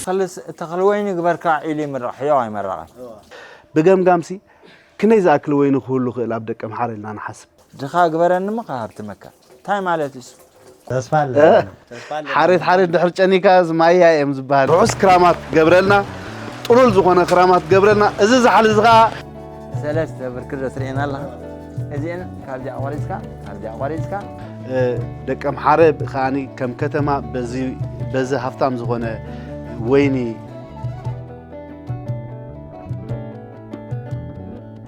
ተኽሊ ወይኒ ግበርካ ኢሉ ይምረቕ፣ ሕያው ኣይመረቐን። ብገምጋምሲ ክንደይ ዝኣክል ወይኒ ክህሉ ይኽእል ኣብ ደቀምሓረ ኢልና ንሓስብ? ድኻ ግበረኒ እሞ ክሃብትመካ። እንታይ ማለት እዩ እሱ? ተስፋ ኣለ። እ? ተስፋ ኣለ። ሓሬት ሓሬት ድሕር ጨኒካ ዝማያ እዮም ዝበሃል። ርሑስ ክራማት ገብረልና፣ ጥሉል ዝኾነ ክራማት ገብረልና። እዚ ዛሕሊ እዚ ኸዓ ሰለስተ ብርክዶ ትርእየና ኣለኻ። እዚአን ካብዚኣ ቆሪጽካ፣ ካብዚኣ ቆሪጽካ። እ፣ ደቀምሓረ ከዓኒ ከም ከተማ በዚ፣ በዚ ሃፍታም ዝኾነ ወይኒ፣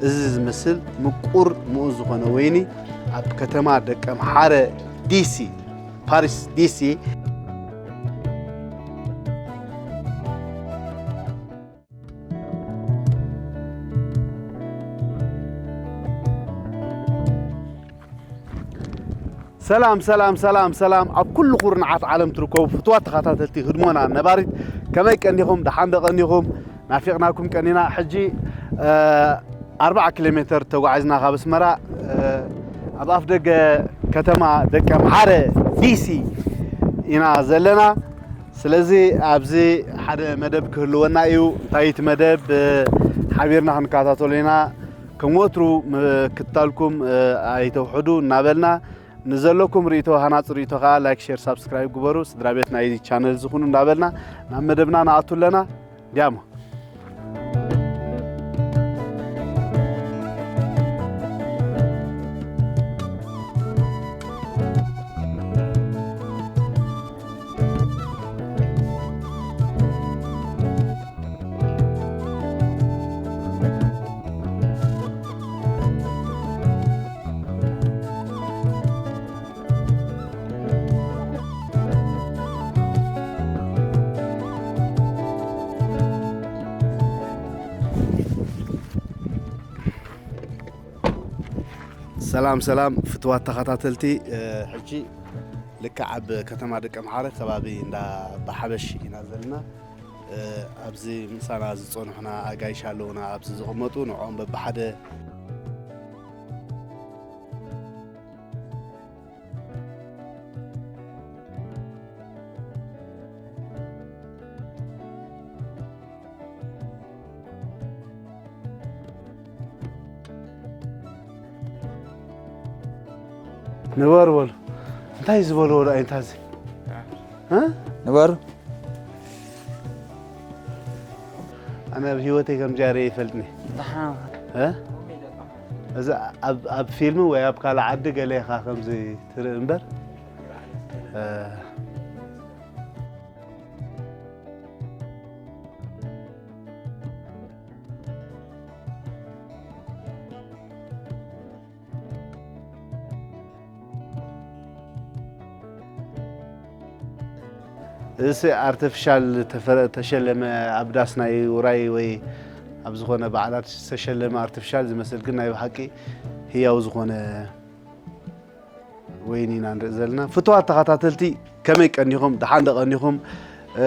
እዚ ዝመስል ምቁር ምኡዝ ዝኾነ ወይኒ ኣብ ከተማ ደቀምሓረ ዲሲ፣ ፓሪስ ዲሲ። ሰላም፣ ሰላም፣ ሰላም፣ ሰላም። ኣብ ኩሉ ኩርናዓት ዓለም ትርከቡ ፍትዋት ተኸታተልቲ ህድሞና ነባሪት፣ ከመይ ቀኒኹም? ደሓን ዶ ቀኒኹም? ናፊቕናኩም ቀኒና። ሕጂ፣ እ፣ ኣርብዓ ኪሎ ሜተር ተጓዒዝና ካብ ኣስመራ፣ እ፣ ኣብ ኣፍ ደገ ከተማ ደቀምሓረ ዲሲ ኢና ዘለና። ስለዚ ኣብዚ ሓደ መደብ ክህልወና እዩ። እንታይ እቲ መደብ፣ እ፣ ሓቢርና ክንከታተሎ ኢና። ከም ወትሩ ምክትታልኩም፣ እ፣ ኣይተውሕዱ እናበልና፣ ንዘለኩም ርእይቶ፣ ሃናጺ ርእይቶ ከኣ ላይክ፣ ሼር፣ ሳብስክራይብ ግበሩ። ስድራ ቤት ናይዚ ቻነል ዝኹኑ እናበልና ናብ መደብና ንኣቱ ኣለና። ዲያሞ። ሰላም፣ ሰላም፣ ፍትዋት ተኸታተልቲ፣ እ፣ ሕጂ ልክዕ ኣብ ከተማ ደቀምሓረ ከባቢ እንዳ ባሓበሽ ኢና ዘለና። እ፣ ኣብዚ ምሳና ዝጸንሑና ኣጋይሽ ኣለዉና፣ ኣብዚ ዝቕመጡ፣ ንዕኦም በብሓደ ንበሩ በሉ። እንታይ ዝበልዎ ዶ ኣይንታዚ? እ? ንበሩ። ኣነ ኣብ ህይወተይ ከምዚኣ ርእየ ይፈልጥኒ። ደሓን። እ? እዚ ኣብ፣ ኣብ ፊልም ወይ ኣብ ካልእ ዓዲ ገለ ኢኻ ከምዚ ትርኢ እምበር፣ እ፣ እዚ ኣርቲፊሻል ተፈረ-፣ ተሸለመ ኣብ ዳስ ናይ ውራይ ወይ ኣብ ዝኾነ በዓላት ዝተሸለመ ኣርቲፊሻል ዝመስል፣ ግን ናይ ብሓቂ ህያው ዝኾነ ወይኒ ኢና ንርኢ ዘለና። ፍቱዋት ተኸታተልቲ፣ ከመይ ቀኒኹም? ደሓን ዶ ቀኒኹም? እ፣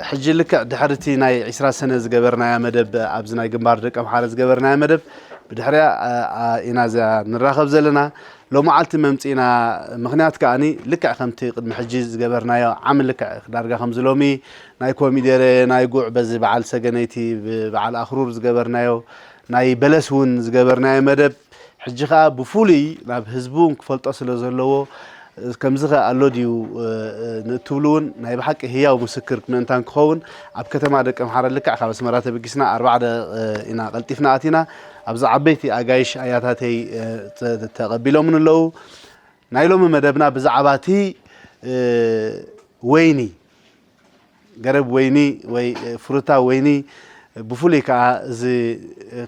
ሕጂ ልክዕ ድሕሪ እቲ ናይ ዒስራ ሰነ ዝገበርናያ መደብ፣ ኣብዚ ናይ ግንባር ደቀምሓረ ዝገበርናያ መደብ፣ ብድሕሪያ፣ እ፣ እ፣ ኢና እዚኣ ንራኸብ ዘለና። ሎማዓልቲ መምጺእና፣ ምኽንያት ከኣኒ ልክዕ ከምቲ ቅድሚ ሕጂ ዝገበርናዮ ዓሚ ልክዕ ዳርጋ ከምዚ ሎሚ ናይ ኮሚደረ፣ ናይ ጉዕ በዚ በዓል ሰገነይቲ፣ ብ-፣ በዓል ኣኽሩር ዝገበርናዮ፣ ናይ በለስ እውን ዝገበርናዮ መደብ፣ ሕጂ ኸኣ ብፍሉይ ናብ ህዝቢ እውን ክፈልጦ ስለ ዘለዎ፣ ከምዚ ኸ ኣሎ ድዩ፣ እ፣ እ፣ ንእትብሉ እውን ናይ ብሓቂ ህያው ምስክር ምእንታን ክኸውን፣ ኣብ ከተማ ደቀምሓረ ልክዕ ካብ ኣስመራ ተበጊስና ኣርባዕ ደቂቕ ኢና ቀልጢፍና ኣቲና። ኣብዚ ዓበይቲ ኣጋይሽ ኣያታተይ፣ እ፣ ተ-፣ ተቐቢሎምን ኣለዉ። ናይ ሎሚ መደብና ብዛዕባ እቲ፣ እ፣ ወይኒ፣ ገረብ ወይኒ ወይ ፍሩታ ወይኒ፣ ብፍሉይ ከኣ እዚ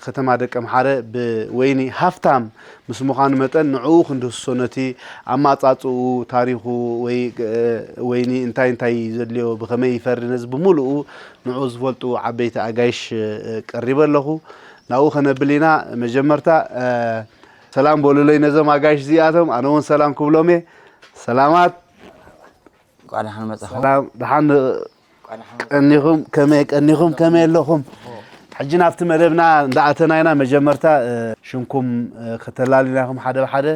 ከተማ ደቀምሓረ ብወይኒ ሃፍታም ምስ ምዃኑ መጠን፣ ንዕኡ ክንድህስሶ፣ ነቲ ኣማጻጽኡ፣ ታሪኹ ወይ፣ እ፣ ወይኒ እንታይ እንታይ እዩ ዘድልዮ፣ ብኸመይ ይፈሪ፣ ነዚ ብምሉኡ ንዕኡ ዝፈልጡ ዓበይቲ ኣጋይሽ፣ እ፣ ቀሪበ ኣለኹ። ናብኡ ከነብል ኢና። መጀመርታ፣ እ፣ ሰላም በሉለይ ነዞም ኣጋይሽ እዚኣቶም፣ ኣነ እውን ሰላም ክብሎም እየ። ሰላማት። እንቋዕ ደሓን መጻኹም። ሰላም፣ ደሓን እንቋዕ ደሓን መጻኹም። ቀኒኹም፣ ከመይ ቀኒኹም፣ ከመይ ኣለኹም? ሕጂ ናብቲ መደብና እንዳኣተና ኢና። መጀመርታ፣ እ፣ ሽምኩም፣ እ፣ ከተላልዩና ኢኹም ሓደ ብሓደ።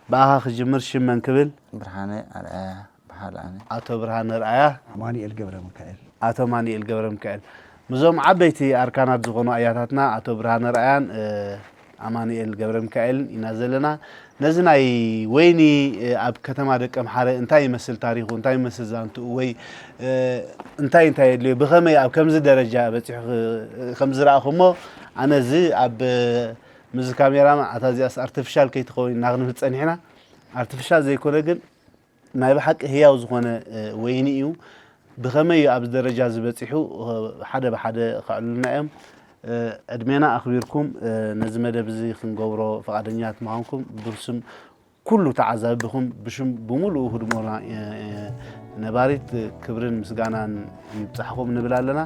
ብኣኻ ክጅምር፣ ሽም መን ክብል? ብርሃነ ኣርኣያ በሃል ኣነ። ኣቶ ብርሃነ ኣርኣያ። ኣማኑኤል ገብረ ሚካኤል። ኣቶ ኣማኑኤል ገብረሚካኤል። ምስዞም ዓበይቲ ኣርካናት ዝኾኑ ኣያታትና ኣቶ ብርሃነ ርኣያን ኣማኑኤል ገብረሚካኤልን ኢና ዘለና። ነዚ ናይ ወይኒ ኣብ ከተማ ደቀምሓረ እንታይ ይመስል ታሪኹ፣ እንታይ ይመስል ዛንትኡ፣ ወይ እንታይ እንታይ የድልዮ፣ ብኸመይ ኣብ ከምዚ ደረጃ በፂሑ ከም ዝረኣኹሞ፣ ኣነ እዚ ኣብ ምዚ ካሜራ፣ ኣታ እዚኣስ ኣርቲፊሻል ከይትኸውን ኢና ክንብል ፀኒሕና። ኣርቲፊሻል ዘይኮነ ግን ናይ ብሓቂ ህያው ዝኾነ ወይኒ እዩ። ብኸመይ እዩ ኣብዚ ደረጃ እዚ በፂሑ? ሓደ ብሓደ ከዕልሉና እዮም። ዕድሜና ኣኽቢርኩም ነዚ መደብ እዚ ክንገብሮ ፍቓደኛት ምዃንኩም ብስም ኩሉ ተዓዛቢኹም ብሽም ብምሉኡ ህድሞና ነባሪት ክብርን ምስጋናን ይብፃሕኹም ንብል ኣለና።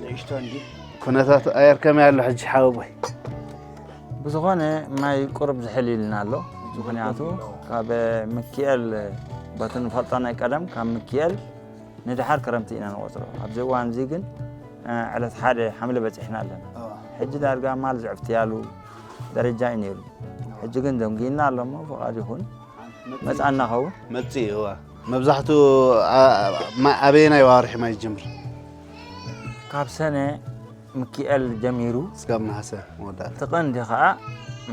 ንእሽቶ እንዲ ኩነታት ኣየር ከመይ ኣሎ ሕጂ ሓወቦይ? ብዝኾነ ማይ ቁሩብ ዝሕል ኢልና ኣሎ። ምኽንያቱ ካብ ምክኤል በቲ ንፈልጦ ናይ ቀደም ካብ ምክኤል ንድሓር ክረምቲ ኢና ንቆፅሮ። ኣብዚ እዋን እዚ ግን ዕለት ሓደ ሓምለ በፂሕና ኣለና። ሕጂ ዳርጋ ማል ዝዕፍትያሉ ደረጃ እዩ ነይሩ። ሕጂ ግን ደንጊና ኣሎ እሞ ፍቓድ ይኹን መፃና ኸውን። መፅእ እዋ መብዛሕትኡ ኣበየናይ ዋርሒ ማይ ዝጅምር? ካብ ሰነ ምክኤል ጀሚሩ እስካብ ነሃሰ መወዳእታ። እቲ ቀንዲ ከዓ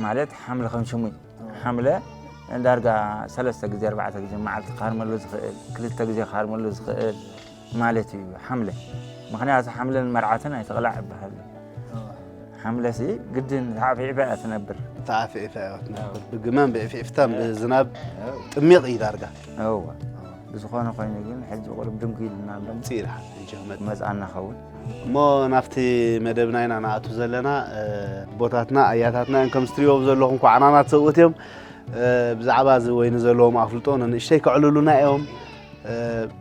ማለት ሓምለ ከም ሽሙ እዩ። ሓምለ ዳርጋ ሰለስተ ግዜ ኣርባዕተ ግዜ መዓልቲ ክሃርመሉ ዝኽእል፣ ክልተ ግዜ ክሃርመሉ ዝኽእል ማለት እዩ ሓምለ። ምኽንያቱ ሓምለን መርዓትን ኣይትቕላዕ ይበሃል። ሓምለሲ ግድን ተዓፊዕፋ እያ ትነብር። ተዓፊዕፋ እያ ትነብር። ብግመን ብዕፊዕፍታን ብዝናብ ጥሚቕ እዩ ዳርጋ። እወ። ብዝኾነ ኮይኑ ግን ሕጂ ቁሩብ ድንጉ ኢልና ኣሎ። ጽኢርሓ ሕጂ ክመጽእ። መጽኣና ኸውን። እሞ ናብቲ መደብና ኢና ንኣቱ ዘለና። ኣቦታትና ኣያታትና እዮም ከም ስትሪዎም ዘለኹም ኳዕናናት ሰብኡት እዮም። ብዛዕባ እዚ ወይኒ ዘለዎም ኣፍልጦ ንንእሽተይ ከዕልሉና እዮም።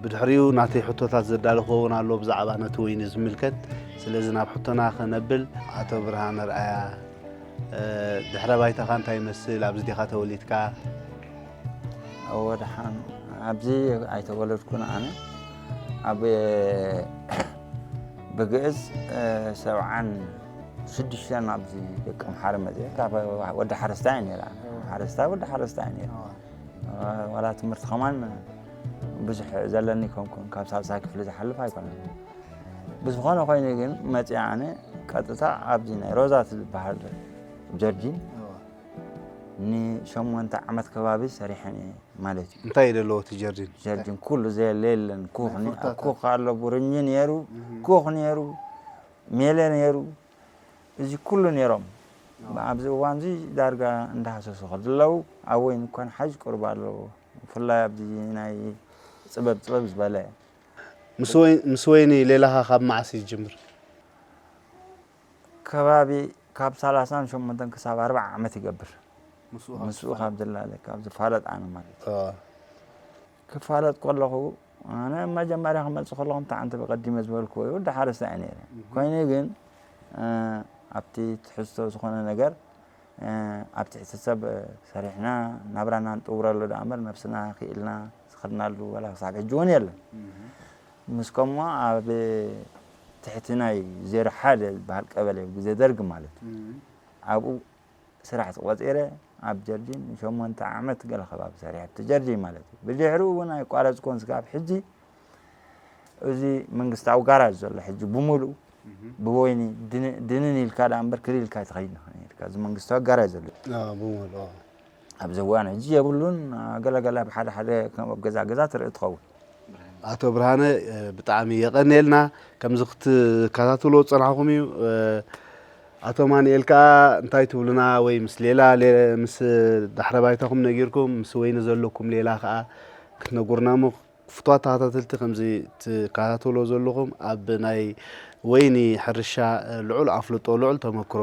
ብድሕሪኡ ናተይ ሕቶታት ዘዳለኹ እውን ኣሎ ብዛዕባ ነቲ ወይኒ ዝምልከት። ስለዚ ናብ ሕቶና ከነብል። ኣቶ ብርሃነ ርኣያ፣ ድሕረ ባይታኻ እንታይ ይመስል? ኣብዚ ዲኻ ተወሊድካ? እወ ደሓን፣ ኣብዚ ኣይተወለድኩን ኣነ። ኣብ ብግእዝ ሰብዓን ሽዱሽተን ኣብዚ ደቂ ኣምሓረ መፅአ። ካብ ወዲ ሓረስታይ እየ ነይረ። ሓረስታይ ወዲ ሓረስታይ እየ ነይረ። ዋላ ትምህርቲ ከማን ብዙሕ ዘለኒ ኮንኩን፣ ካብ ሳልሳይ ክፍሊ ዝሓልፍ ኣይኮነን። ብዝኾነ ኮይኑ ግን መፅኣ ኣነ ቀጥታ ኣብዚ ናይ ሮዛ ዝበሃል ጀርጂን ንሸሞንተ ዓመት ከባቢ ሰሪሐን እየ ማለት እዩ። እንታይ እዩ ዘለዎ እቲ ጀርዲን? ጀርዲን ኩሉ ዘየለ የለን። ኩኽ ኒ-፣ ናይ ፍሩታታት። ኩኽ ኣሎ፣ ቡርኝ ነይሩ፣ እህ። ኩኽ ነይሩ፣ ሜለ ነይሩ፣ እዚ ኩሉ ነይሮም። ኣብዚ እዋን እዚ ዳርጋ እንዳሃሰሱ ከለዉ ኣብ ወይኒ እኳ ንሓይሽ ቁሩብ ኣለዎ። ብፍላይ ኣብዚ ናይ ፅበብ ፅበብ ዝበለ። ምስ ወይ-፣ ምስ ወይኒ ሌላኻ ካብ መዓስ እዩ ዝጅምር? ከባቢ ካብ ሰላሳን ሸሞንተን ክሳብ ኣርባዓ ዓመት ይገብር። ምስኡ ካብ ምስኡ ዝፋለጥ። ካብ ዝላለ፣ ካብ ዝፋለጥ ኣነ ማለት እዩ። ኣዎ። ክፋለጥ ከለኹ፣ ኣነ መጀመርያ ክመጽእ ከለኹ፣ እንታይ ዓንተ ብቐዲመ ዝበልክዎ እዩ፣ ወዲ ሓረስታይ እየ ነይረ። እህ። ኮይኑ ግን፣ እ፣ ኣብቲ ትሕዝቶ ዝኾነ ነገር፣ እ፣ ኣብ ትሕቲ ሰብ፣ እ፣ ሰሪሕና፣ ናብራና ንጥውረሉ ደኣ እምበር፣ ነብስና ክኢልና ዝኸድናሉ ዋላ ክሳብ ሕጂ እውን የለን። እህ። ምስ ከምኡ ኣብ ትሕቲ ናይ ዜሮ ሓደ ዝበሃል ቀበሌ፣ ግዜ ደርግ ማለት እዩ። እህ። ኣብኡ ስራሕ ተቖጺረ ኣብ ጀርጂን ንሸሞንተ ዓመት ገለ ከባቢ ሰሪሐ፣ ኣብቲ ጀርጂን ማለት እዩ። ብድሕሪኡ እውን ኣይቋረጽኩን ስጋብ ሕጂ። እዚ መንግስታዊ ጋራጅ ዘሎ ሕጂ ብምሉኡ እህ። ብወይኒ ድን-፣ ድንን ኢልካ ደኣ እምበር ክል ኢልካ ኣይትኸይድን ኢኻ ነይርካ። እዚ መንግስታዊ ጋራጅ ዘሎ። ኣዎ፣ ብምሉኡ፣ ኣዎ። ኣብዚ እዋን ሕጂ የብሉን። ገለ ገለ ኣብ ሓደ ሓደ ከም ኣብ ገዛ ገዛ ትርኢ ትኸውን። ኣቶ ብርሃነ፣ እ፣ ብጣዕሚ የቐንየልና። ከምዚ ክትከታተልዎ ዝጸናሕኩም እዩ። እ፣ ኣቶ ማንኤል ከኣ እንታይ ትብሉና? ወይ ምስ ሌላ፣ ሌ-፣ ምስ ዳሕረ ባይታኹም ነጊርኩም፣ ምስ ወይኒ ዘለኩም ሌላ ከኣ ክትነግሩና እሞ፣ ክፉታት ተኸታተልቲ ከምዚ ትከታተልዎ ዘለኹም፣ ኣብ ናይ ወይኒ ሕርሻ፣ እ፣ ልዑል ኣፍልጦ፣ ልዑል ተመክሮ፣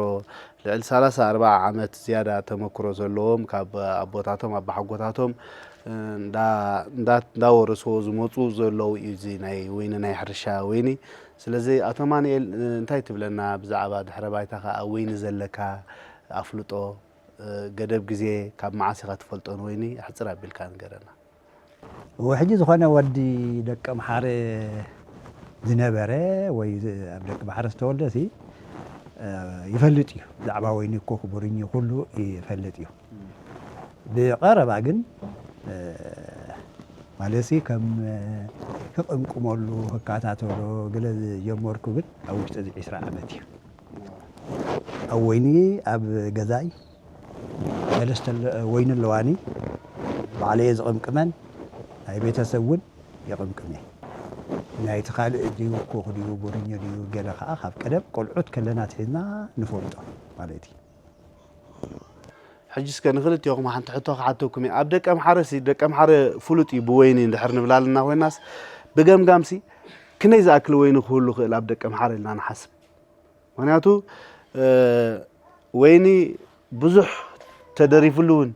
ልዕሊ ሰላሳ ኣርባዓ ዓመት ዝያዳ ተመክሮ ዘለዎም፣ ካብ ኣቦታቶም ኣባሓጎታቶም፣ እ፣ እንዳ-፣ እንዳ-፣ እንዳወረስዎ ዝመጹ ዘለዉ እዩ እዚ ናይ ወይኒ፣ ናይ ሕርሻ ወይኒ። ስለዚ ኣቶ ማንኤል፣ እ፣ እንታይ ትብለና ብዛዕባ ድሕረ ባይታኻ ኣብ ወይኒ ዘለካ ኣፍልጦ፣ እ፣ ገደብ ግዜ ካብ መዓስ ኢኻ ትፈልጦ ንወይኒ? ኣሕጽር ኣቢልካ ንገረና። ወሕጂ ዝኾነ ወዲ ደቀምሓረ ዝነበረ ወይ ዝ- ኣብ ደቀምሓረ ዝተወልደ ሲ እ፣ ይፈልጥ እዩ። ብዛዕባ ወይኒ እኮ ክቡርኝ ኩሉ ይፈልጥ እዩ። ብቐረባ ግን እ፣ ማለትሲ ከም እ፣ ክቕምቅመሉ ክከታተሎ ገለ ዝጀመርኩ ግን ኣብ ውሽጢ እዚ ዒስራ ዓመት እዩ። ኣብ ወይኒ ኣብ ገዛይ ሰለስተ ኣለ- ወይኒ ኣለዋኒ። ባዕለየ ዝቕምቅመን ናይ ቤተሰብ እውን የቕምቅም እየ። ናይቲ ካልእ ድዩ ኮኽ ድዩ ቦርኞ ድዩ ገለ ከዓ ካብ ቀደም ቆልዑት ከለና ትሒዝና ንፈልጦ ማለት እዩ። ሕጂ እስከ ንክልቲኦኹም ሓንቲ ሕቶ ክሓተኩም እየ። ኣብ ደቀምሓረ ሲ ደቀምሓረ ፍሉጥ እዩ ብወይኒ እንድሕር ንብላልና ኮይናስ ብገምጋም ሲ ክንደይ ዝኣክል ወይኒ ክህሉ ይኽእል ኣብ ደቀምሓረ ኢልና ንሓስብ? ምክንያቱ እ፣ ወይኒ ብዙሕ ተደሪፍሉ እውን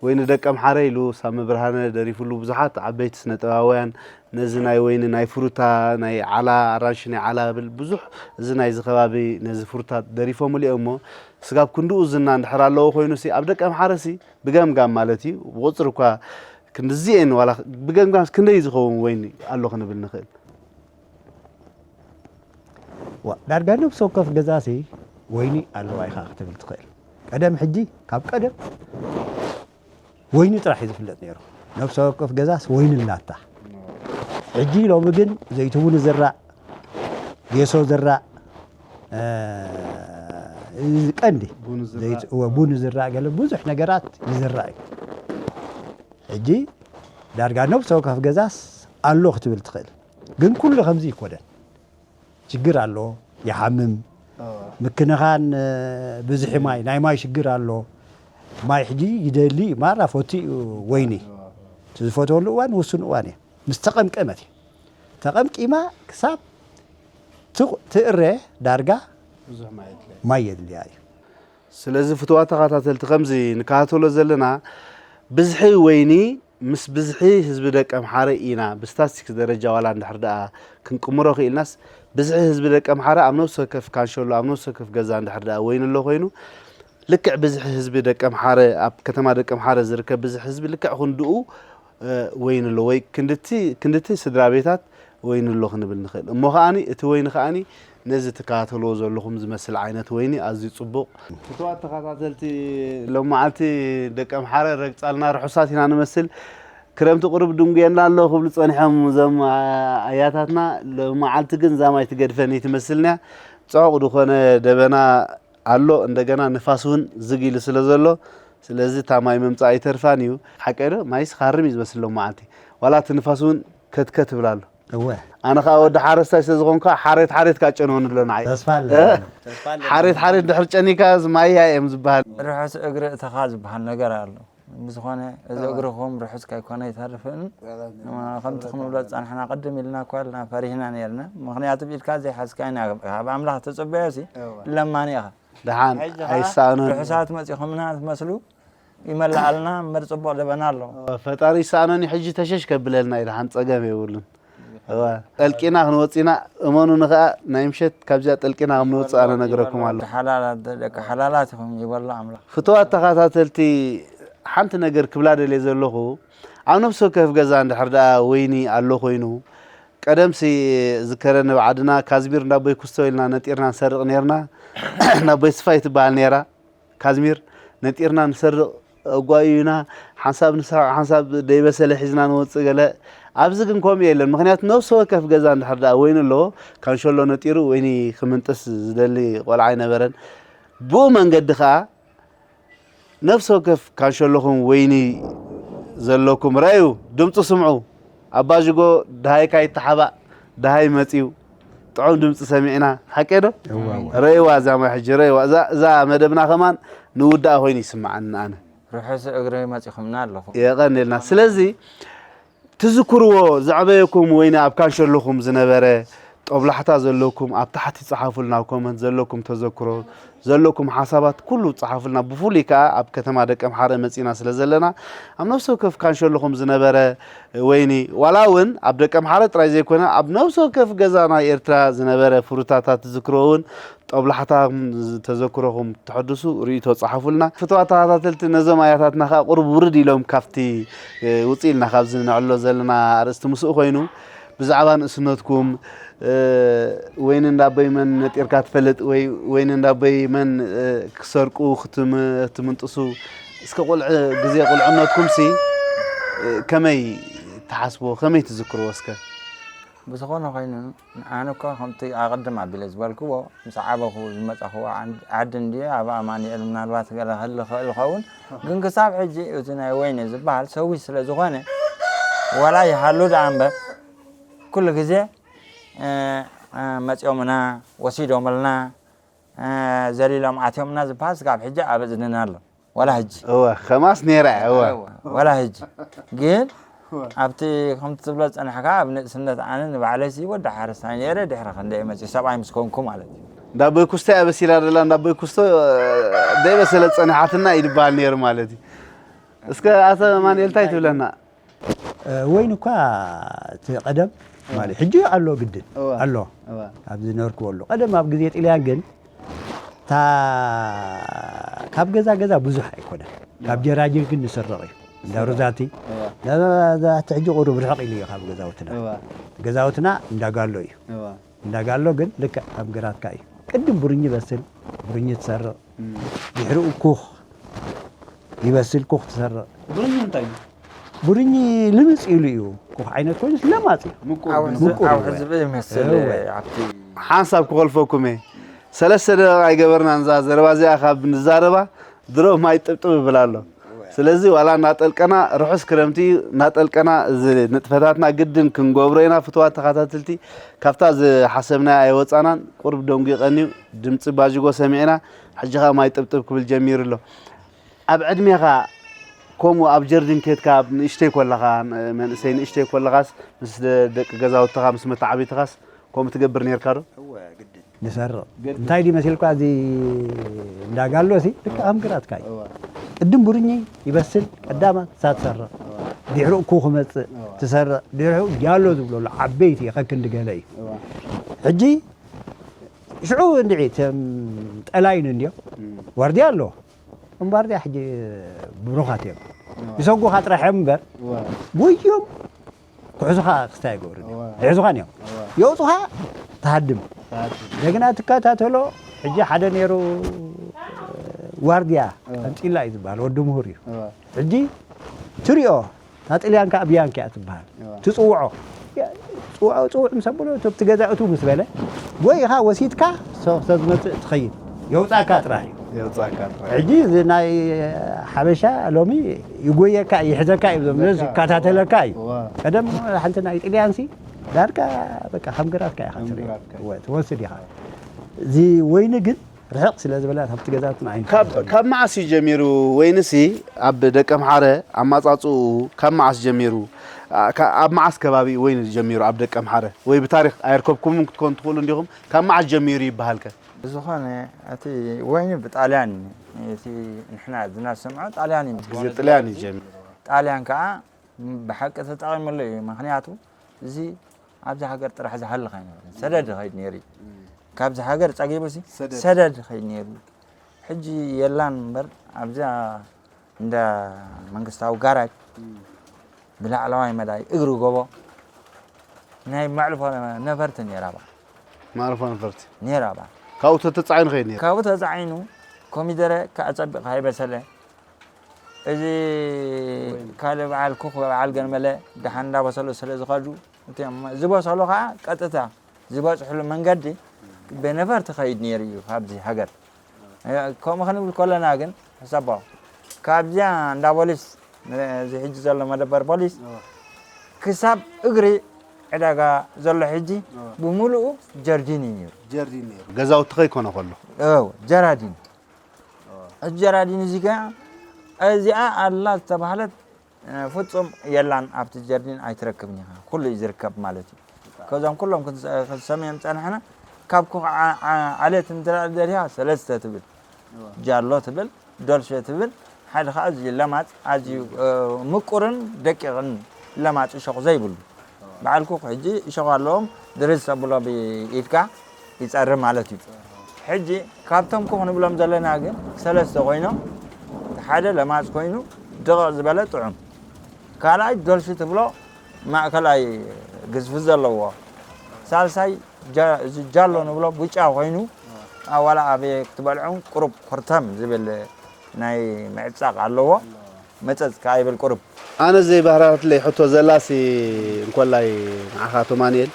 ወይኒ ደቀምሓረ ኢሉ ሳሚ ብርሃነ ደሪፍሉ ብዙሓት ዓበይቲ ስነ ጥበባውያን ነዚ ናይ ወይኒ ናይ ፍሩታ ናይ ዓላ ኣራንሺ ናይ ዓላ ብል ብዙሕ እዚ ናይዚ ከባቢ ነዚ ፍሩታ ደሪፎምሉ እዮም እሞ ስጋብ ክንድኡ ዝና እንድሕር ኣለዎ ኮይኑ ሲ ኣብ ደቀምሓረ ሲ ብገምጋም ማለት እዩ ብቁፅሪ እኳ ክንድዚኤን ዋላ ብገምጋም ክንደይ ዝኸውን ወይኒ ኣሎ ክንብል ንኽእል? ዋ ዳርጋ ነብሲ ወከፍ ገዛሲ ወይኒ ኣለዋ ኢኻ ክትብል ትኽእል። ቀደም ሕጂ ካብ ቀደም ወይኒ ጥራሕ እዩ ዝፍለጥ ነይሩ። ነብሲ ወከፍ ገዛስ ወይኒ ኣላታ። ሕጂ ሎሚ ግን ዘይትቡን ዝራእ ጌሶ ዝራእ እ፣ እዚ ቀንዲ ቡን ዝራእ። ዘይት- እወ፣ ቡን ዝራእ ገለ ብዙሕ ነገራት ይዝራእ እዩ። ሕጂ ዳርጋ ነብሲ ወከፍ ገዛስ ኣሎ ክትብል ትኽእል። ግን ኩሉ ከምዚ ይኮነን። ችግር ኣሎ፣ ይሓምም። ምክንኻን እ፣ ብዝሒ ማይ ናይ ማይ ሽግር ኣሎ። ማይ ሕጂ ይደሊ ማራ ፈትኡ ወይኒ እቲ ዝፈትወሉ እዋን ውሱን እዋን እየ ምስ ተቐምቀመት እዩ ተቐምቂማ ክሳብ ትቕ- ትእረ ዳርጋ ብዙሕ ማለት ማይ የድልያ እዩ። ስለዚ ፍትዋ ተኸታተልቲ ከምዚ ንከታተሎ ዘለና ብዝሒ ወይኒ ምስ ብዝሒ ህዝቢ ደቀምሓረ ኢና ብስታስቲክስ ደረጃ ዋላ እንድሕር ደኣ ክንቅምሮ ክኢልናስ ብዝሒ ህዝቢ ደቀምሓረ ኣብ ነብሲ ወከፍ ካንሸሎ ኣብ ነብሲ ወከፍ ገዛ እንድሕር ደኣ ወይኒ ኣሎ ኮይኑ ልክዕ ብዝሒ ህዝቢ ደቀምሓረ ኣብ ከተማ ደቀምሓረ ዝርከብ ብዝሒ ህዝቢ ልክዕ ክንድኡ እ፣ ወይኒ ኣሎ ወይ ክንድቲ ክንድቲ ስድራ ቤታት ወይኒ ኣሎ ክንብል ንኽእል እሞ ከዓኒ እቲ ወይኒ ከዓኒ ነዚ ትከታተልዎ ዘለኹም ዝመስል ዓይነት ወይኒ ኣዝዩ ፅቡቕ ፍትዋት ተኸታተልቲ ሎመዓልቲ ደቀምሓረ ረግፃልና ርሑሳት ኢና ንመስል ክረምቲ ቁሩብ ድንጉየና ኣሎ ክብሉ ፀኒሖም እዞም ኣያታትና ሎመዓልቲ ግን ዛማይ ትገድፈን ይትመስልንያ ፅዑቕ ዝኾነ ደበና ኣሎ እንደገና ንፋስ እውን ዝግ ኢሉ ስለ ዘሎ ስለዚ እታ ማይ ምምፃእ ኣይተርፋን እዩ ሓቀዶ ማይስ ክሃርም እዩ ዝመስል ሎመዓልቲ ዋላ እቲ ንፋስ እውን ከትከት ይብል ኣሎ እወ ኣነ ከዓ ወዲ ሓረስታይ ስለ ዝኾንኳ ሓሬት ሓሬት ከዓ ጨንወኒ ኣሎ ንዓይ ተስፋ ኣለ ሓሬት ሓሬት ድሕር ጨኒካ ማይ እዮም ዝበሃል ርሑስ እግሪ እተኻ ዝበሃል ነገር ኣሎ። ብዝኾነ እዚ እግርኹም ርሑስ ከይኮነ ኣይተርፍን። ከምቲ ክንብሎ ዝጸናሕና ቅድም ኢልና እኳ ኢልና ፈሪህና ነርና። ምኽንያቱ ብኢድካ ዘይሓዝካ ኢና ካብ ኣምላኽ ተጸበዮ ሲ ለማኒ ኢኻ። ደሓን ሕጂ ኸዓ ኣይሰኣኖን ርሑሳት መጺኹምና ትመስሉ ይመልኣልና እምበር ጽቡቕ ደበና ኣሎ። ፈጣሪ ይሰኣኖን እዩ ሕጂ ተሸሽ ከብለልና እዩ ደሓን ጸገም የብሉን። እዋ፣ ጠልቂና ክንወፅእ ኢና እመኑኒ ከዓ ናይ ምሸት ካብዚኣ ጠልቂና ከም ንወፅእ ኣነ ነግረኩም ኣለኹ። ሓላላት ደቂ ሓላላት ኢኹም ይበሎ ኣምላኽ። ፍትዋት ተኸታተልቲ ሓንቲ ነገር ክብላ ደልየ ዘለኹ ኣብ ነፍሲ ወከፍ ገዛ እንድሕር ደኣ ወይኒ ኣሎ ኮይኑ ቀደምሲ ዝከረኒ ኣብ ዓድና ካዝሚር እንዳቦይ ኩስቶ ኢልና ነጢርና ንሰርቕ ነርና። እንዳቦይ ስፋይ ትበሃል ነራ። ካዝሚር ነጢርና ንሰርቕ ኣጓዩና ሓንሳብ ንስሕቕ ሓንሳብ ደይበሰለ ሒዝና ንወፅእ ገለ ኣብዚ ግን ከምኡ የለን ምክንያቱ ነብሲ ወከፍ ገዛ እንድሕር ደኣ ወይኒ ኣለዎ ካንሸሎ ነጢሩ ወይኒ ክምንጥስ ዝደሊ ቆልዓ ኣይነበረን ብኡ መንገዲ ከዓ ነብሲ ወከፍ ካንሸሎኹም ወይኒ ዘለኩም ረኣዩ ድምፁ ስምዑ ኣባጅጎ ደሃይካ ይተሓባእ ደሃይ መፅዩ ጥዑም ድምፂ ሰሚዕና ሓቀ ዶ ረእይዋ እዛ ማይ ሕጂ ረእይዋ እዛ መደብና ከማን ንውዳኣ ኮይኑ ይስምዓኒ ኣነ ርሑስ እግሪ መፂኹምና ኣለኹም የቐንልና ስለዚ ትዝክርዎ ዘዕበየኩም ወይኒ ኣብ ካንሸሎኹም ዝነበረ ጦብላሕታ ዘለኩም ኣብ ታሕቲ ጸሓፉልና፣ ኣብ ኮመንት ዘለኩም ተዘክሮ፣ ዘለኩም ሓሳባት ኩሉ ጸሓፉልና። ብፍሉይ ከኣ ኣብ ከተማ ደቀምሓረ መጺና ስለ ዘለና፣ ኣብ ነፍሲ ወከፍ ካንሸሎኹም ዝነበረ ወይኒ፣ ዋላ እውን ኣብ ደቀምሓረ ጥራይ ዘይኮነ፣ ኣብ ነፍሲ ወከፍ ገዛ ናይ ኤርትራ ዝነበረ ፍሩታታት ትዝክሮ እውን ጦብላሕታኹም ተዘክሮኹም ተሐድሱ ርእይቶ ጸሓፉልና። ፍቱዋት ተኸታተልቲ፣ ነዞም ኣያታትና ከኣ ቁሩብ ውርድ ኢሎም ካብቲ፣ እ፣ ውጽእ ኢልና ካብዚ ነዕልሎ ዘለና ኣርእስቲ ምስኡ ኮይኑ፣ ብዛዕባ ንእስነትኩም፣ እ፣ ወይኒ እንዳ ኣቦይ መን ነጢርካ ትፈልጥ ወይ ወይኒ እንዳ ኣቦይ መን፣ እ፣ ክሰርቁ ክትም-፣ ክትምንጥሱ፣ እስከ ቁልዕ-፣ ግዜ ቁልዕነትኩምሲ፣ እ፣ ከመይ ትሓስብዎ? ከመይ ትዝክርዎ እስከ? ብዝኾነ ኮይኑ፣ ኣነ እኳ ከምቲ ኣቐድም ኣቢለ ዝበልክዎ፣ ምስ ዓበኹ ዝመጻኹዎ ዓን-፣ ዓዲ እንድየ፣ ኣብ ኣማኑኤል ምናልባት ገለ ክህሉ ይኽእል ይኸውን። ግን ክሳብ ሕጂ እቲ ናይ ወይኒ ዝበሃል ሰዊት ስለ ዝኾነ፣ ዋላ ይሃሉ ደኣ እምበር፣ ኩሉ ግዜ፣ እ፣ እ፣ መጺኦምና፣ ወሲዶምልና፣ እ፣ ዘሊሎም ኣትዮምና ዝበሃል ስጋብ ሕጂ ኣብ እዝንና ኣሎ። ዋላ ሕጂ። እወ፣ ከማስ ነይራ እያ፣ እወ። እወ፣ ዋላ ሕጂ። ግን ኣብቲ ከምቲ ትብሎ ዝጸናሕካ፣ ኣብ ንእስነት ኣነ ንባዕለይሲ ወዲ ሓረስታይ ነይረ፣ ድሕሪ ክንደይ መጺኡ ሰብኣይ ምስ ኮንኩ ማለት እዩ። እንዳ ኣቦይ ኩስቶ እያ በሲላ ደላ፣ እንዳ ኣቦይ ኩስቶ፣ እ፣ ዘይበሰለት ጸኒሓትና እዩ ዝበሃል ነይሩ ማለት እዩ። እስከ ኣቶ ኣማኑኤል እንታይ ትብለና? እ፣ ወይኒ እኳ እቲ ቀደም ማለት ሕጂ ኣሎ ግድን እወ። ኣሎ። እወ። ኣብ ዝነበርክዎ ኣሎ። ቀደም ኣብ ግዜ ጥልያን ግን እታ ካብ ገዛ ገዛ ብዙሕ ኣይኮነን። ካብ ጀራጅር ግን ንስረቕ እዩ። እንዳ ሩዛቲ፣ እወ። እዛ ሕጂ ቁሩብ ርሕቕ ኢሉ እዩ ካብ ገዛውትና። እወ። ገዛውትና እንዳጋሎ እዩ። እወ። እንዳጋሎ ግን ልክዕ ከም ግራትካ እዩ። ቅድም ቡርኝ ይበስል፣ ቡርኝ ትሰርቕ። እም። ድሕሪኡ ኩኽ ይበስል፣ ኩኽ ትሰርቕ። ቡርኝ እንታይ እዩ? ቡርኝ ልምጽ ኢሉ እዩ። ኩኽ ዓይነት ኮይኑስ ለማጽ እዩ። ምቁር ኣውሒ ግን። ዝ-፣ ምቁር ኣውሒ እዩ። ዝብኢ ይመስል እወ። ኣብቲ ሓንሳብ ክኸልፈኩም እየ። ሰለስተ ደቂቕ ኣይገበርናን እዛ ዘረባ እዚኣ ካብ ንዛረባ ድሮ ማይ ጥብጥብ ይብል ኣሎ። ስለዚ ዋላ እናጠልቀና፣ ርሑስ ክረምቲ እዩ፣ እናጠልቀና እዚ ንጥፈታትና ግድን ክንገብሮ ኢና። ፍቱዋት ተኸታተልቲ፣ ካብታ ዝሓሰብናዮ ኣይወጻናን። ቁሩብ ደንጒቐኒ እዩ፣ ድምጺ ባጅጎ ሰሚዕና፣ ሕጂ ኸኣ ማይ ጥብጥብ ክብል ጀሚሩ ኣሎ። ኣብ ዕድሜኻ ከምኡ ኣብ ጀርዲን ኬድካ፣ ኣብ ንእሽተይ ኮለኻ፣ መንእሰይ ንእሽተይ ኮለኻስ ምስ ደ-፣ ደቂ ገዛውትኻ፣ ምስ መተዓቢትኻስ ከምኡ ትገብር ኔርካ ዶ? እወ፣ ግድን። ንሰርቕ። ግድን። እንታይ ድዩ መሲልካ እዚ እንዳጋሎ ሲ? ልክዕ ከም ግራትካ እዩ። እወ። ቅድም ቡርኝ ይበስል፣ ቀዳማ ንሳ ትሰርቕ። እወ። ድሕሪኡ ኩ ክመጽእ እወ። ትሰርቕ። ድሕሪኡ ጃሎ ዝብሎ ኣሎ፣ ዓበይቲ ከክንዲ ገለ እዩ። እወ። ሕጂ ሽዑ እንድዒ እቶም ጠላይን እንድዮም። እም። ዋርድያ ኣለዎ። እም ዋርድያ ሕጂ ብሩኻት እዮም። እወ። ይሰጉኻ ጥራሕ እዮም እምበር፣ እወ። ጎዮም ክሕዙኻ ክስታይ ኣይገብሩን እዮም። እወ። ይሕዙኻን እዮም። እወ። የውጹኻ ትሃድም። ትሃድም። እንደገና ትከታተሎ። ሕጂ ሓደ ነይሩ ዋርድያ እወ። ቀንጺላ እዩ ዝበሃል፣ ወዲ ምሁር እዩ። እወ። ሕጂ ትሪኦ፣ እታ ጥልያን ከኣ ብያንኪ እያ ትበሃል። እዋ። ትጽውዖ። ያ-፣ ጽውዖ፣ ጽውዕ ምስ ኣበሎ፣ እቲ ኣብቲ ገዛ እትው ምስ በለ፣ ወይ ኢኻ ወሲድካ፣ ሰ-፣ ሰብ ዝመጽእ ትኸይድ። የውጻእካ ጥራሕ እዩ። የውጻእካ ጥራሕ። ሕጂ እዚ ናይ ሓበሻ ሎሚ ይጎየካ፣ ይሕዘካ እዩ፣ እዞም በቃ። ይከታተለካ እዩ። እዋ። ቀደም ሓንቲ ናይ ጥልያንሲ፣ ዳርጋ በቃ ከም ግራትካ ኢኻ ከም ትርኢ። ግራትካ። እወ፣ ትወስድ ኢኻ። እዚ ወይኒ ግን ርሕቕ ስለ ዝበለ ኣብቲ ገዛትና ኣይንከውን። ካብ፣ ካብ መዓስ እዩ ጀሚሩ? ወይንሲ ኣብ ደቀምሓረ ኣማጻጽኡ ካብ መዓስ ጀሚሩ? ኣ፣ ካ-፣ ኣብ መዓስ ከባቢ ወይኒ ጀሚሩ ኣብ ደቀምሓረ? ወይ ብታሪኽ ኣይርከብኩምን ክትኮኑ ትኽእሉ እንዲኹም። ካብ መዓስ ጀሚሩ ይበሃልከ? ብዝኾነ እቲ ወይኒ ብጣልያን እዩ። እቲ ንሕና ዝናሰምዖ ጣልያን እዩ። ግዜ ጥልያን እዩ ጀሚሩ። ጣልያን ከኣ ብሓቂ ተጠቒምሉ እዩ። ምኽንያቱ እዚ ኣብዚ ሃገር ጥራሕ ዝሃልኽ ኣይነበረን። ሰደድ ይኸይድ ነይሩ እዩ። እም። ካብዚ ሃገር ጸጊቡሲ ሰደድ። ሰደድ ይኸይድ ነይሩ። ሕጂ የላን እምበር ኣብዛ እንዳ መንግስታዊ ጋራጅ እም። ብላዕለዋይ መዳይ እግሪ ጎቦ ናይ መዕልፎ ነፈርቲ ነይራ እባ። መዕልፎ ነፈርቲ። ነይራ እባ። ካብኡ ተተጻዒኑ ይኸይድ ነይሩ። ካብኡ ተጻዒኑ ኮሚደረ ከኣ ጸቢቕ ከይበሰለ፣ እዚ ካልእ በዓል ኩኽ በዓል ገንመለ ደሓን እንዳበሰሉ ስለ ዝኸዱ፣ እቲኦም ዝበሰሉ ከኣ ቀጥታ ዝበጽሕሉ መንገዲ ብነፈርቲ ከይድ ነይሩ እዩ ካብዚ ሃገር። ከምኡ ክንብል ከለና ግን ሕሰቦ፣ ካብዚኣ እንዳ ፖሊስ፣ እዚ ሕጂ ዘሎ መደበር ፖሊስ፣ እወ። ክሳብ እግሪ ዕዳጋ ዘሎ ሕጂ እወ። ብምሉኡ ጀርዲን እዩ ነይሩ። ጀርዲን ነይሩ። ገዛውቲ ከይኮነ ከሎ። እወ፣ ጀራዲን። እወ። እዚ ጀራዲን እዚ ከኣ እዚኣ ኣላ ዝተባህለት፣ እ፣ ፍጹም የላን፣ ኣብቲ ጀርዲን ኣይትረክብን ኢኻ። ኩሉ እዩ ዝርከብ ማለት እዩ። ከዞም ኩሎም ክንሰምዮም ጸናሕና። ካብ ኩኽ ዓሌት እንተ ደሊኻ ሰለስተ ትብል፣ ጃሎ ትብል፣ ዶልሸ ትብል፣ ሓደ ኸዓ ኣዝዩ ለማጽ፣ ኣዝዩ ምቁርን ደቂቕን ለማጽ እሾኽ ዘይብሉ። በዓል ኩኽ ሕጂ እሾኽ ኣለዎም፣ ድርዝ ተብሎ ብኢድካ ይጸሪ ማለት እዩ። ሕጂ ካብቶም ኩኽ ንብሎም ዘለና ግን ሰለስተ ኮይኖም፣ ሓደ ለማጽ ኮይኑ ድቕቕ ዝበለ ጥዑም፣ ካልኣይ ዶልፊ ትብሎ ማእከላይ ግዝፊ ዘለዎ፣ ሳልሳይ ጃ- እዚ ጃሎ ንብሎ ብጫ ኮይኑ፣ ኣዋላ ኣበየ ክትበልዖም ቁሩብ ኮርተም ዝብል ናይ ምዕጻቕ ኣለዎ። መጸጽ ከኣ ይብል ቁሩብ። ኣነ ዘይባህራትለይ ሕቶ ዘላሲ እንኮላይ ንዓኻ ኣቶ ማንኤል፣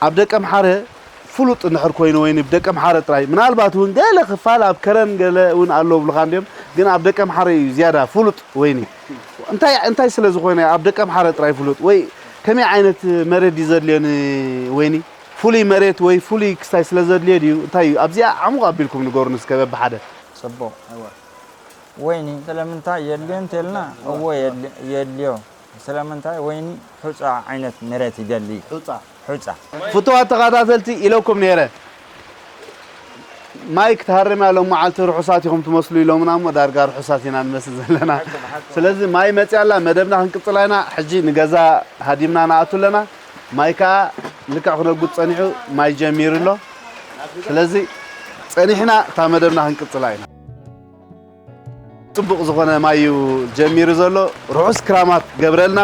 ኣብ ደቀምሓረ ፍሉጥ እንድሕር ኮይኑ ወይኒ ብደቀምሓረ ጥራይ፣ ምናልባት እውን ገለ ክፋል ኣብ ከረን ገለ እውን ኣሎ ብሉኻ እንድዮም፣ ግን ኣብ ደቀምሓረ እዩ ዝያዳ ፍሉጥ ወይኒ። እንታይ እንታይ ስለ ዝኾነ ኣብ ደቀምሓረ ጥራይ ፍሉጥ ወይ ከመይ ዓይነት መሬት ድዩ ዘድልዮ ንወይኒ? ፍሉይ መሬት ወይ ፍሉይ ክስታይ ስለ ዘድልዮ ድዩ? እንታይ እዩ ኣብዚኣ ዓሙቕ ኣቢልኩም ንገሩኒ እስከ በብሓደ። ጽቡቕ። ወይኒ ስለምንታይ የድልዮ እንተልና፣ እወ የድልዮ። ስለምንታይ ወይኒ ሑጻ ዓይነት መሬት ይደሊ። ሑጻ። ሑጻ። ፍቱዋት ተኸታተልቲ ኢለኩም ነይረ። ማይ ክትሃርም እያ ሎም መዓልቲ ርሑሳት ኢኹም ትመስሉ ኢሎምና እሞ ዳርጋ ርሑሳት ኢና ንመስል ዘለና። ስለዚ ማይ መፅያ ኣላ፣ መደብና ክንቅፅላ ኢና። ሕጂ ንገዛ ሃዲምና ንኣቱ ኣለና። ማይ ከዓ ልክዕ ክነጉድ ፀኒሑ ማይ ጀሚሩ ኣሎ። ስለዚ ፀኒሕና እታ መደብና ክንቅፅላ ኢና። ጽቡቕ ዝኾነ ማይ እዩ ጀሚሩ ዘሎ። ርሑስ ክራማት ገብረልና፣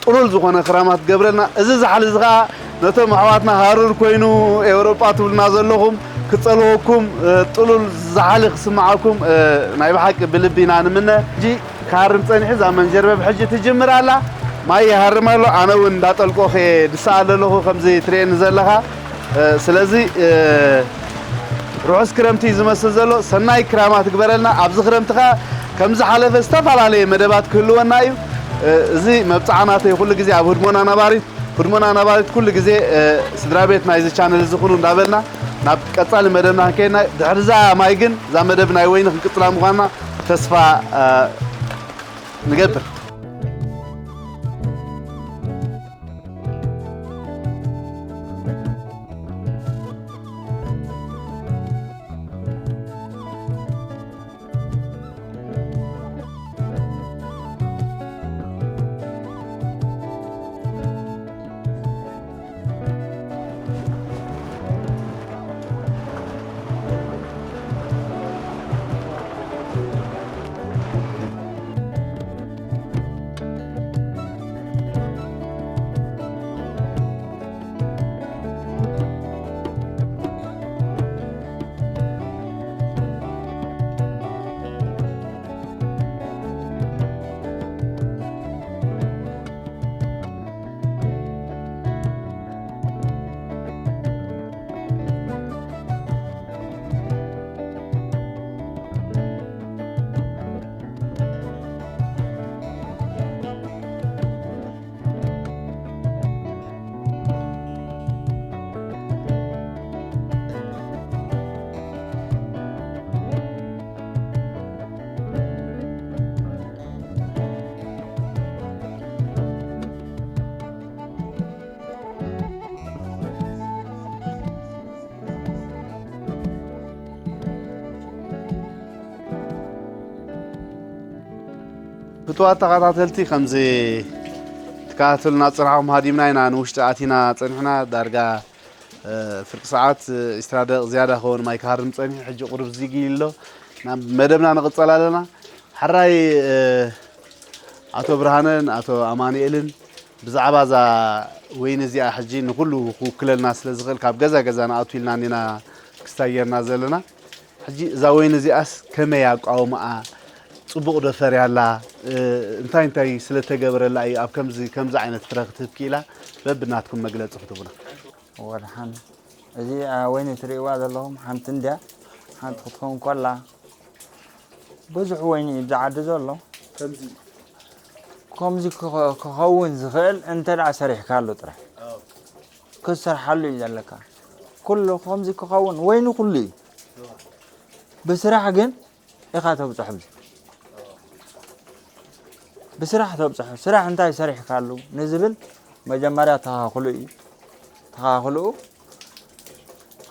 ጥሉል ዝኾነ ክራማት ገብረልና። እዚ ዛሕሊ እዚ ኸኣ ነቶም ኣሕዋትና ሃሩር ኮይኑ ኤውሮጳ ትብሉና ዘለኹም ክጸልወኩም፣ እ፣ ጥሉል ዛሕሊ ክስምዓኩም፣ እ፣ ናይ ብሓቂ ብልቢ ኢና ንምነ። ሕጂ ክሃርም ጸኒሑ፣ እዛ መንጀርበብ ሕጂ ትጅምር ኣላ። ማይ ይሃርም ኣሎ። ኣነ እውን እንዳጠልቆ ከየ ድስኣል ዘለኹ ከምዚ ትርእየኒ ዘለኻ። እ፣ ስለዚ፣ እ፣ ርሑስ ክረምቲ እዩ ዝመስል ዘሎ። ሰናይ ክራማት ግበረልና። ኣብዚ ክረምቲ ኸኣ ከም ዝሓለፈ ዝተፈላለየ መደባት ክህልወና እዩ። እ፣ እዚ መብጽዓ ናተይ ኩሉ ግዜ ኣብ ህድሞና ነባሪት፣ ህድሞና ነባሪት ኩሉ ግዜ፣ እ፣ ስድራ ቤት ናይዚ ቻነል እዚ ኩኑ እንዳበልና ናብ ቀጻሊ መደብና ክንከይድና። ድሕሪ እዛ ማይ ግን እዛ መደብ ናይ ወይኒ ክንቅጽላ ምዃንና ተስፋ፣ እ፣ ንገብር። ፍቱዋት ተኸታተልቲ፣ ከምዚ ትከታተሉና ጽናሕኩም ሃዲምና ኢና ንውሽጢ ኣቲና ጸኒሕና። ዳርጋ፣ እ፣ ፍርቂ ሰዓት፣ እ፣ ዒስራ ደቂቕ ዝያዳ ክኸውን ማይ ክሃርም ጸኒሑ። ሕጂ ቁሩብ ዝግ ኢሉ ኣሎ። ናብ መደብና ንቕጸል ኣለና። ሕራይ፣ እ፣ ኣቶ ብርሃነን ኣቶ ኣማኑኤልን ብዛዕባ እዛ ወይኒ እዚኣ ሕጂ ንኹሉ ክውክለልና ስለ ዝኽእል ካብ ገዛ ገዛ ንኣቱ ኢልና እኒና ክስታይ ጌርና ዘለና። ሕጂ እዛ ወይኒ እዚኣስ ከመይ ኣቃውማኣ? ጽቡቕ ዶ ፈርያ ኣላ? እ፣ እንታይ እንታይ ስለ ተገበረላ እዩ ኣብ ከምዚ፣ ከምዚ ዓይነት ፍረ ክትህብ ክኢላ? በብናትኩም መግለጺ ክትቡና። ወድሓን፣ እዚኣ ወይኒ ትርእይዋ ዘለኹም ሓንቲ እንድያ፣ ሓንቲ ክትኸውን ከላ ብዙሕ ወይኒ እዩ ኣብዚ ዓዲ ዘሎ። ከምዚ ከምዚ ክኸ-፣ ክኸውን ዝኽእል እንተ ደኣ ሰሪሕካሉ ጥራሕ። ኣዎ። ክትሰርሓሉ እዩ ዘለካ። ኩሉ ከምዚ ክኸውን ወይኒ ኩሉ እዩ። ኣዎ። ብስራሕ ግን ኢኻ ተብጽሖ። ኣብዚ ብስራሕ ተብጽሖ። ስራሕ እንታይ ሰሪሕካሉ ንዝብል መጀመርያ ተኻኽሉ እዩ። ኣኻኽልኡ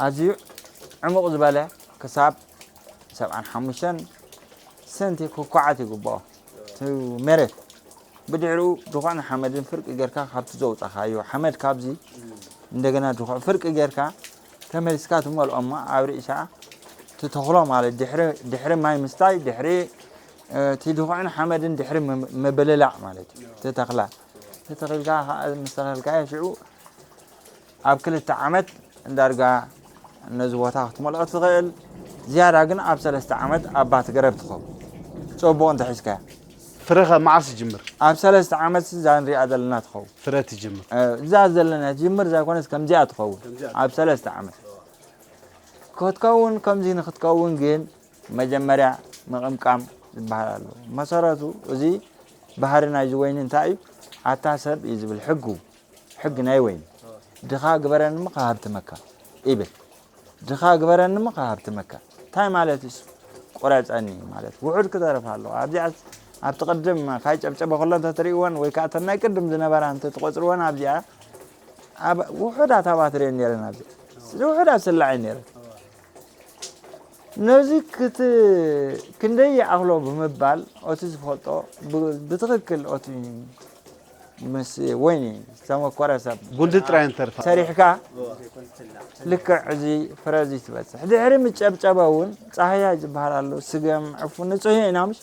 ኣዝዩ ዕሙቕ ዝበለ ክሳብ ሰብዓን ሓሙሽተን ሰንቲ ክኳዓት ይግብኦ እቲ መሬት። ብድሕሪኡ ድኹዕን ሓመድን ፍርቂ ጌርካ ካብቲ ዘውጻኻዮ ሓመድ ካብዚ እንደገና ድኹዕ ፍርቂ ጌርካ ተመሊስካ ትመልኦ እሞ ኣብ ርእሻ ትተኽሎ ማለት ድሕሪ ድሕሪ ማይ ምስታይ ድሕሪ እቲ ድኹዕን ሓመድን ድሕሪ ምብልላዕ ማለት እዩ። ትተኽላ ተተኺልካ ከዓ ምስ ተኸልካዮ ሽዑ ኣብ ክልተ ዓመት ዳርጋ ነዚ ቦታ ክትመልኦ ትኽእል። ዝያዳ ግን ኣብ ሰለስተ ዓመት ኣባት ገረብ ትኸውን። ጽቡቕ እንተሒዝካያ። ፍረኸ መዓስ ይጅምር? ኣብ ሰለስተ ዓመት እዛ ንሪኣ ዘለና ትኸውን። ፍረ ትጅምር። እ፣ እዛ ዘለና ትጅምር እዛ ኮነስ ከምዚኣ ትኸውን። ከምዚኣ። ኣብ ሰለስተ ዓመት ክትከውን ከምዚ ንክትከውን ግን መጀመርያ ምቕምቃም ዝበሃል ኣሎ። መሰረቱ እዚ ባህሪ ናይዚ ወይኒ እንታይ እዩ? ኣታ ሰብ እዩ ዝብል ሕጉ። ሕጊ ናይ ወይኒ። ድኻ ግበረኒ እሞ ክሃብትመካ ይብል። ድኻ ግበረኒ እሞ ክሃብትመካ። እንታይ ማለት እዩ? ቁረጸኒ ማለት። ውሑድ ክተርፍ ኣለዎ። ኣብዚኣ ኣብቲ ቅድም ካይጨብጨበ ከሎ እንተትርእይወን ወይ ከዓ እተን ናይ ቅድም ዝነበራ እንተትቆጽርወን ኣብዚኣ ኣብ ውሑዳት ኣባትር እየን ነይረን ኣብዚኣ። ውሑዳት ስላዕ እየን ነይረን። ነዚ ክት-፣ ክንደይ ይኣኽሎ ብምባል፣ ኦቲ ዝፈልጦ ብ-፣ ብትኽክል ኦቲ ምስ ወይኒ ዝተመኮረ ሰብ ጉንዲ ጥራይ እንተርፋ። ሰሪሕካ ልክዕ እዚ ፍረ እዚ ትበጽሕ። ድሕሪ ምጨብጨበ እውን ጻህያይ ዝበሃል ኣሎ፣ ስገም፣ ዕፉን፣ ንጹህ ኢና ምሽ?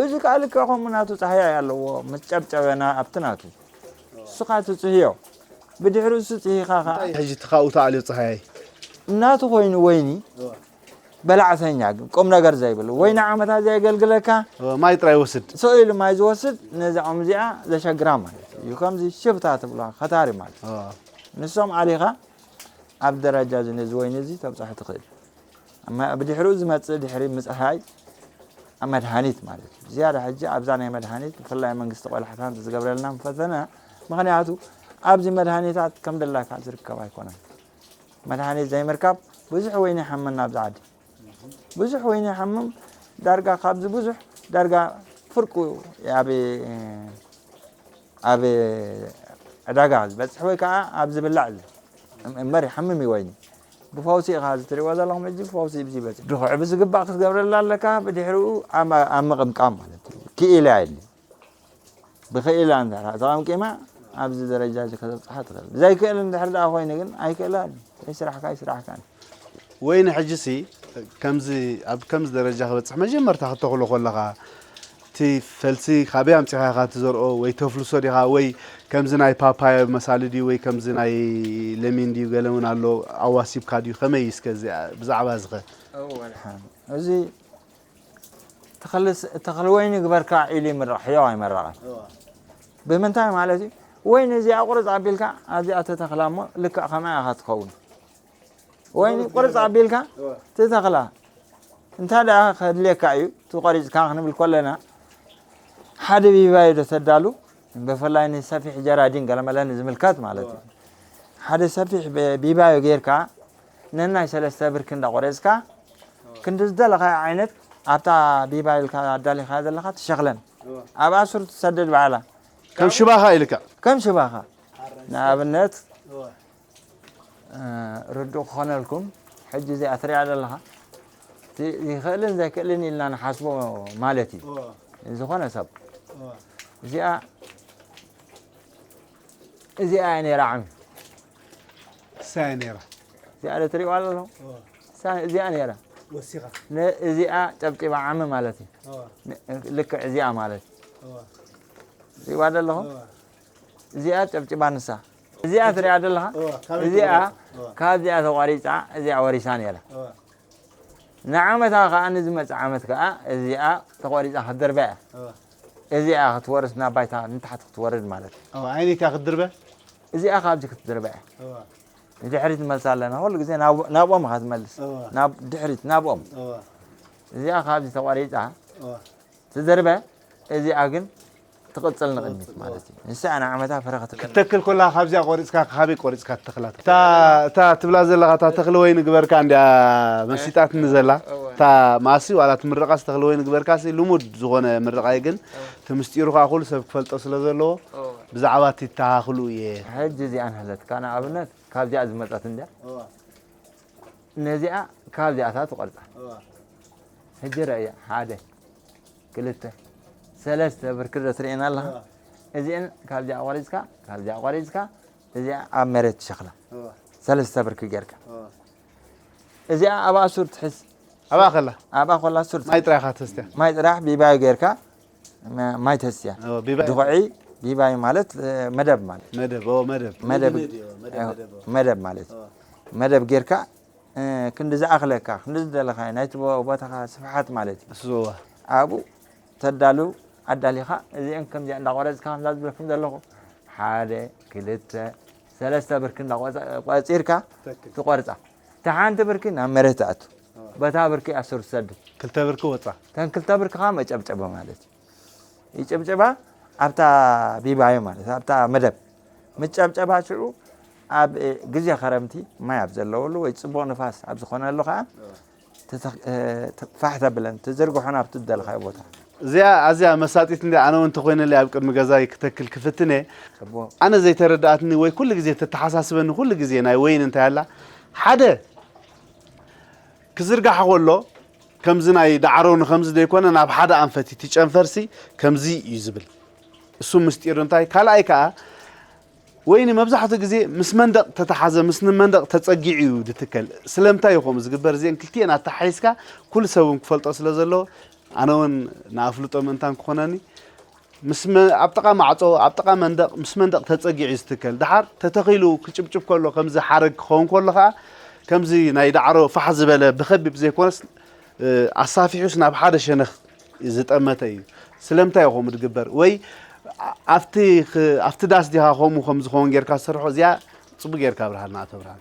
እዚ ከኣ ልክዕ ከምኡ ናቱ ጻህያይ ኣለዎ፣ ምስ ጨብጨበ ና-፣ ኣብቲ ናቱ። እሱ ከኣ ትጽህዮ። ብድሕሪ እሱ ጽሂኻ ከኣ ሕጂ እቲ ካብኡ ተኣልዮ ጻህያይ። እናቱ ኮይኑ ወይኒ በላዕተኛ ግን ቁም ነገር ዘይብሉ ወይ ንዓመታት ዘየገልግለካ እወ፣ ማይ ጥራይ ይወስድ። ስቕ ኢሉ ማይ ዝወስድ ነዛ ኦም እዚኣ ዘሸግራ ማለት እዩ። ከምዚ ሽፍታ ትብሎ ከታሪ ማለት እዩ። እወ። ንሶም ኣሊኻ ኣብ ደረጃ እዚ ነዚ ወይኒ እዚ ተብፅሖ ትኽእል። እማ ብድሕሪኡ ዝመፅእ ድሕሪ ምፅሃይ ኣብ መድሃኒት ማለት እዩ። ዝያዳ ሕጂ ኣብዛ ናይ መድሃኒት ብፍላይ መንግስቲ ቆላሕታ እንተዝገብረልና ምፈተነ። ምኽንያቱ ኣብዚ መድሃኒታት ከም ደላካ ዝርከብ ኣይኮነን። መድሃኒት ዘይምርካብ ብዙሕ ወይኒ ይሓመና ኣብዚ ዓዲ። ብዙሕ ወይኒ ይሓምም ዳርጋ ካብዚ ብዙሕ ዳርጋ ፍርቁ ኣብ ኣብ ዕዳጋ ዝበፅሕ ወይ ከዓ ኣብ ዝብላዕ እምበር ይሓምም እዩ ወይኒ። ብፈውሲ ኢኻ እዚ ትሪእዎ ዘለኹም ሕጂ ፈውሲ እዩ ዝበፅሕ። ድኹዒ ብዝግባእ ክትገብረላ ኣለካ። ብድሕሪኡ ኣብ ኣብ ምቕምቃም ማለት እዩ። ክኢላ የድሊ። ብኽኢላ እንድሕር ተቐምቂማ ኣብዚ ደረጃ እዚ ከተብፅሓ ትኽእል። ዘይክእል እንድሕር ደኣ ኮይኑ ግን ኣይክእላን እዩ። ስራሕካ ይስራሕካን። ወይኒ ሕጂሲ ከምዚ ኣብ ከምዚ ደረጃ ክበፅሕ መጀመርታ ክተኽሎ ከለኻ እቲ ፈልሲ ካበይ ኣምፂኻ ኢኻ ትዘርኦ ወይ ተፍልሶ ዲኻ ወይ ከምዚ ናይ ፓፓዮ መሳሊ ድዩ ወይ ከምዚ ናይ ለሚን ድዩ ገለ እውን ኣሎ ኣዋሲብካ ድዩ ከመይ እስከ እዚ ብዛዕባ እዚ ኸ? እወ፣ ድሓን። እዚ ተኽልስ-፣ ተኽሊ ወይኒ ግበርካ ኢሉ ይምረቕ፣ ሕያው ኣይመረቐን። እወ። ብምንታይ ማለት እዩ? ወይኒ እዚኣ ቁርፅ ኣቢልካ ኣብዚኣ ተተኽላ እሞ ልክዕ ከምኣ ኢኻ ትኸውን። ወይኒ ቁርፅ ኣቢልካ እወ። ትተኽላ። እንታ ደኣ ከድልየካ እዩ፣ እቲ ቆሪፅካ ክንብል ከለና ሓደ ቢባዮ ዶ ተዳሉ፣ ብፍላይ ንሰፊሕ ጀራዲን ገለመለ ንዝምልከት ማለት እዩ። እወ። ሓደ ሰፊሕ ቢ-፣ ቢባዮ ጌርካ ነናይ ሰለስተ ብርኪ እንዳቆረፅካ ክንዲ ዝደለኻዮ ዓይነት ኣብታ ቢባዮ ኢልካ ኣዳሊኻዮ ዘለኻ ትሸኽለን። እወ። ኣብኣ ሱር ትሰድድ ባዕላ። ከም ሽባኻ ኢልካ። ከም ሽባኻ። ንኣብነት እወ። እ፣ ርዱእ ክኾነልኩም፣ ሕጂ እዚኣ ትሪኣ ዘለኻ፣ እቲ ይኽእልን ዘይክእልን ኢልና ንሓስቦ ማለት እዩ። እወ። ዝኾነ ሰብ። እወ። እዚኣ፣ እዚኣ እያ ነይራ ዓሚ። እሳ እያ ነይራ። እዚኣ ዶ ትሪእዋ ኣለኹም? እወ። እሳ፣ እዚኣ ነይራ። ወሲኻ። ነ-፣ እዚኣ ጨብጢባ ዓሚ ማለት እዩ። እወ። ን-፣ ልክዕ እዚኣ ማለት እዩ። እወ። ሪእዋ ዶ ኣለኹም? እወ። እዚኣ ጨብጢባ ንሳ። እዚኣ ትሪኣ ዶ ኣለኻ? እወ፣ ካብ እዚኣ፣ ተቆሪጻ። እወ። ካብዚኣ ተቋሪጻ፣ እዚኣ ወሪሳ ነይራ። እወ። ንዓመታ ከኣ፣ ንዝመጽእ ዓመት ከኣ እዚኣ ተቆሪጻ ክትድርበ እያ። እወ። እዚኣ ክትወርስ ናብ ባይታ ንታሕቲ ክትወርድ ማለት እዩ። እወ፣ ዓይኒ ከኣ ክትድርበ? እዚኣ ካብዚ ክትድርበ እያ። እወ። ንድሕሪት ንመልሳ ኣለና። ኩሉ ግዜ ናብ፣ ናብኦም ኢኻ ትመልስ። እወ። ናብ ድሕሪት፣ ናብኦም። እወ። እዚኣ ካብዚ ተቆሪጻ እወ። ትድርበ፣ እዚኣ ግን ትቕጽል ንቕድሚት ትቕጽል፣ ማለት እዩ። ንሳ ንዓመታ ፍረ ክትክል። ክትተክል ከላ ካብዚኣ ቆሪጽካ ካበይ ቆሪጽካ ትተኽላ? እታ፣ እታ ትብላ ዘለኻ እታ ተኽሊ ወይኒ ግበርካ እንድያ መሲጣትኒ ዘላ። እወ። እታ መኣሲ ዋላ ትምረቓስ ተኽሊ ወይኒ ግበርካሲ ልሙድ ዝኾነ ምርቓ እዩ፣ ግን እወ። እቲ ምስጢሩ ከኣ ኩሉ ሰብ ክፈልጦ ስለ ዘለዎ እወ። ብዛዕባ እቲ ይተኻኽሉ እየ። ሕጂ እዚኣ ንሃለትካ ንኣብነት ካብዚኣ ዝመጸት እንድያ። እዋ ነዚኣ ካብዚኣታ ትቆርጻ። እዋ ሕጂ ረእያ፣ ሓደ፣ ክልተ፣ ሰለስተ ብርኪ ዶ ትርእየን ኣለኻ? እዋ እዚአን ካብዚኣ ቆሪጽካ፣ ካብዚኣ ቆሪጽካ፣ እዚኣ ኣብ መሬት ትሸኽላ። እዋ ሰለስተ ብርኪ ጌርካ። እዋ እዚኣ ኣብኣ ሱር ትሕዝ። ኣብኣ ከላ ኣብኣ ኮላ ሱር ማይ ጥራይ ኢኻ ተስትያ። ማይ ጥራሕ ቢባዩ ጌርካ መ- ማይ ተስትያ። እዎ፣ ቢባዩ። ድኹዒ ቢባዩ ማለት እ፣ መደብ ማለት። መደብ፣ እዎ፣ መደብ። መደብ። መደብ፣ እዎ፣ መደብ፣ እ፣ መደብ፣ እዎ። መደብ ማለት። እዎ። መደብ ጌርካ እ፣ ክንዲ ዝኣኽለካ፣ ክንዲ ዝደለኻዮ ናይቲ ቦ- ቦታኻ ስፍሓት ማለት እዩ። እሱ፣ እዎ። ኣብኡ ተዳሉ ኣዳሊኻ እዚአን ከምዚኣ እንዳቆረጽካ ከምዛ ዝብለኩም ዘለኹ ሓደ ክልተ ሰለስተ ብርኪ እንዳቆጸ- ቆጺርካ ትክክል። ትቆርጻ። እታ ሓንቲ ብርኪ ናብ መሬት ትኣቱ። እዎ። በታ ብርኪ እያ ሱር ትሰድድ። ክልተ ብርኪ ወጻ። እተን ክልተ ብርኪ ከዓ መጨብጨባ ማለት እዩ። ይጭብጭባ ኣብታ ቢባዮ ማለት ኣብታ መደብ ምጨብጨባ ሽዑ ኣብ እ፣ ግዜ ኸረምቲ ማይ ኣብ ዘለወሉ ወይ ጽቡቕ ንፋስ ኣብ ዝኾነሉ ከዓ ተተ- እ፣ ተ- ፋሕ ተብለን ትዝርግሖን ኣብቲ ዝደለኻዮ ቦታ። እዚኣ ኣዝያ መሳጢት እንዲ ኣነ እውን እንተኾይነለይ ኣብ ቅድሚ ገዛይ ክተክል ክፍትን እየ። ጽቡቕ። ኣነ ዘይተረዳኣትኒ ወይ ኩሉ ግዜ ተተሓሳስበኒ ኩሉ ግዜ ናይ ወይን እንታይ ኣላ ሓደ ክዝርጋሕ ከሎ ከምዚ ናይ ዳዕሮ ንከምዚ ዘይኮነ ናብ ሓደ ኣንፈት እቲ ጨንፈርሲ ከምዚ እዩ ዝብል። እሱ ምስጢሩ እንታይ ካልኣይ ከዓ ወይኒ መብዛሕትኡ ግዜ ምስ መንደቕ ተተሓዘ ምስ ንመንደቕ ተጸጊዑ እዩ ዝትከል። ስለምንታይ እዩ ከምኡ ዝግበር እዚአን ክልቲአን ኣተሓሒዝካ ኩሉ ሰብ እውን ክፈልጦ ስለ ዘለዎ ኣነ እውን ንኣፍልጦ ምእንታን ክኾነኒ ምስ መ- ኣብ ጥቓ ማዕጾ ኣብ ጥቓ መንደቕ ምስ መንደቕ ተጸጊዑ እዩ ዝትከል። ድሓር ተተኺሉ ክጭብጭብ ከሎ ከምዚ ሓረግ ክኸውን ከሎ ከዓ ከምዚ ናይ ዳዕሮ ፋሕ ዝበለ ብኸቢብ ዘይኮነስ ኣሳፊሑስ ናብ ሓደ ሸነኽ ዝጠመተ እዩ። ስለምንታይ እዩ ከምኡ ዝግበር? ወይ ኣብቲ ኣብቲ ዳስ ዲኻ ከምኡ ከም ዝኸውን ጌርካ ዝሰርሖ እዚኣ ጽቡቅ ጌርካ ኣብርሃልና ኣቶ ብርሃን።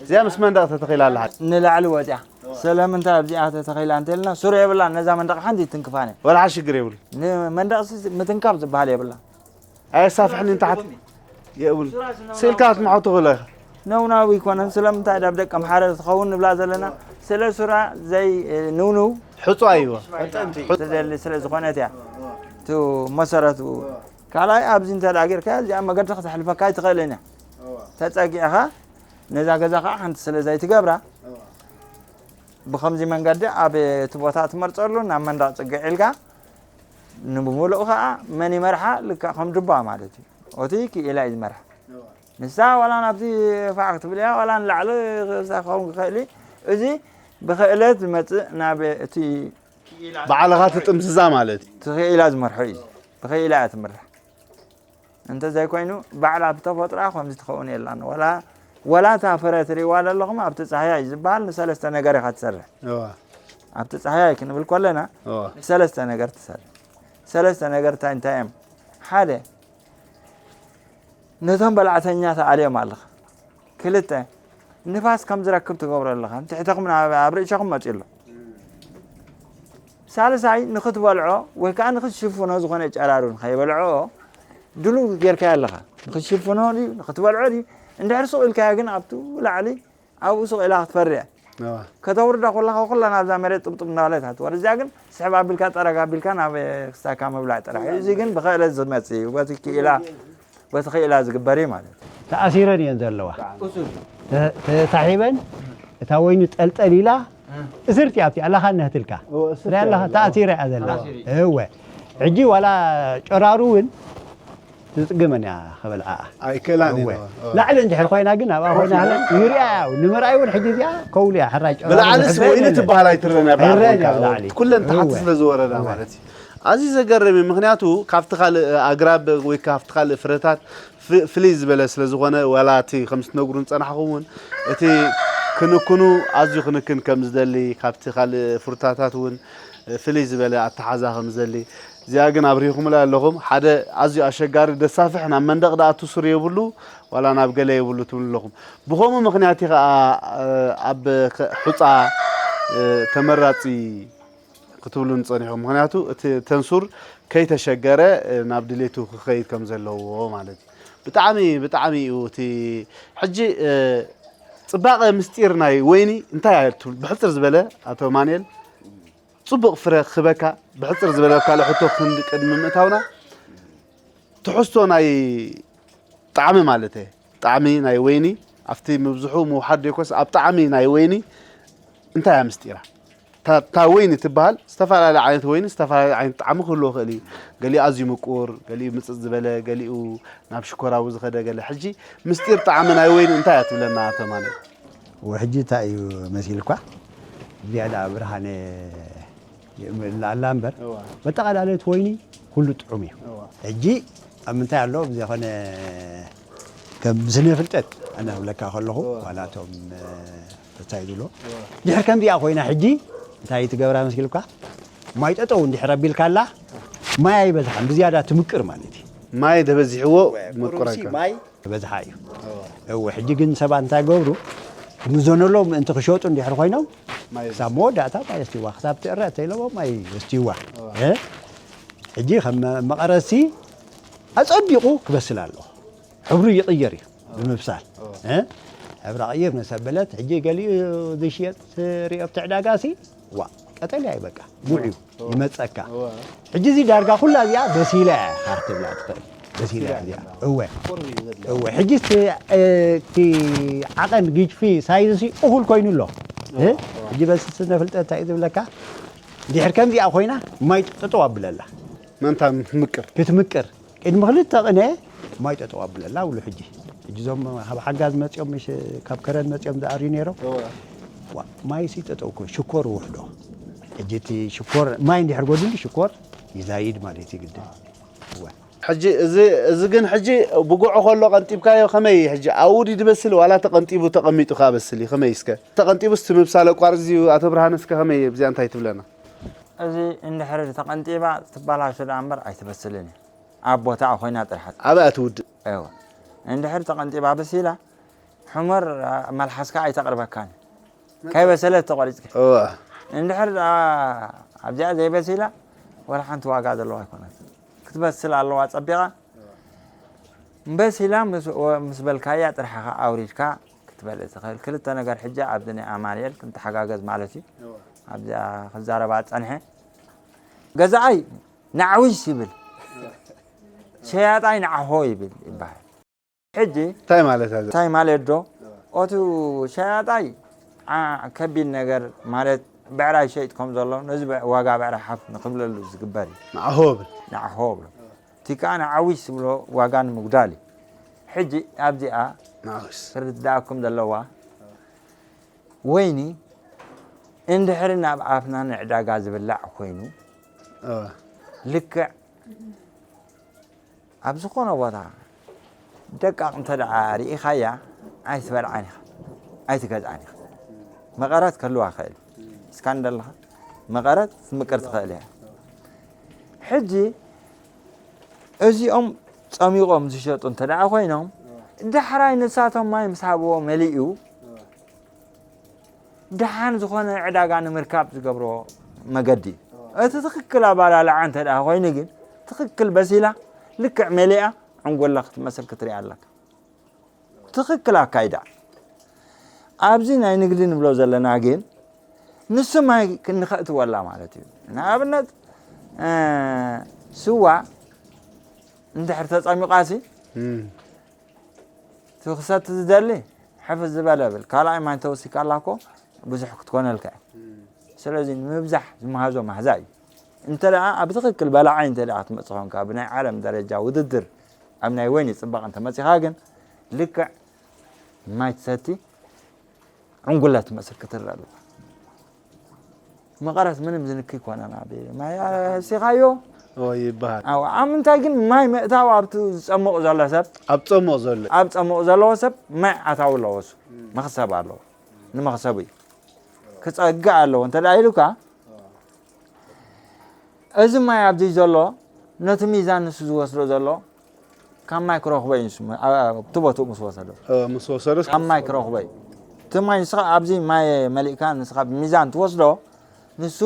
እዚኣ ምስ መንደቕ ተተኺላ ኣላ። ንላዕሊ ወፂኣ። ስለምንታይ ኣብዚኣ ተተኺላ እንተልና ሱር የብላን። ነዛ መንደቕ ሓንቲ ትንክፋነ ወላ ሓ ሽግር የብሉ። ንመንደቕ ምትንካፍ ዝበሃል የብላ። ኣየሳፍሕን እንታሕት የብሉ። ስኢልካ ክትምሖ ትኽእሎ ኢኻ። ነውናዊ ይኮነን። ስለምንታይ ዳብ ደቂ ኣምሓረ ትኸውን ንብላ ዘለና? ስለ ሱራ ዘይ ንውንው ሕጹ ኣይዎ። ትደሊ ስለ ዝኾነት እያ። ቱ መሰረቱ ካልኣይ ኣብዚ እንተ ደኣ ጌርካ እዚኣ መገዲ ክተሕልፈካ ኣይትኽእልን እያ። ተጸጊዕኻ ነዛ ገዛ ከዓ ሓንቲ ስለ ዘይትገብራ ብኸምዚ መንገዲ ኣብ እቲ ቦታ ትመርጸሉ ናብ መንደቕ ጽግዕ ኢልካ ንብምሉእ ከዓ መን ይመርሓ? ልክዕ ከም ዱባ ማለት እዩ። ኦቲ ክኢላ እዩ ዝመርሓ። ንሳ ዋላ ናብቲ ፋዕ ክትብል እያ ዋላ ንላዕሊ ክሳ ክኸውን ክኽእል እዩ። እዚ ብኽእለት ዝመጽእ ናብ እቲ ባዕልኻ ትጥምዝዛ ማለት እዩ። እቲ ክኢላ ዝመርሖ እዩ። ብኽኢላ እያ ትምራሕ። እንተዘይኮይኑ ባዕላ ብተፈጥሮኣ ከምዚ ትኸውን የላን። ወላ ወላ እታ ፍረ ትርእይዋ ዘለኹም ኣብቲ ጻህያይ ዝበሃል ንሰለስተ ነገር ኢኻ ትሰርሕ። እዋ፣ ኣብቲ ጻህያይ ክንብል ከለና እዋ። ሰለስተ ነገር ትሰርሕ። ሰለስተ ነገር እንታይ እንታይ እዮም? ሓደ ነቶም በላዕተኛ ተኣልዮም ኣለኻ። ክልተ ንፋስ ከም ዝረክብ ትገብሮ ኣለኻ። ንትሕተኹም ናብ- ኣብ ርእሰኹም መፂኡ ኣሎ። ሳልሳይ ንክትበልዖ ወይ ከዓ ንክትሽፍኖ ዝኾነ ጨራሩ ንኸይበልዖ ድሉው ጌርካዮ ኣለኻ። ንክትሽፍኖ ድዩ ንክትበልዖ ድዩ እንድሕር ሱቕ ኢልካዮ ግን ኣብቱ ላዕሊ ኣብኡ ሱቕ ኢላ ክትፈሪ እያ። እዋ። ከተውርዳ ከለኻ ኩላ ናብዛ መሬት ጥምጥም እናበለት እያ ትወርድ። እዚኣ ግን ስሕብ ኣቢልካ ጠረግ ኣቢልካ ናብ ክሳካ ምብላዕ ጥራሕ እዩ። እዚ ግን ብኽእለት ዝመጽእ እዩ። በቲ ክኢላ በቲ ክኢላ ዝግበር እዩ ማለት እዩ። ተኣሲረን እየን ዘለዋ። ተ- ተታሒበን እታ ወይኒ ጠልጠል ኢላ እስርቲ ኣብቲ ኣላኻ እነህትልካ እወ፣ እስርቲ ሪኣ ኣለኻ ኣላ። ተኣሲረ እያ ዘላ። እወ ሕጂ ዋላ ጨራሩ እውን ትጽግመን እያ ክበልዓ ኣይክእላን እወ እየን። እወ። ላዕሊ እንድሕር ኮይና ግን ኣብኣ ኮይና ህለን ይርያ ያው ንምርኣይ እውን ሕጂ እዚኣ ከውሉ እያ ሕራይ ጨራሩ ብላዕሊ ዝሕብእ ስወይኒ የለን። ትበሃል ኣይትረን እያ ብዓል ሕረን ኮይንካ። እያ ብላዕሊ። ኩለን ታሕቲ እወ። ስለ ዝወረዳ እወ። ማለት እዩ። ኣዝዩ ዘገርም እዩ። ምክንያቱ ካብቲ ካልእ ኣግራብ ወይ ካብቲ ካልእ ፍረታት ፍ- ፍልይ ዝበለ ስለ ዝኾነ ዋላ እቲ ከም ትነግሩን ጸናሕኹም እውን እቲ ክንክኑ ኣዝዩ ክንክን ከም ዝደሊ ካብቲ ካልእ ፍሩታታት እውን ፍልይ ዝበለ ኣተሓዛ ከም ዝደሊ እዚኣ ግን ኣብሪኹምላ ኣለኹም። ሓደ ኣዝዩ ኣሸጋሪ ደሳፍሕ ናብ መንደቕ ደኣ ትሱር የብሉ ዋላ ናብ ገለ የብሉ ትብሉ ኣለኹም። ብኸምኡ ምክንያት እዩ ከዓ ኣብ ከ- ሑፃ ተመራፂ ክትብሉን ጸኒሑ። ምክንያቱ እቲ ተንሱር ከይተሸገረ ናብ ድሌቱ ክኸይድ ከም ዘለዎ ማለት እዩ። ብጣዕሚ ብጣዕሚ እዩ እቲ ሕጂ ጽባቐ ምስጢር ናይ ወይኒ እንታይ እያ ትብል ብሕጽር ዝበለ ኣቶ ማንኤል ጽቡቕ ፍረ ክበካ ብሕጽር ዝበለ ካልእ ሕቶ ክንዲ ቅድሚ ምእታውና ትሕዝቶ ናይ ጣዕሚ ማለት እየ ጣዕሚ ናይ ወይኒ ኣብቲ ምብዝሑ ምውሓድ ዘይኮስ ኣብ ጣዕሚ ናይ ወይኒ እንታይ እያ ምስጢራ? እታ እታ ወይኒ ትበሃል ዝተፈላለየ ዓይነት ወይኒ ዝተፈላለየ ዓይነት ጣዕሚ ክህልዎ ይኽእል እዩ። ገሊኡ ኣዝዩ ምቁር፣ ገሊኡ ምጽጽ ዝበለ፣ ገሊኡ ናብ ሽኮራዊ ዝኸደ ገለ። ሕጂ ምስጢር ጣዕሚ ናይ ወይኒ እንታይ እያ ትብለና ተማነ? ወሕጂ እንታይ እዩ መሲልኳ ዝያዳ ብርሃነ የምልኣላ እምበር እዋ። በጠቓላለቲ ወይኒ ኩሉ ጥዑም እዩ። እዋ። ሕጂ ኣብ ምንታይ ኣሎ ብዘኾነ ከም ስነ ፍልጠት ኣነ ክብለካ ከለኹ እዋ። ዋላ እቶም እንታይ ዝብሎ ድሕር ከምዚኣ ኮይና ሕጂ እንታይ ትገብራ መሲልኳ ማይ ጠጠው እንድሕር ኣቢልካላ ማይ ኣይበዝሓን ብዝያዳ ትምቅር ማለት እዩ። ማይ ተበዚሕዎ ቁሩብሲ ምቁረካ። ማይ በዝሓ እዩ። እወ ሕጂ ግን ሰባት እንታይ ገብሩ ክምዘነሎም ምእንቲ ክሸጡ እንድሕር ኮይኖም ማይ ክሳብ መወዳእታ ማይ የስትይዋ ክሳብ ትእረ ተይለዎ ማይ የስትይዋ። እ? ሕጂ ከም መቐረሲ ኣጸቢቑ ክበስል ኣለዎ። ሕብሩ ይቕየር እዩ ብምብሳል። እ? ሕብራ ቅይር ምስ ኣበለት ሕጂ ገሊኡ ዝሽየጥ ሪኦ ኣብቲ ዕዳጋ ሲ ዋ ቀጠልያ እዩ በቃ ጉዕ እዩ ይመጸካ። ሕጂ እዚ ዳርጋ ኩላ እዚኣ በሲላ እያ ካር ትብላ ትኽእል በሲላ እያ እዚኣ እወ እወ ሕጂ እቲ ዓቐን ግጅፊ ሳይዝ ሲ እኹል ኮይኑ ኣሎ። እ? ሕጂ በዚ ስነ ፍልጠት እንታይ እዩ ዝብለካ ድሕር ከምዚኣ ኮይና ማይ ጠጠው ኣብለላ መንታ ምቅር ክትምቅር ቅድሚ ክልተ ቅነ ማይ ጠጠው ኣብለላ ውሉ ሕጂ ሕጂ እዞም ካብ ሓጋዝ መፅኦም ምሽ ካብ ከረን መፅኦም ዝኣርዩ ነይሮም ዋ፣ ማይ ሲ ጠጠው ኮ ሽኮር ውሕዶ ሕጂ እቲ ሽኮር ማይ እንድሕር ጎዲሉ ሽኮር ይዛይድ ማለት እዩ ግድን እወ። ሕጂ እዚ እዚ ግን ሕጂ ብጉዑ ከሎ ቀንጢብካዮ ከመይ እዩ? ሕጂ ኣብኡ ድዩ ድበስል ዋላ ተቐንጢቡ ተቐሚጡ ክኣ በስል እዩ? ከመይ እስከ ተቐንጢቡስ እቲ ምብሳል ኣቋርጽ እዩ? ኣቶ ብርሃነ እስከ ከመይ እዩ? ብዚኣ እንታይ ትብለና? እዚ እንድሕር ተቐንጢባ ትበላሾ ደኣ እምበር ኣይትበስልን እያ። ኣብ ቦታኣ ኮይና ጥራሕ ኣበይ እያ ትውድእ? እወ። እንድሕር ተቐንጢባ በሲላ ሕመር መልሓስካ ኣይተቕርበካን። ከይበሰለት ተቖሪጽካ። እወ። እንድሕር ደኣ ኣብዚኣ ዘይበሲላ ወላ ሓንቲ ዋጋ ዘለዋ ኣይኮነትን። ክትበስል ኣለዋ ጸቢቓ። በሲላ ምስ በልካያ ጥራሕ ኢኻ ኣውሪድካ ክትበልዕ ትኽእል። ክልተ ነገር ሕጂ ኣብዚ ናይ ኣማኑኤል ክንተሓጋገዝ ማለት እዩ። ኣብዚኣ ክዛረባ ጸንሐ። ገዛኣይ ናዕዊስ ይብል፣ ሸያጣይ ናዕሆ ይብል ይበሃል። ሕጂ እንታይ ማለት እዩ? እንታይ ማለት ዶ? ኦቱ ሸያጣይ ዓ- ከቢድ ነገር ማለት ብዕራይ ሸይጥ ከም ዘሎ ነዚ ብዕ- ዋጋ ብዕራይ ሓፍ ንክብለሉ ዝግበር እዩ። ንዓሆ ብል ንዓሆ ብሎ እቲ ከዓ ንዓዊስ ዝብሎ ዋጋ ንምጉዳል እዩ። ሕጂ ኣብዚኣ ንዓዊስ ክርድኣኩም ዘለዋ ወይኒ እንድሕሪ ናብ ኣፍና ንዕዳጋ ዝብላዕ ኮይኑ እወ። ልክዕ ኣብ ዝኾነ ቦታ ደቃቕ እንተ ደኣ ርኢኻያ ኣይትበልዓን ኢኻ ኣይትገዝኣን ኢኻ። መቐረት ክህልዋ ይኽእል እስካ እንደለኻ መቐረት ትምቅር ትኽእል እያ። ሕጂ እዚኦም ጸሚቖም ዝሸጡ እንተ ደኣ ኮይኖም ዳሕራይ ንሳቶም ማይ ምስ ሃብዎ መሊኡ ደሓን ዝኾነ ዕዳጋ ንምርካብ ዝገብሮ መገዲ እዩ። እቲ ትኽክል ኣባላልዓ እንተ ደኣ ኮይኑ ግን ትኽክል በሲላ ልክዕ መሊኣ ዕንጉላ ክትመስል ክትሪኣ ኣለካ። ትኽክል ኣካይዳ ኣብዚ ናይ ንግዲ ንብሎ ዘለና ግን ንሱ ማይ ክንኸእትወላ ማለት እዩ። ንኣብነት ስዋ እንድሕር ተፀሚቓሲ ትኽሰቲ ዝደሊ ሕፍስ ዝበለ ብል ካልኣይ ማይ እንተወሲካላ እኮ ብዙሕ ክትኮነልካ እያ። ስለዚ ንምብዛሕ ዝመሃዞ ማህዛ እዩ። እንተ ደኣ ኣብ ትኽክል በላዓይ እንተ ደኣ ክትመፅእ ኮንካ ብናይ ዓለም ደረጃ ውድድር ኣብ ናይ ወይኒ ፅባቕ እንተመፂኻ ግን ልክዕ ማይ ትሰቲ ዕንጉላ ትመስል ክትረአ ኣለካ። መቐረት ምንም ዝንኪ ይኮነን ኣብ ማይ ኣሲኻዮ ይበሃል። ኣብ ምንታይ ግን ማይ ምእታው ኣብቲ ዝፀምቕ ዘሎ ሰብ ኣብ ፀሞቕ ዘሎ ኣብ ፀምቕ ዘለዎ ሰብ ማይ ኣታዊ ኣለዎ እሱ መኽሰብ ኣለዎ። ንመኽሰቡ እዩ ክፀግእ ኣለዎ እንተ ደኣ ኢሉካ እዚ ማይ ኣብዚ ዘሎ ነቲ ሚዛን ንሱ ዝወስዶ ዘሎ ካብ ማይ ክረኽቦ እዩ ንሱ እቲ ቦትኡ ምስ ወሰዶ ምስ ወሰዶ ካብ ማይ ክረኽቦ እዩ። እቲ ማይ ንስኻ ኣብዚ ማይ መሊእካ ንስኻ ብሚዛን ትወስዶ ንሱ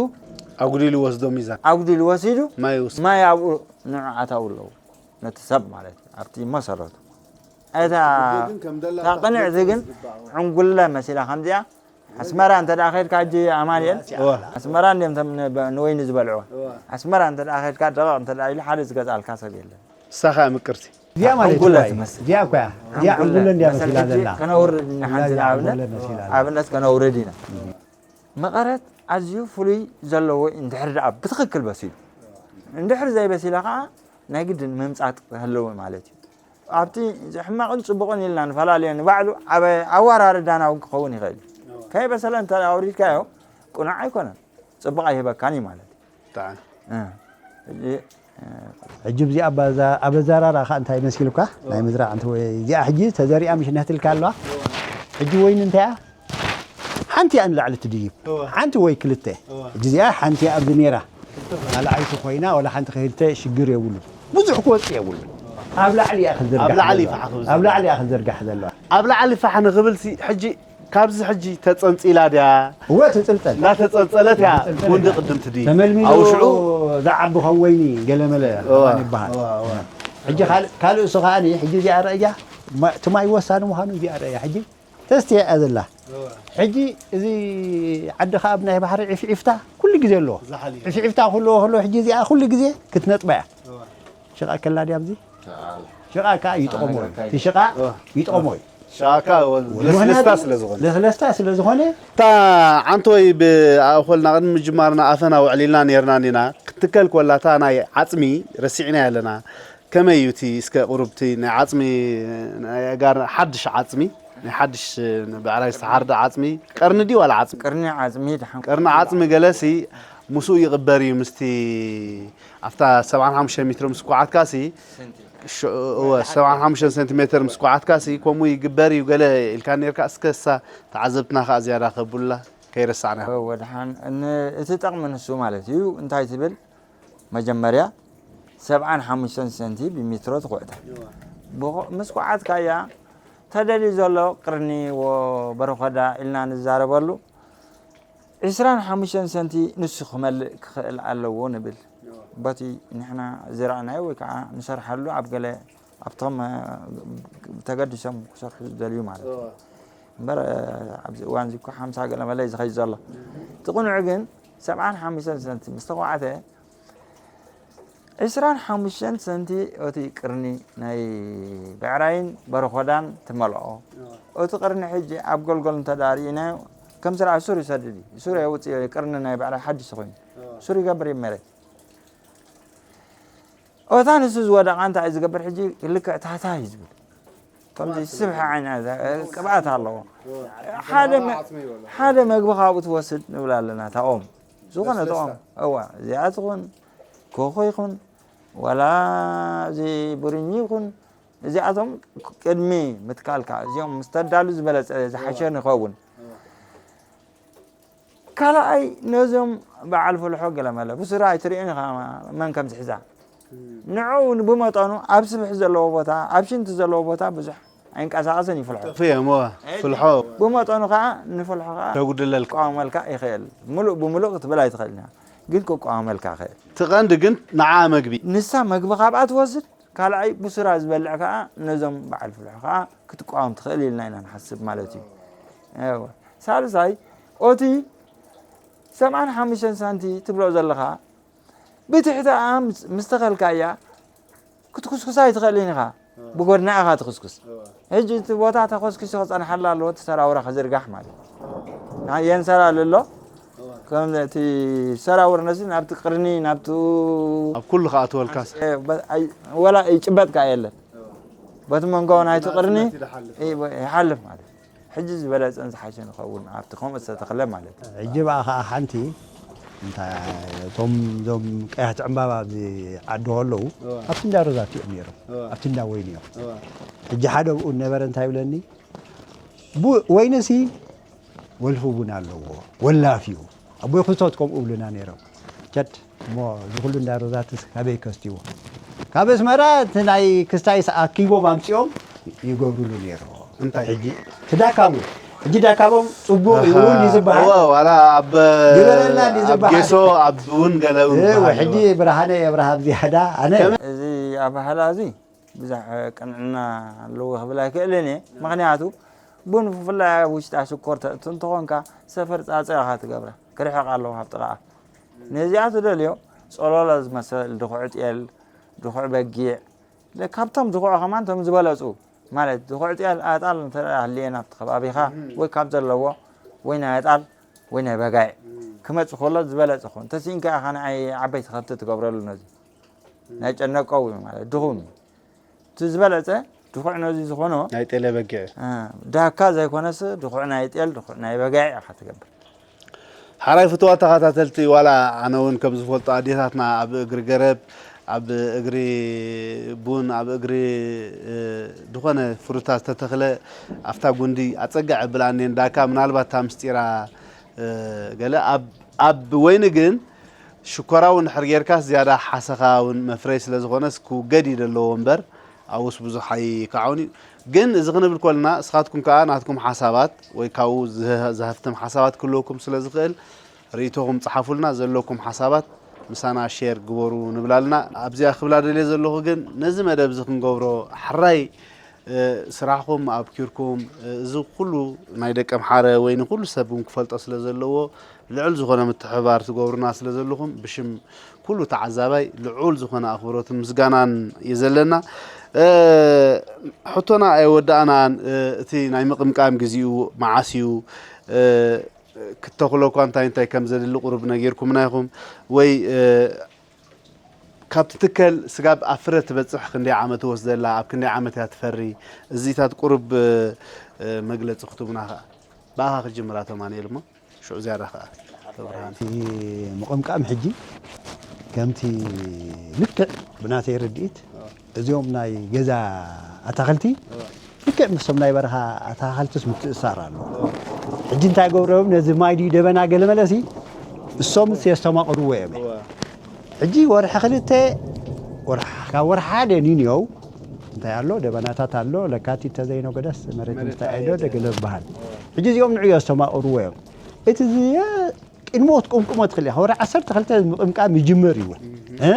ኣጉዲሉ ወስዶ ሚዛን ኣጉዲሉ ወሲዱ ማይ ውስ ማይ ኣብኡ ንዑ ኣታው ኣለዉ ነቲ ሰብ ማለት እዩ ኣብቲ መሰረቱ እታ እታ ቅንዕቲ ግን ዕንጉለ መሲላ ከምዚኣ ኣስመራ እንተ ደኣ ከድካ ሕጂ ኣማንኤል ኣስመራ እንዲም ቶም ንወይኒ ዝበልዕዎ ኣስመራ እንተ ደኣ ከድካ ደቐቕ እንተ ደኣ ኢሉ ሓደ ዝገዝኣልካ ሰብ የለን ሳኻ ምቅርቲ እዚኣ ማለት እዚኣ እኮ እያ። እዚኣ ዕንጉለ እንዲያ መሲላ ዘላ። ከነውርድ ኢና ሓንቲ ንኣብነት ኣብነት ከነውርድ ኢና። መቐረት ኣዝዩ ፍሉይ ዘለዎ እንድሕር ደኣ ብትኽክል በሲሉ፣ እንድሕር ዘይበሲለ ከዓ ናይ ግድን ምምፃጥ ክህልው ማለት እዩ። ኣብቲ ሕማቕን ፅቡቕን ኢልና ንፈላለዮ ንባዕሉ ኣብ ኣወራርዳና እውን ክኸውን ይኽእል እዩ። ከይበሰለ እንተ ኣውሪድካዮ ቅኑዕ ኣይኮነን፣ ፅቡቕ ኣይህበካን እዩ ማለት እዩ። ሕጂ እዚኣ ኣበዛራራ ከዓ እንታይ መሲልካ ናይ ምዝራዕ እንተ ወይ እዚኣ ሕጂ ተዘሪኣ ምሽ ነህትልካ ኣለዋ። ሕጂ ወይን እንታይ እያ ሓንቲ እያ ንላዕሊ ትድይብ። ሓንቲ ወይ ክልተ። ሕጂ እዚኣ ሓንቲ እያ ኣብዚ ነይራ ካልኣይቲ ኮይና ወላ ሓንቲ ክልተ ሽግር የብሉ። ብዙሕ ክወፅእ የብሉ። ኣብ ላዕሊ እያ ክትዝርጋሕ ኣብ ላዕሊ ዘለዋ። ፋሕ ክብል ኣብ ላዕሊ እያ ክትዝርጋሕ ዘለዋ። ኣብ ላዕሊ ፋሕ ንኽብል ሲ ሕጂ ካብዚ ሕጂ ተጸንጺላ ድያ? እወ ትጽልጸል። እናተጸንጸለት እያ ትጽልጸል ጉንዲ እያ። ቅድም ትድይብ። ተመልሚሉ ኣብኡ ሽዑ ዝዓቢ ከም ወይኒ ገለመለ እወ። ይበሃል። እወ፣ እወ። ሕጂ ካልእ ካልእ እሱ ከዓኒ ሕጂ እዚኣ ረእያ ማ- እቲ ማይ ወሳኒ ምዃኑ እዚኣ ረእያ ሕጂ ተስትያ እያ ዘላ። እወ። ሕጂ እዚ ዓዲ ከኣ ኣብ ናይ ባሕሪ ዒፍዒፍታ ኩሉ ግዜ ኣለዎ። ዝሓል እዩ። ዒፍዒፍታ ክህልዎ ከሎ ሕጂ እዚኣ ኩሉ ግዜ ክትነጥባ እያ። እወ። ሽቓ ከላ ድያ ኣብዚ? ሽቓ ከኣ ይጥቐሞ እዩ። እቲ ሽቓ ይጥቐሞ እዩ። ሽቓ ከኣ ለስለስታ ስለ ዝኾነ። ለስለስታ ስለ ዝኾነ። እታ ዓንቶይ ብኣኾልና ቅድሚ ምጅማርና ኣፈና ውዕል ኢልና ነይርና እንዲና። ክትከል ኮላ እታ ናይ ዓጽሚ ረሲዕናያ ኣለና። ከመይ እዩ እቲ እስከ ቁሩብ እቲ ናይ ዓጽሚ ናይ ኣጋር ሓድሽ ዓጽሚ ናይ ሓድሽ ብዕራይ ዝተሓርደ ዓጽሚ ቀርኒ ድዩ ዋላ ዓጽሚ? ቅርኒ ዓጽሚ ድሓን። ቀርኒ ዓጽሚ ገለሲ ምስኡ ይቕበር እዩ ምስቲ ኣብታ ሰብዓን ሓሙሽተ ሜትሮ ምስ ኳዓትካሲ ሽ- እወ ሰብዓን ሓሙሽተ ሴንቲሜትር ምስ ኳዓትካሲ ከምኡ ይግበር እዩ ገለ ኢልካ ነርካ እስከ እሳ ተዓዘብትና ከኣ ዝያዳ ከብሉላ ከይረሳዕና። ወድሓን ን- እቲ ጠቕሚ ንሱ ማለት እዩ እንታይ ትብል መጀመርያ ሰብዓን ሓሙሽተን ሰንቲ ብሜትሮ ትኹዕታ ብኹ- ምስ ኳዓትካያ ተደልዩ ዘሎ ቅርኒ ወ- በረኾዳ ኢልና ንዛረበሉ ዕስራን ሓሙሽተን ሰንቲ ንሱ ክመልእ ክኽእል ኣለዎ ንብል። በቲ ንሕና ዝረኣናዮ ወይ ከዓ ንሰርሓሉ ኣብ ገለ ኣብቶም ተገዲሶም ክሰርሑ ዝደልዩ ማለት እዩ። እምበር ኣብዚ እዋን እዚ እኮ ሓምሳ ገለ መለ እዩ ዝኸይድ ዘሎ። እቲ ቅኑዕ ግን ሰብዓን ሓሙሽተን ሰንቲ ምስ ተኳዕተ ዕስራን ሓሙሽተን ሰንቲ እቲ ቅርኒ ናይ ብዕራይን በረኾዳን ትመልኦ። እቲ ቅርኒ ሕጂ ኣብ ጎልጎል እንተዳርኢናዮ ከም ስርዓ ሱር ይሰድድ እዩ። ሱር የውፅእ እዩ። ቅርኒ ናይ ብዕራይ ሓድሽ ኮይኑ ሱር ይገብር እዩ መሬት። ኦታ ንሱ ዝወደቓ እንታይ እዩ ዝገብር ሕጂ ልክዕ ታታ እዩ ዝብል። ከምዚ ስብሒ ዓይና ቅብኣት ኣለዎ። ሓደ መ- ሓደ መግቢ ካብኡ ትወስድ ንብል ኣለና። ታኦም ዝኾነ ታኦም እዋ እዚኣ ትኹን ኮኾ ይኹን ዋላ እዚ ብርኝ ይኹን እዚኣቶም ቅድሚ ምትካልካ እዚኦም ምስ ተዳሉ ዝበለፀ ዝሓሸ ንኸውን። ካልኣይ ነዞም በዓል ፍልሖ ገለመለ ብስራ ኣይትርእን ኢኻ መን ከም ዝሕዛ ንዑ እውን ብመጠኑ ኣብ ስብሒ ዘለዎ ቦታ ኣብ ሽንቲ ዘለዎ ቦታ ብዙሕ ኣይንቀሳቐስን ይፍልሖ ጠፍኡ እዮም እወ ፍልሖ ብመጠኑ ከዓ ንፍልሖ ከዓ ተጉድለልካ ክቃወመልካ ይኽእል ምሉእ ብምሉእ ክትብል ኣይትኽእልን ኢኻ ግን ክቃወመልካ ይኽእል እቲ ቀንዲ ግን ንዓ መግቢ ንሳ መግቢ ካብኣ ትወስድ ካልኣይ ብሱራ ዝበልዕ ከዓ ነዞም በዓል ፍልሖ ከዓ ክትቃወም ትኽእል ኢልና ኢና ንሓስብ ማለት እዩ። እወ። ሳልሳይ ኦቲ ሰብዓን ሓሙሽተን ሳንቲ ትብሎ ዘለኻ ብትሕቲ ምስ ተኸልካያ ክትኩስኩሳ ኣይትኽእልን ኢኻ ብጎድና ኢኻ ትኹስኩስ ሕጂ እቲ ቦታ ተኾስኪሱ ክፀንሓላ ኣለዎ እቲ ሰራውራ ክዝርጋሕ ማለት የንሰላል ኣሎ ከም እቲ ሰራውር ነዚ ናብቲ ቅርኒ ናብቲ ኣብ ኩሉ ክኣትወልካስ ወላ ይጭበጥ ከዓ የለን በቲ መንጎ ናይቲ ቅርኒ ይሓልፍ ማለት ሕጂ ዝበለፀን ዝሓሸ ንኸውን ኣብቲ ከምኡ ዝተተኽለ ማለት እዩ ሕጂ ብኣ ከዓ ሓንቲ እንታይ እቶም እዞም ቀያሕቲ ዕምባባ ኣብዚ ዓዲ ከለዉ ኣብቲ እንዳ ሮዛት እዮም ነይሮም ኣብቲ እንዳ ወይኒ እዮም ሕጂ ሓደ ብኡ ነበረ እንታይ ይብለኒ ወይንሲ ወልፊ እውን ኣለዎ ወላፍ እዩ ኣቦይ ክስቶት ከምኡ ብሉና ነይሮም ቸድ እሞ እዚ ኩሉ እንዳ ሮዛትስ ካበይ ከስትዎ ካብ ኣስመራ እቲ ናይ ክስታይስ ኣኪቦም ኣምፂኦም ይገብሩሉ ነይሮ እንታይ ሕጂ ትዳካሙ ሕጂ ዳካቦም ፅቡቅ ይውን ይዝበሃል ዋላ ኣብ ግበረልና እንዲ ኣብ ዝበሃል ጌሶ ኣብ እውን ገለ እውን እወ፣ ዝበሃል ሕጂ ኣለዎ። ብርሃነ የብርሃም ዝያዳ ኣነ እዚ ኣባህላ እዚ ብዙሕ ቅንዕና ኣለዎ ክብል ኣይክእልን እየ ምክንያቱ ቡን ብፍላይ ኣብ ውሽጣ ሽኮር ተእቱ እንተኾንካ ሰፈር ፃፀ ኢኻ ትገብራ ክርሕቕ ኣለዎ ካብ ጥቓኣ ነዚኣ ትደልዮ ፆሎሎ ዝመስል ድኹዕ ጤል ድኹዕ በጊዕ ለ-፣ ካብቶም ዝኹዑ ከማን እቶም ዝበለጹ፣ ማለት ዝኹዕ ጥያል ኣጣል እንተ ደኣ ህልየን ኣብቲ ከባቢኻ፣ እም። ወይ ካብ ዘለዎ፣ ወይ ናይ ኣጣል፣ ወይ ናይ በጋዕ እም። ክመጽእ ከሎ ዝበለጸ ኾን። ተስኢንካ ኢኻ ንዓይ ዓበይቲ ከብቲ ትገብረሉ ነዚ። እም። ናይ ጨነቀው እዩ ማለት፣ ድኹም እዩ። እቲ ዝበለጸ ድኹዕ ነዚ ዝኾኖ ናይ ጤለ በጊዕ። እ፣ ዳካ ዘይኮነስ ድኹዕ ናይ ጤል፣ ድኹዕ ናይ በጋዕ ኢኻ ትገብር። ሓራይ ፍትዋት ተኸታተልቲ፣ ዋላ ኣነ እውን ከም ዝፈልጦ ኣዴታትና ኣብ እግሪ ገረብ፣ ኣብ እግሪ ቡን፣ ኣብ እግሪ፣ እ፣ ዝኾነ ፍሩታ ዝተተኽለ ኣብታ ጉንዲ ኣጸግዕ ኣብላ እኔን ዳካ ምናልባት እታ ምስጢራ፣ እ፣ ገለ ኣብ፣ ኣብ ወይኒ ግን ሽኮራ እውን ድሕር ጌርካስ ዝያዳ ሓሰኻ እውን መፍረይ ስለ ዝኾነስ ክውገድ እዩ ዘለዎ እምበር ኣብኡስ ብዙሕ ኣይከዓውን እዩ። ግን እዚ ክንብል ከለና እስኻትኩም ከኣ ናትኩም ሓሳባት ወይ ካብኡ ዝህ-፣ ዝሃፍትም ሓሳባት ክህልወኩም ስለ ዝኽእል ርእይቶኹም ጸሓፉልና፣ ዘለኩም ሓሳባት ምሳና ሼር ግበሩ ንብል ኣለና። ኣብዚኣ ክብላ ደልየ ዘለኹ ግን ነዚ መደብ እዚ ክንገብሮ ሕራይ እ፣ ስራሕኩም ኣብኪርኩም፣ እ፣ እዚ ኩሉ ናይ ደቀምሓረ ወይ ንኩሉ ሰብ እውን ክፈልጦ ስለ ዘለዎ ልዑል ዝኾነ ምትሕብባር ትገብሩና ስለ ዘለኹም ብሽም ኩሉ ተዓዛባይ ልዑል ዝኾነ ኣኽብሮትን ምስጋናን እዩ ዘለና። እ፣ ሕቶና ኣይወዳእናን። እ፣ እቲ ናይ ምቕምቃም ግዜኡ መዓስ እዩ? እ፣ ክተኽሎ እኳ እንታይ እንታይ ከም ዘድሊ ቁሩብ ነጊርኩምና ኢኹም ወይ፣ እ፣ ካብ ትትከል ስጋብ ኣብ ፍረ ትበጽሕ ክንደይ ዓመት ትወስደላ? ኣብ ክንደይ ዓመት እያ ትፈሪ? እዚታት ቁሩብ፣ እ፣ መግለጺ ክትቡና ከኣ። ብኣኻ ክጅምር ኣቶ ኣማኑኤል እሞ፣ ሽዑ ዝያዳ ከኣ ኣቶ ብርሃነ። እቲ ምቕምቃም ሕጂ ከምቲ ልክዕ ብናተይ ርድኢት፣ እዚኦም ናይ ገዛ ኣታኽልቲ ልክዕ ምስቶም ናይ በረኻ ኣታኽልትስ ምትእሳር ኣለዎ። ሕጂ እንታይ ገብሮም፣ ነዚ ማይ ድዩ ደበና ገለ መለሲ፣ እሶምስ የስተማቕርዎ እዮም። ሕጂ ወርሒ ክልተ፣ ወርሒ፣ ካብ ወርሒ ሓደ ኒንዮው እንታይ ኣሎ? ደበናታት ኣሎ። ለካቲት ተዘይነጎደስ መሬት መሬት ምስታይ ኣይዶ ኣይዶ። ደገለ ዝበሃል። ሕጂ እዚኦም ንዑ የስተማቕርዎ እዮም። እቲ ዚ-፣ ቅድሚ ወት ቅምቅሞ ትኽእል ኢኻ። ወርሒ ዓሰርተ ክልተ ምቕምቃም ይጅምር እዩ እውን። እ?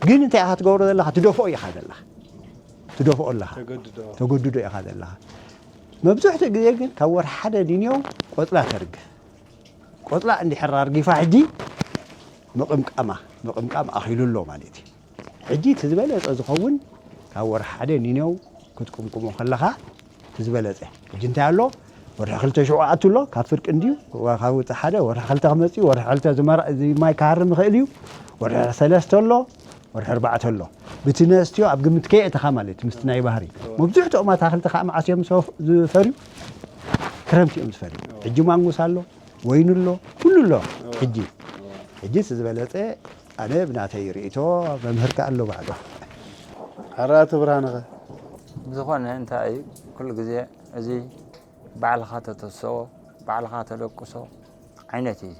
ግን እንታይ ኢኻ ትገብሮ ዘለኻ? ትደፍኦ ኢኻ ዘለኻ። ትደፍኦ ኣለኻ። ተገድዶ። ተገድዶ ኢኻ ዘለኻ። መብዝሕትኡ ግዜ ግን ካብ ወርሒ ሓደ ኒንዮው ቆጽላ ተርግፍ። ቆጽላ እንድሕር ኣርጊፋ ሕጂ ምቕምቃማ፣ ምቕምቃም ኣኺሉ ኣሎ ማለት እዩ። ሕጂ እቲ ዝበለጸ ዝኸውን ካብ ወርሒ ሓደ ኒንዮው ክትቅምቅሞ ከለኻ እቲ ዝበለጸ። ሕጂ እንታይ ኣሎ? ወርሒ ክልተ ሽዑ ኣቱ ኣሎ፣ ካብ ፍርቂ እንድዩ፣ ወርሒ ሓደ፣ ወርሒ ክልተ ክመጽእ እዩ፣ ወርሒ ክልተ ዝመራ-፣ እዚ ማይ ክሃርም ይኽእል እዩ፣ ወርሒ ሰለስተ ኣሎ፣ ወርሒ ኣርባዕተ ኣሎ። ብቲ ነስትዮ ኣብ ግምት ከየእተኻ ማለት እዩ፣ ምስቲ ናይ ባህሪ። መብዝሕትኦም ኣታኽልቲ ከዓ መዓስ እዮም ዝፈ-፣ ዝፈርዩ? ክረምቲ እዮም ዝፈርዩ። ሕጂ ማንጉስ ኣሎ፣ ወይኒ ኣሎ፣ ኩሉ ኣሎ። ሕጂ፣ ሕጂ እቲ ዝበለጸ ኣነ ብናተይ ርእይቶ፣ መምህር ከኣ ኣሎ ባዕሉ። ሕራይ ኣቶ ብርሃነ ኸ? ብዝኾነ እንታይ እዩ፣ ኩሉ ግዜ እዚ ባዕልኻ ተተስኦ፣ ባዕልኻ ተደቅሶ ዓይነት እዩ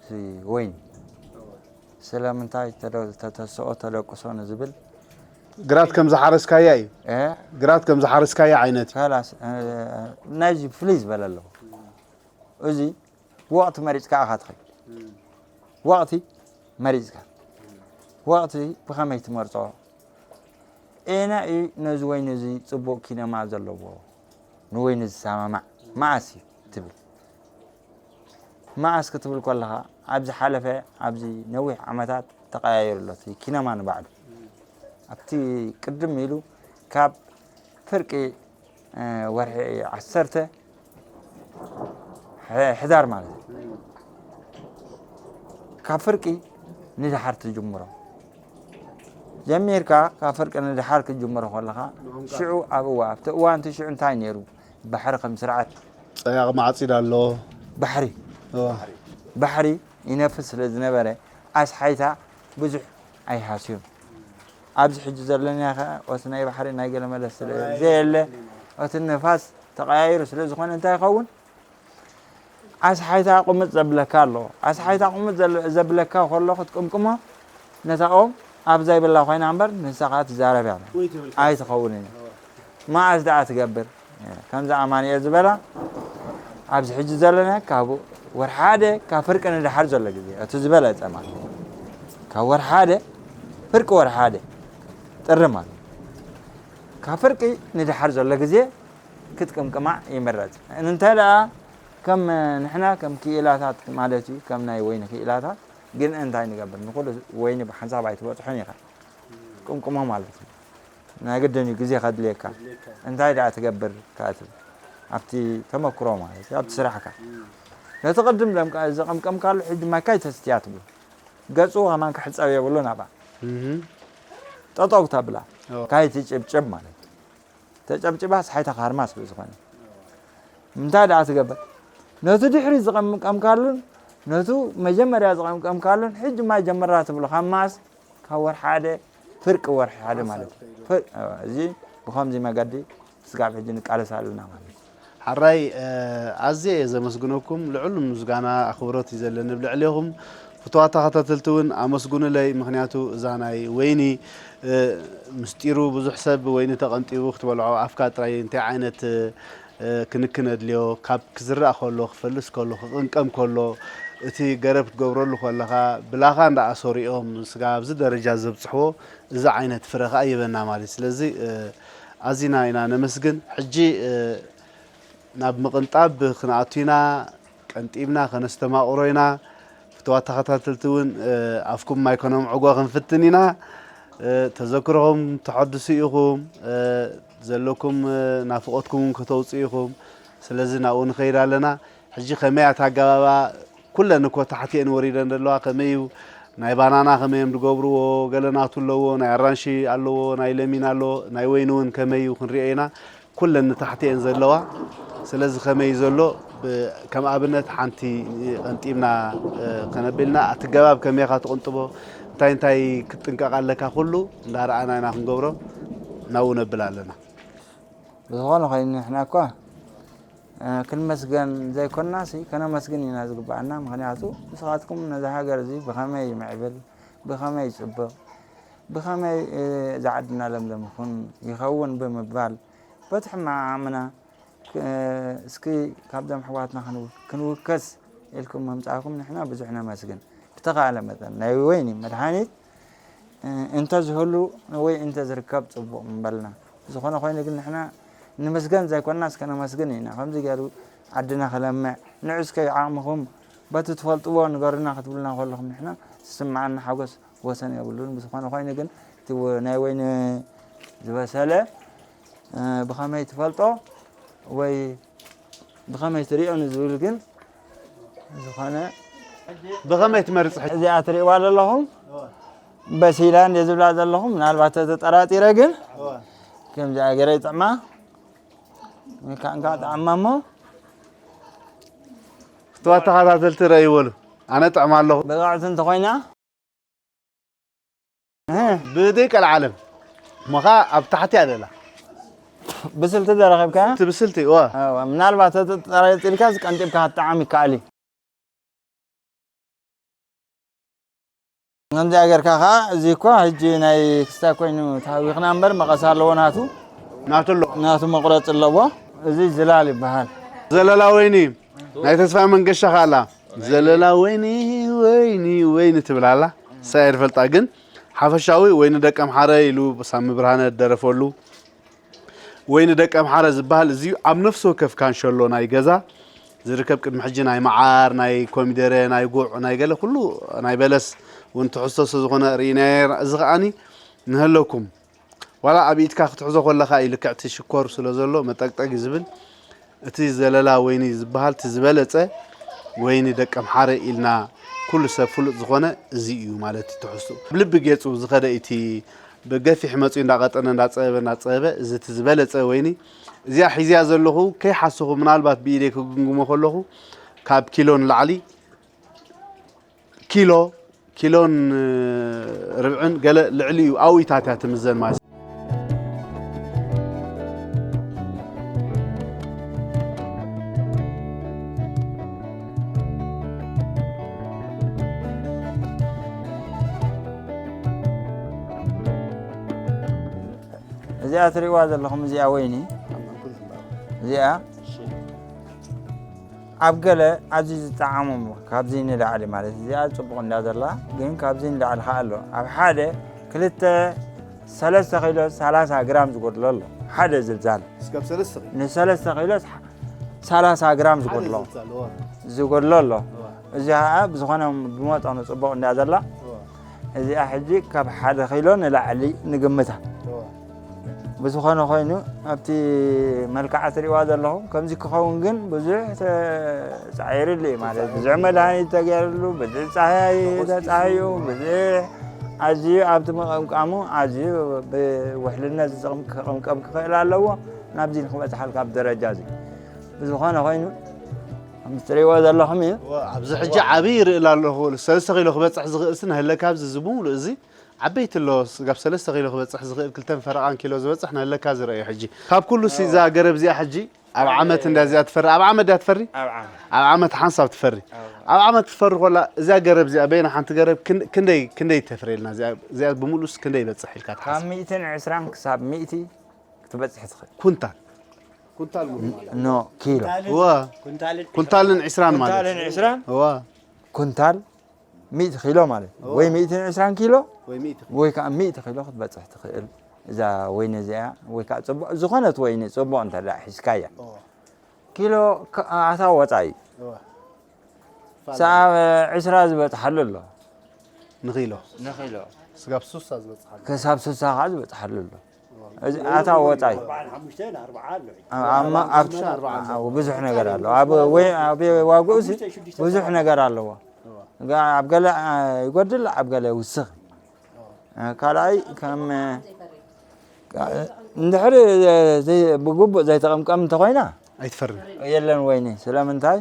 እዚ ወይኒ። ስለምንታይ ተደ-፣ ተተስኦ፣ ተደቅሶ ንዝብል ግራት ከም ዝሓረስካያ እዩ። እ? ግራት ከም ዝሓረስካያ ዓይነት እዩ። ከላስ፣ እ፣ ናይዚ ፍልይ ዝበለ ኣለዎ። እዚ ወቕቲ መሪጽካ ኢኻ ትኸይድ። ወቕቲ መሪጽካ። ወቕቲ ብኸመይ ትመርጾ? ኤና እዩ ነዚ ወይኒ እዚ ጽቡቕ ኪነማ ዘለዎ፣ ንወይኒ ዝሰማማዕ መዓስ እዩ ትብል? መዓስ ክትብል ከለኻ፣ ኣብ ዝሓለፈ፣ ኣብዚ ነዊሕ ዓመታት ተቐያይሩ ኣሎ እቲ ኪነማ ንባዕሉ። ኣብቲ ቅድም ኢሉ ካብ ፍርቂ፣ እ፣ ወርሒ ዓሰርተ ሕ-፣ ሕዳር ማለት እዩ። ካብ ፍርቂ ንደሓር ትጅምሮ። ጀሚርካ ካብ ፍርቂ ንደሓር ክትጅምሮ ከለኻ፣ ሽዑ ኣብ እዋ-፣ ኣብቲ እዋን እቲ ሽዑ እንታይ ነይሩ? ባሕሪ ከም ስርዓት ጸያቕ ማዕጺድ ኣሎ። ባሕሪ። እዋ። ባሕሪ ይነፍስ ስለ ዝነበረ፣ ኣስሓይታ ብዙሕ ኣይሃስዩን። ኣብዚ ሕጂ ዘለናዮ ኸኣ፣ ኦቲ ናይ ባሕሪ ናይ ገለ መለ ስለ ዘየለ፣ ኦቲ ንፋስ ተቐያይሩ ስለ ዝኾነ እንታይ ይኸውን? ኣስሓይታ ቁምጥ ዘብለካ ኣሎ። ኣስሓይታ ቁምጥ ዘለ-፣ ዘብለካ ከሎ ክትቅምቅሞ፣ ነታ ኦም ኣብ ዘይብላ ኮይና እምበር፣ ንሳ ኸኣ ትዛረብ እያ። ወይ ትብል። ኣይትኸውንን እያ። መዓስ ደኣ ትገብር? ከምዚ ኣማኑኤል ዝበላ፣ ኣብዚ ሕጂ ዘለና ካብ ወርሒ ሓደ ካብ ፍርቂ ንደሓር ዘሎ ግዜ፣ እቲ ዝበለጸ ማለት እዩ። ካብ ወርሒ ሓደ፣ ፍርቂ ወርሒ ሓደ፣ ጥሪ ማለት እዩ። ካብ ፍርቂ ንደሓር ዘሎ ግዜ ክትቅምቅማ ይምረጽ። እንተ ደኣ ከም ንሕና ከም ክኢላታት ማለት እዩ፣ ከም ናይ ወይኒ ክኢላታት ግን እንታይ ንገብር? ንኹሉ ወይኒ ብሓንሳብ ኣይትበጽሖን ኢኻ። ቅምቅሞ ማለት እዩ። ናይ ግድን እዩ ግዜ ከድልየካ። እንታይ ደኣ ትገብር ከኣ ትብል። ኣብቲ ተመክሮ ማለት እዩ፣ ኣብቲ ስራሕካ። ነቲ ቅድም ዘምቀ-፣ ዘቐምቀምካሉ ሕጂ ማይካ ይተስትያ ትብሎ። ገጹ ከማን ክሕጸብ የብሉን ኣብኣ። እህ። ጠጠው ተብላ። ኦ። ካይትጭብጭብ ማለት እዩ። ተጨብጭባስ ሓይታ ካርማ ስለ ዝኾነ። እንታይ ደኣ ትገብር? ነቲ ድሕሪ ዝቐምቀምካሉን ነቱ መጀመርያ ዝቐምቀምካሉን ሕጂ ማይ ጀምራ ትብሎ ካብ ማስ ካብ ወርሒ ሓደ ፍርቂ ወርሒ ሓደ ማለት እዩ። ፍር-፣ እዚ ብኸምዚ መገዲ ስጋብ ሕጂ ንቃለስ ኣለና ማለት እዩ። ሓራይ፣ እ፣ ኣዝየ እየ ዘመስግነኩም። ልዑል ምስጋና ኣኽብሮት እዩ ዘለኒ ኣብ ልዕሌኹም። ፍቱዋት ተኸታተልቲ እውን ኣመስግኑለይ። ምኽንያቱ እዛ ናይ ወይኒ፣ እ፣ ምስጢሩ ብዙሕ ሰብ ወይኒ ተቐንጢቡ ክትበልዖ ኣፍካ ጥራይ እንታይ ዓይነት፣ እ፣ ክንክን ኣድልዮ፣ ካብ ክዝራእ ከሎ፣ ክፈልስ ከሎ፣ ክቕንቀም ከሎ፣ እቲ ገረብ ክትገብረሉ ከለኻ ብላኻ እንዳኣሰሩ እዮም ስጋ ኣብዚ ደረጃ ዘብጽሕዎ። እዚ ዓይነት ፍረ ኸኣ ይበና ማለት እዩ። ስለዚ፣ እ፣ ኣዚና ኢና ነመስግን። ሕጂ፣ እ፣ ናብ ምቕንጣብ ክንኣቱ ኢና፣ ቀንጢብና ከነስተማቕሮ ኢና። ፍቱዋት ተኸታተልቲ እውን፣ እ፣ ኣፍኩም ማይ ከነምዕጎ ክንፍትን ኢና። እ፣ ተዘክሮኹም ተሐድሱ ኢኹም፣ እ፣ ዘለኩም፣ እ፣ ናፍቖትኩም እውን ከተውፅኡ ኢኹም። ስለዚ ናብኡ ንኸይድ ኣለና። ሕጂ ከመይ ኣታ ኣገባባ ኩለን እኮ ታሕቲ እየን ወሪደን ዘለዋ። ከመይ እዩ ናይ ባናና ከመይ እዮም ዝገብርዎ? ገለ ናቱ ኣለዎ፣ ናይ ኣራንሺ ኣለዎ፣ ናይ ለሚን ኣለዎ፣ ናይ ወይኒ እውን ከመይ እዩ ክንሪኦ ኢና። ኩለን ንታሕቲ እየን ዘለዋ። ስለዚ ከመይ እዩ ዘሎ? ብ-፣ ከም ኣብነት ሓንቲ ቀንጢብና፣ እ፣ ከነብልና፣ እቲ ገባብ ከመይ ኢኻ ትቕንጥቦ? እንታይ እንታይ ክትጥንቀቕ ኣለካ? ኩሉ እንዳረኣና ኢና ክንገብሮ፣ ናብኡ ነብል ኣለና። ብዝኾነ ኮይኑ ንሕና እኳ፣ እ፣ ክንመስገን ዘይኮንናሲ ከነመስግን ኢና ዝግብኣና። ምኽንያቱ ንስኻትኩም ነዛ ሃገር እዚ ብኸመይ ይምዕብል፣ ብኸመይ ይጽብቕ፣ ብኸመይ፣ እ፣ እዛ ዓድና ለምለም ይኹን ይኸውን ብምባል በቲ ሕማቕ ዓቕምና፣ ክ-፣ እስኪ ካብዞም ኣሕዋትና ክንው-፣ ክንውከስ ኢልኩም ምምጻእኩም ንሕና ብዙሕ ነመስግን። ብተኻእለ መጠን ናይ ወይኒ መድሃኒት፣ እ፣ እንተዝህሉ ወይ እንተዝርከብ ጽቡቕ ምበልና። ዝኾነ ኮይኑ ግን ንሕና ንምስገን ዘይኮንናስ ከነመስግን ኢና። ከምዚ ገይሩ ዓድና ክለምዕ፣ ንዑ እስከ ዓቕምኹም በቲ ትፈልጥዎ ንገሩና ክትብሉና ከለኹም ንሕና ዝስምዓና ሓጎስ ወሰን የብሉን። ብዝኾነ ኮይኑ ግን እቲ ወ-፣ ናይ ወይኒ ዝበሰለ፣ እ፣ ብኸመይ ትፈልጦ ወይ ብኸመይ ትሪኦ ንዝብል ግን ዝኾነ ብኸመይ ትመርጽ ሕጂ? እዚኣ ትሪእዋ ዘለኹም በሲላ እንደ ዝብላ ዘለኹም ምናልባት ተጠራጢረ ግን ከምዚኣ ገይረ ይጥዕማ። ወይ ከዓ እንካ ጥዓማ እሞ ፍትዋ ተኸታተልቲ ረእይዎ በሉ። ኣነ ጥዕማ ኣለኹ። ብቕዕቲ እንተኾይና፣ እ። ብደይ ቀልዓለም እሞ ኸዓ ኣብ ታሕቲ እያ ዘላ። ብስልቲ ዶ ረኺብካ? እቲ ብስልቲ፣ እወ። እወ፣ ምናልባት ተጠራጢርካ ዝቀንጢብካ ክትጥዓም ይከኣል እዩ። ከምዚኣ ጌርካ ኸዓ፣ እዚ እኳ ሕጂ ናይ ክስታይ ኮይኑ ተሃዊኽና እምበር መቐስ ኣለዎ ናቱ። ናቱ ኣለዎ። ናቱ መቑረፂ ኣለዎ። እዚ ዝላል ይበሃል። ዘለላ ወይኒ ናይ ተስፋ መንገሻ ኸኣ ኣላ። ዘለላ ወይኒ፣ ወይኒ፣ ወይኒ ትብል ኣላ። እሳ እየ ዝፈልጣ፣ ግን ሓፈሻዊ ወይኒ ደቀምሓረ ኢሉ ሳሚ ብርሃነ ዝደረፈሉ። ወይኒ ደቀምሓረ ዝበሃል እዚ ኣብ ነፍሲ ወከፍ ካንሸሎ ናይ ገዛ ዝርከብ፣ ቅድሚ ሕጂ ናይ መዓር፣ ናይ ኮሚደረ፣ ናይ ጉዕ፣ ናይ ገለ ኩሉ፣ ናይ በለስ እውን ትሕዝቶ ስለ ዝኾነ ርኢናዮ። እዚ ከኣኒ ንሀለኩም ዋላ ኣብ ኢድካ ክትሕዞ ከለኻ እዩ ልክዕ እቲ ሽኮር ስለ ዘሎ መጠቅጠጊ ዝብል። እቲ ዘለላ ወይኒ ዝበሃል እቲ ዝበለጸ ወይኒ ደቀምሓረ ኢልና ኩሉ ሰብ ፍሉጥ ዝኾነ እዚ እዩ ማለት እዩ ትሕዝትኡ። ኣብ ልቢ ጌጹ ዝኸደ እቲ ብገፊሕ መጺኡ እንዳቐጠነ፣ እንዳጸበበ፣ እንዳጸበበ፣ እዚ እቲ ዝበለጸ ወይኒ፣ እዚኣ ሒዝያ ዘለኹ፣ ከይሓሰኹ ምናልባት ብኢደይ ክግምግሞ ከለኹ፣ ካብ ኪሎ ንላዕሊ፣ ኪሎ፣ ኪሎን ርብዕን ገለ ልዕሊኡ ኣብኡታት እያ ትምዘን ማለት እዩ። እዚኣ ትሪእዋ ዘለኹም፣ እዚኣ ወይኒ፣ እዚኣ ኣብ ገለ ኣዝዩ ዝጠዓሞም ካብዚ ንላዕሊ ማለት፣ እዚኣ ጽቡቕ እንዳ ዘላ፣ ግን ካብዚ ንላዕሊ ከኣ ኣሎ። ኣብ ሓደ ክልተ፣ ሰለስተ ኪሎ ሰላሳ ግራም ዝጎድሎ ኣሎ። ሓደ ዝልዛል እስካብ ሰለስተ ኪሎ? ንሰለስተ ኪሎ ሰላሳ ግራም ሓደ ዝጎድሎ፣ ዝልዛል፣ እዋ። ዝጎድሎ ኣሎ። እዋ። እዚ ከኣ ብዝኾነ ብመጠኑ ጽቡቕ እንዳ ዘላ፣ እዋ። እዚኣ ሕጂ ካብ ሓደ ኪሎ ንላዕሊ ንግምታ። እዋ። ብዝኾነ ኮይኑ ኣብቲ መልክዓ ትሪእዋ ዘለኹም ከምዚ ክኸውን ግን ብዙሕ ተጻዒርሉ እዩ። ማለት ብዙሕ መድሃኒት ተገይርሉ፣ ብዙሕ ጻህያይ ተጻህዩ፣ ብዙሕ ኣዝዩ ኣብቲ መቐምቃሙ ኣዝዩ ብውሕልነት ዝቕምቀም ክኽእል ኣለዎ። ናብዚ ንክበጽሓልካ ኣብ ደረጃ እዚ ብዝኾነ ኮይኑ ምስ ትሪእዎ ዘለኹም እዩ። ኣብዚ ሕጂ ዓብዪ ይርእላ ኣለኹ። ሰለስተ ኪሎ ክበጽሕ ዝኽእል ሲ ናህለካ ኣብዚ እዚ ብምሉእ እዚ ዓበይቲ ኣሎ። ስጋብ ሰለስተ ኪሎ ክበጽሕ ዝኽእል ክልተን ፈረቓን ኪሎ ዝበጽሕ ናህለካ ዝረእዮ ሕጂ። ካብ ኩሉ ሲ እዛ ገረብ እዚኣ ሕጂ ኣብ ዓመት እንዳ እዚኣ ትፈሪ፣ ኣብ ዓመት ድያ ትፈሪ? ኣብ ዓመት። ኣብ ዓመት ሓንሳብ ትፈሪ። ኣብ ዓመት ትፈሪ ኮላ እዚኣ ገረብ እዚኣ በይና ሓንቲ ገረብ ክን-፣ ክንደይ፣ ክንደይ ተፍርየልና? እዚኣ፣ እዚኣ ብምሉስ ክንደይ ይበጽሕ ኢልካ ካብ ትሓስብ? ሚእትን ዕስራን ክሳብ ሚእቲ ክትበጽሕ ትኽእል። ኩንታል? ኩንታል ሙሉ ማለት። ኖ፣ ኪሎ። እወ። ኩንታልን ኩንታልን ዕስራን ማለት። ኩንታልን ዕስራን? እወ። ኩንታል ሚእቲ ኪሎ ማለት። እወ። ወይ ሚእትን ዕስራን ኪሎ ወይ ሚእቲ ኪሎ። ወይ ከዓ ሚእቲ ኪሎ ክትበጽሕ ትኽእል። እዛ ወይኒ እዚኣ ወይ ከዓ ጽቡቕ ዝኾነት ወይኒ ጽቡቕ እንተ ደኣ ሒዝካያ። እወ። ኪሎ ከ-፣ ኣታዊ ወጻኢ እዩ። እወ። ሰዓብ ዕስራ ዝበጽሓሉ ኣሎ። ንኺሎ። ንኺሎ። ስጋብ ሱሳ ዝበጽሓሉ። ክሳብ ሱሳ ከዓ ዝበጽሓሉ ኣሎ። እዚ ኣታዊ ወጻኢ። ኣርባዓን ሓሙሽተን ኣርባዓ ኣሎ። ኣብ፣ ኣብ፣ ኣብ፣ ሓሙሽተ ኣርባዓ ኣሎ። ኣብ ብዙሕ ነገር ኣሎ። ኣብ ወይ፣ ኣብ ዋግኡሲ ሓሙሽተ ሽዱሽተ ብዙሕ ሰባት። ነገር ኣለዎ። እዋ። ጋ-፣ ኣብ ገለ፣ አ፣ ይጎድል፣ ኣብ ገለ ይውስኽ። እዋ። አ፣ ካልኣይ ከም፣ አ፣ እንድሕሪ ዘይ-፣ ብግቡእ ዘይተቐምቀም እንተኾይና ኣይትፈርን። የለን ወይኒ። ስለምንታይ?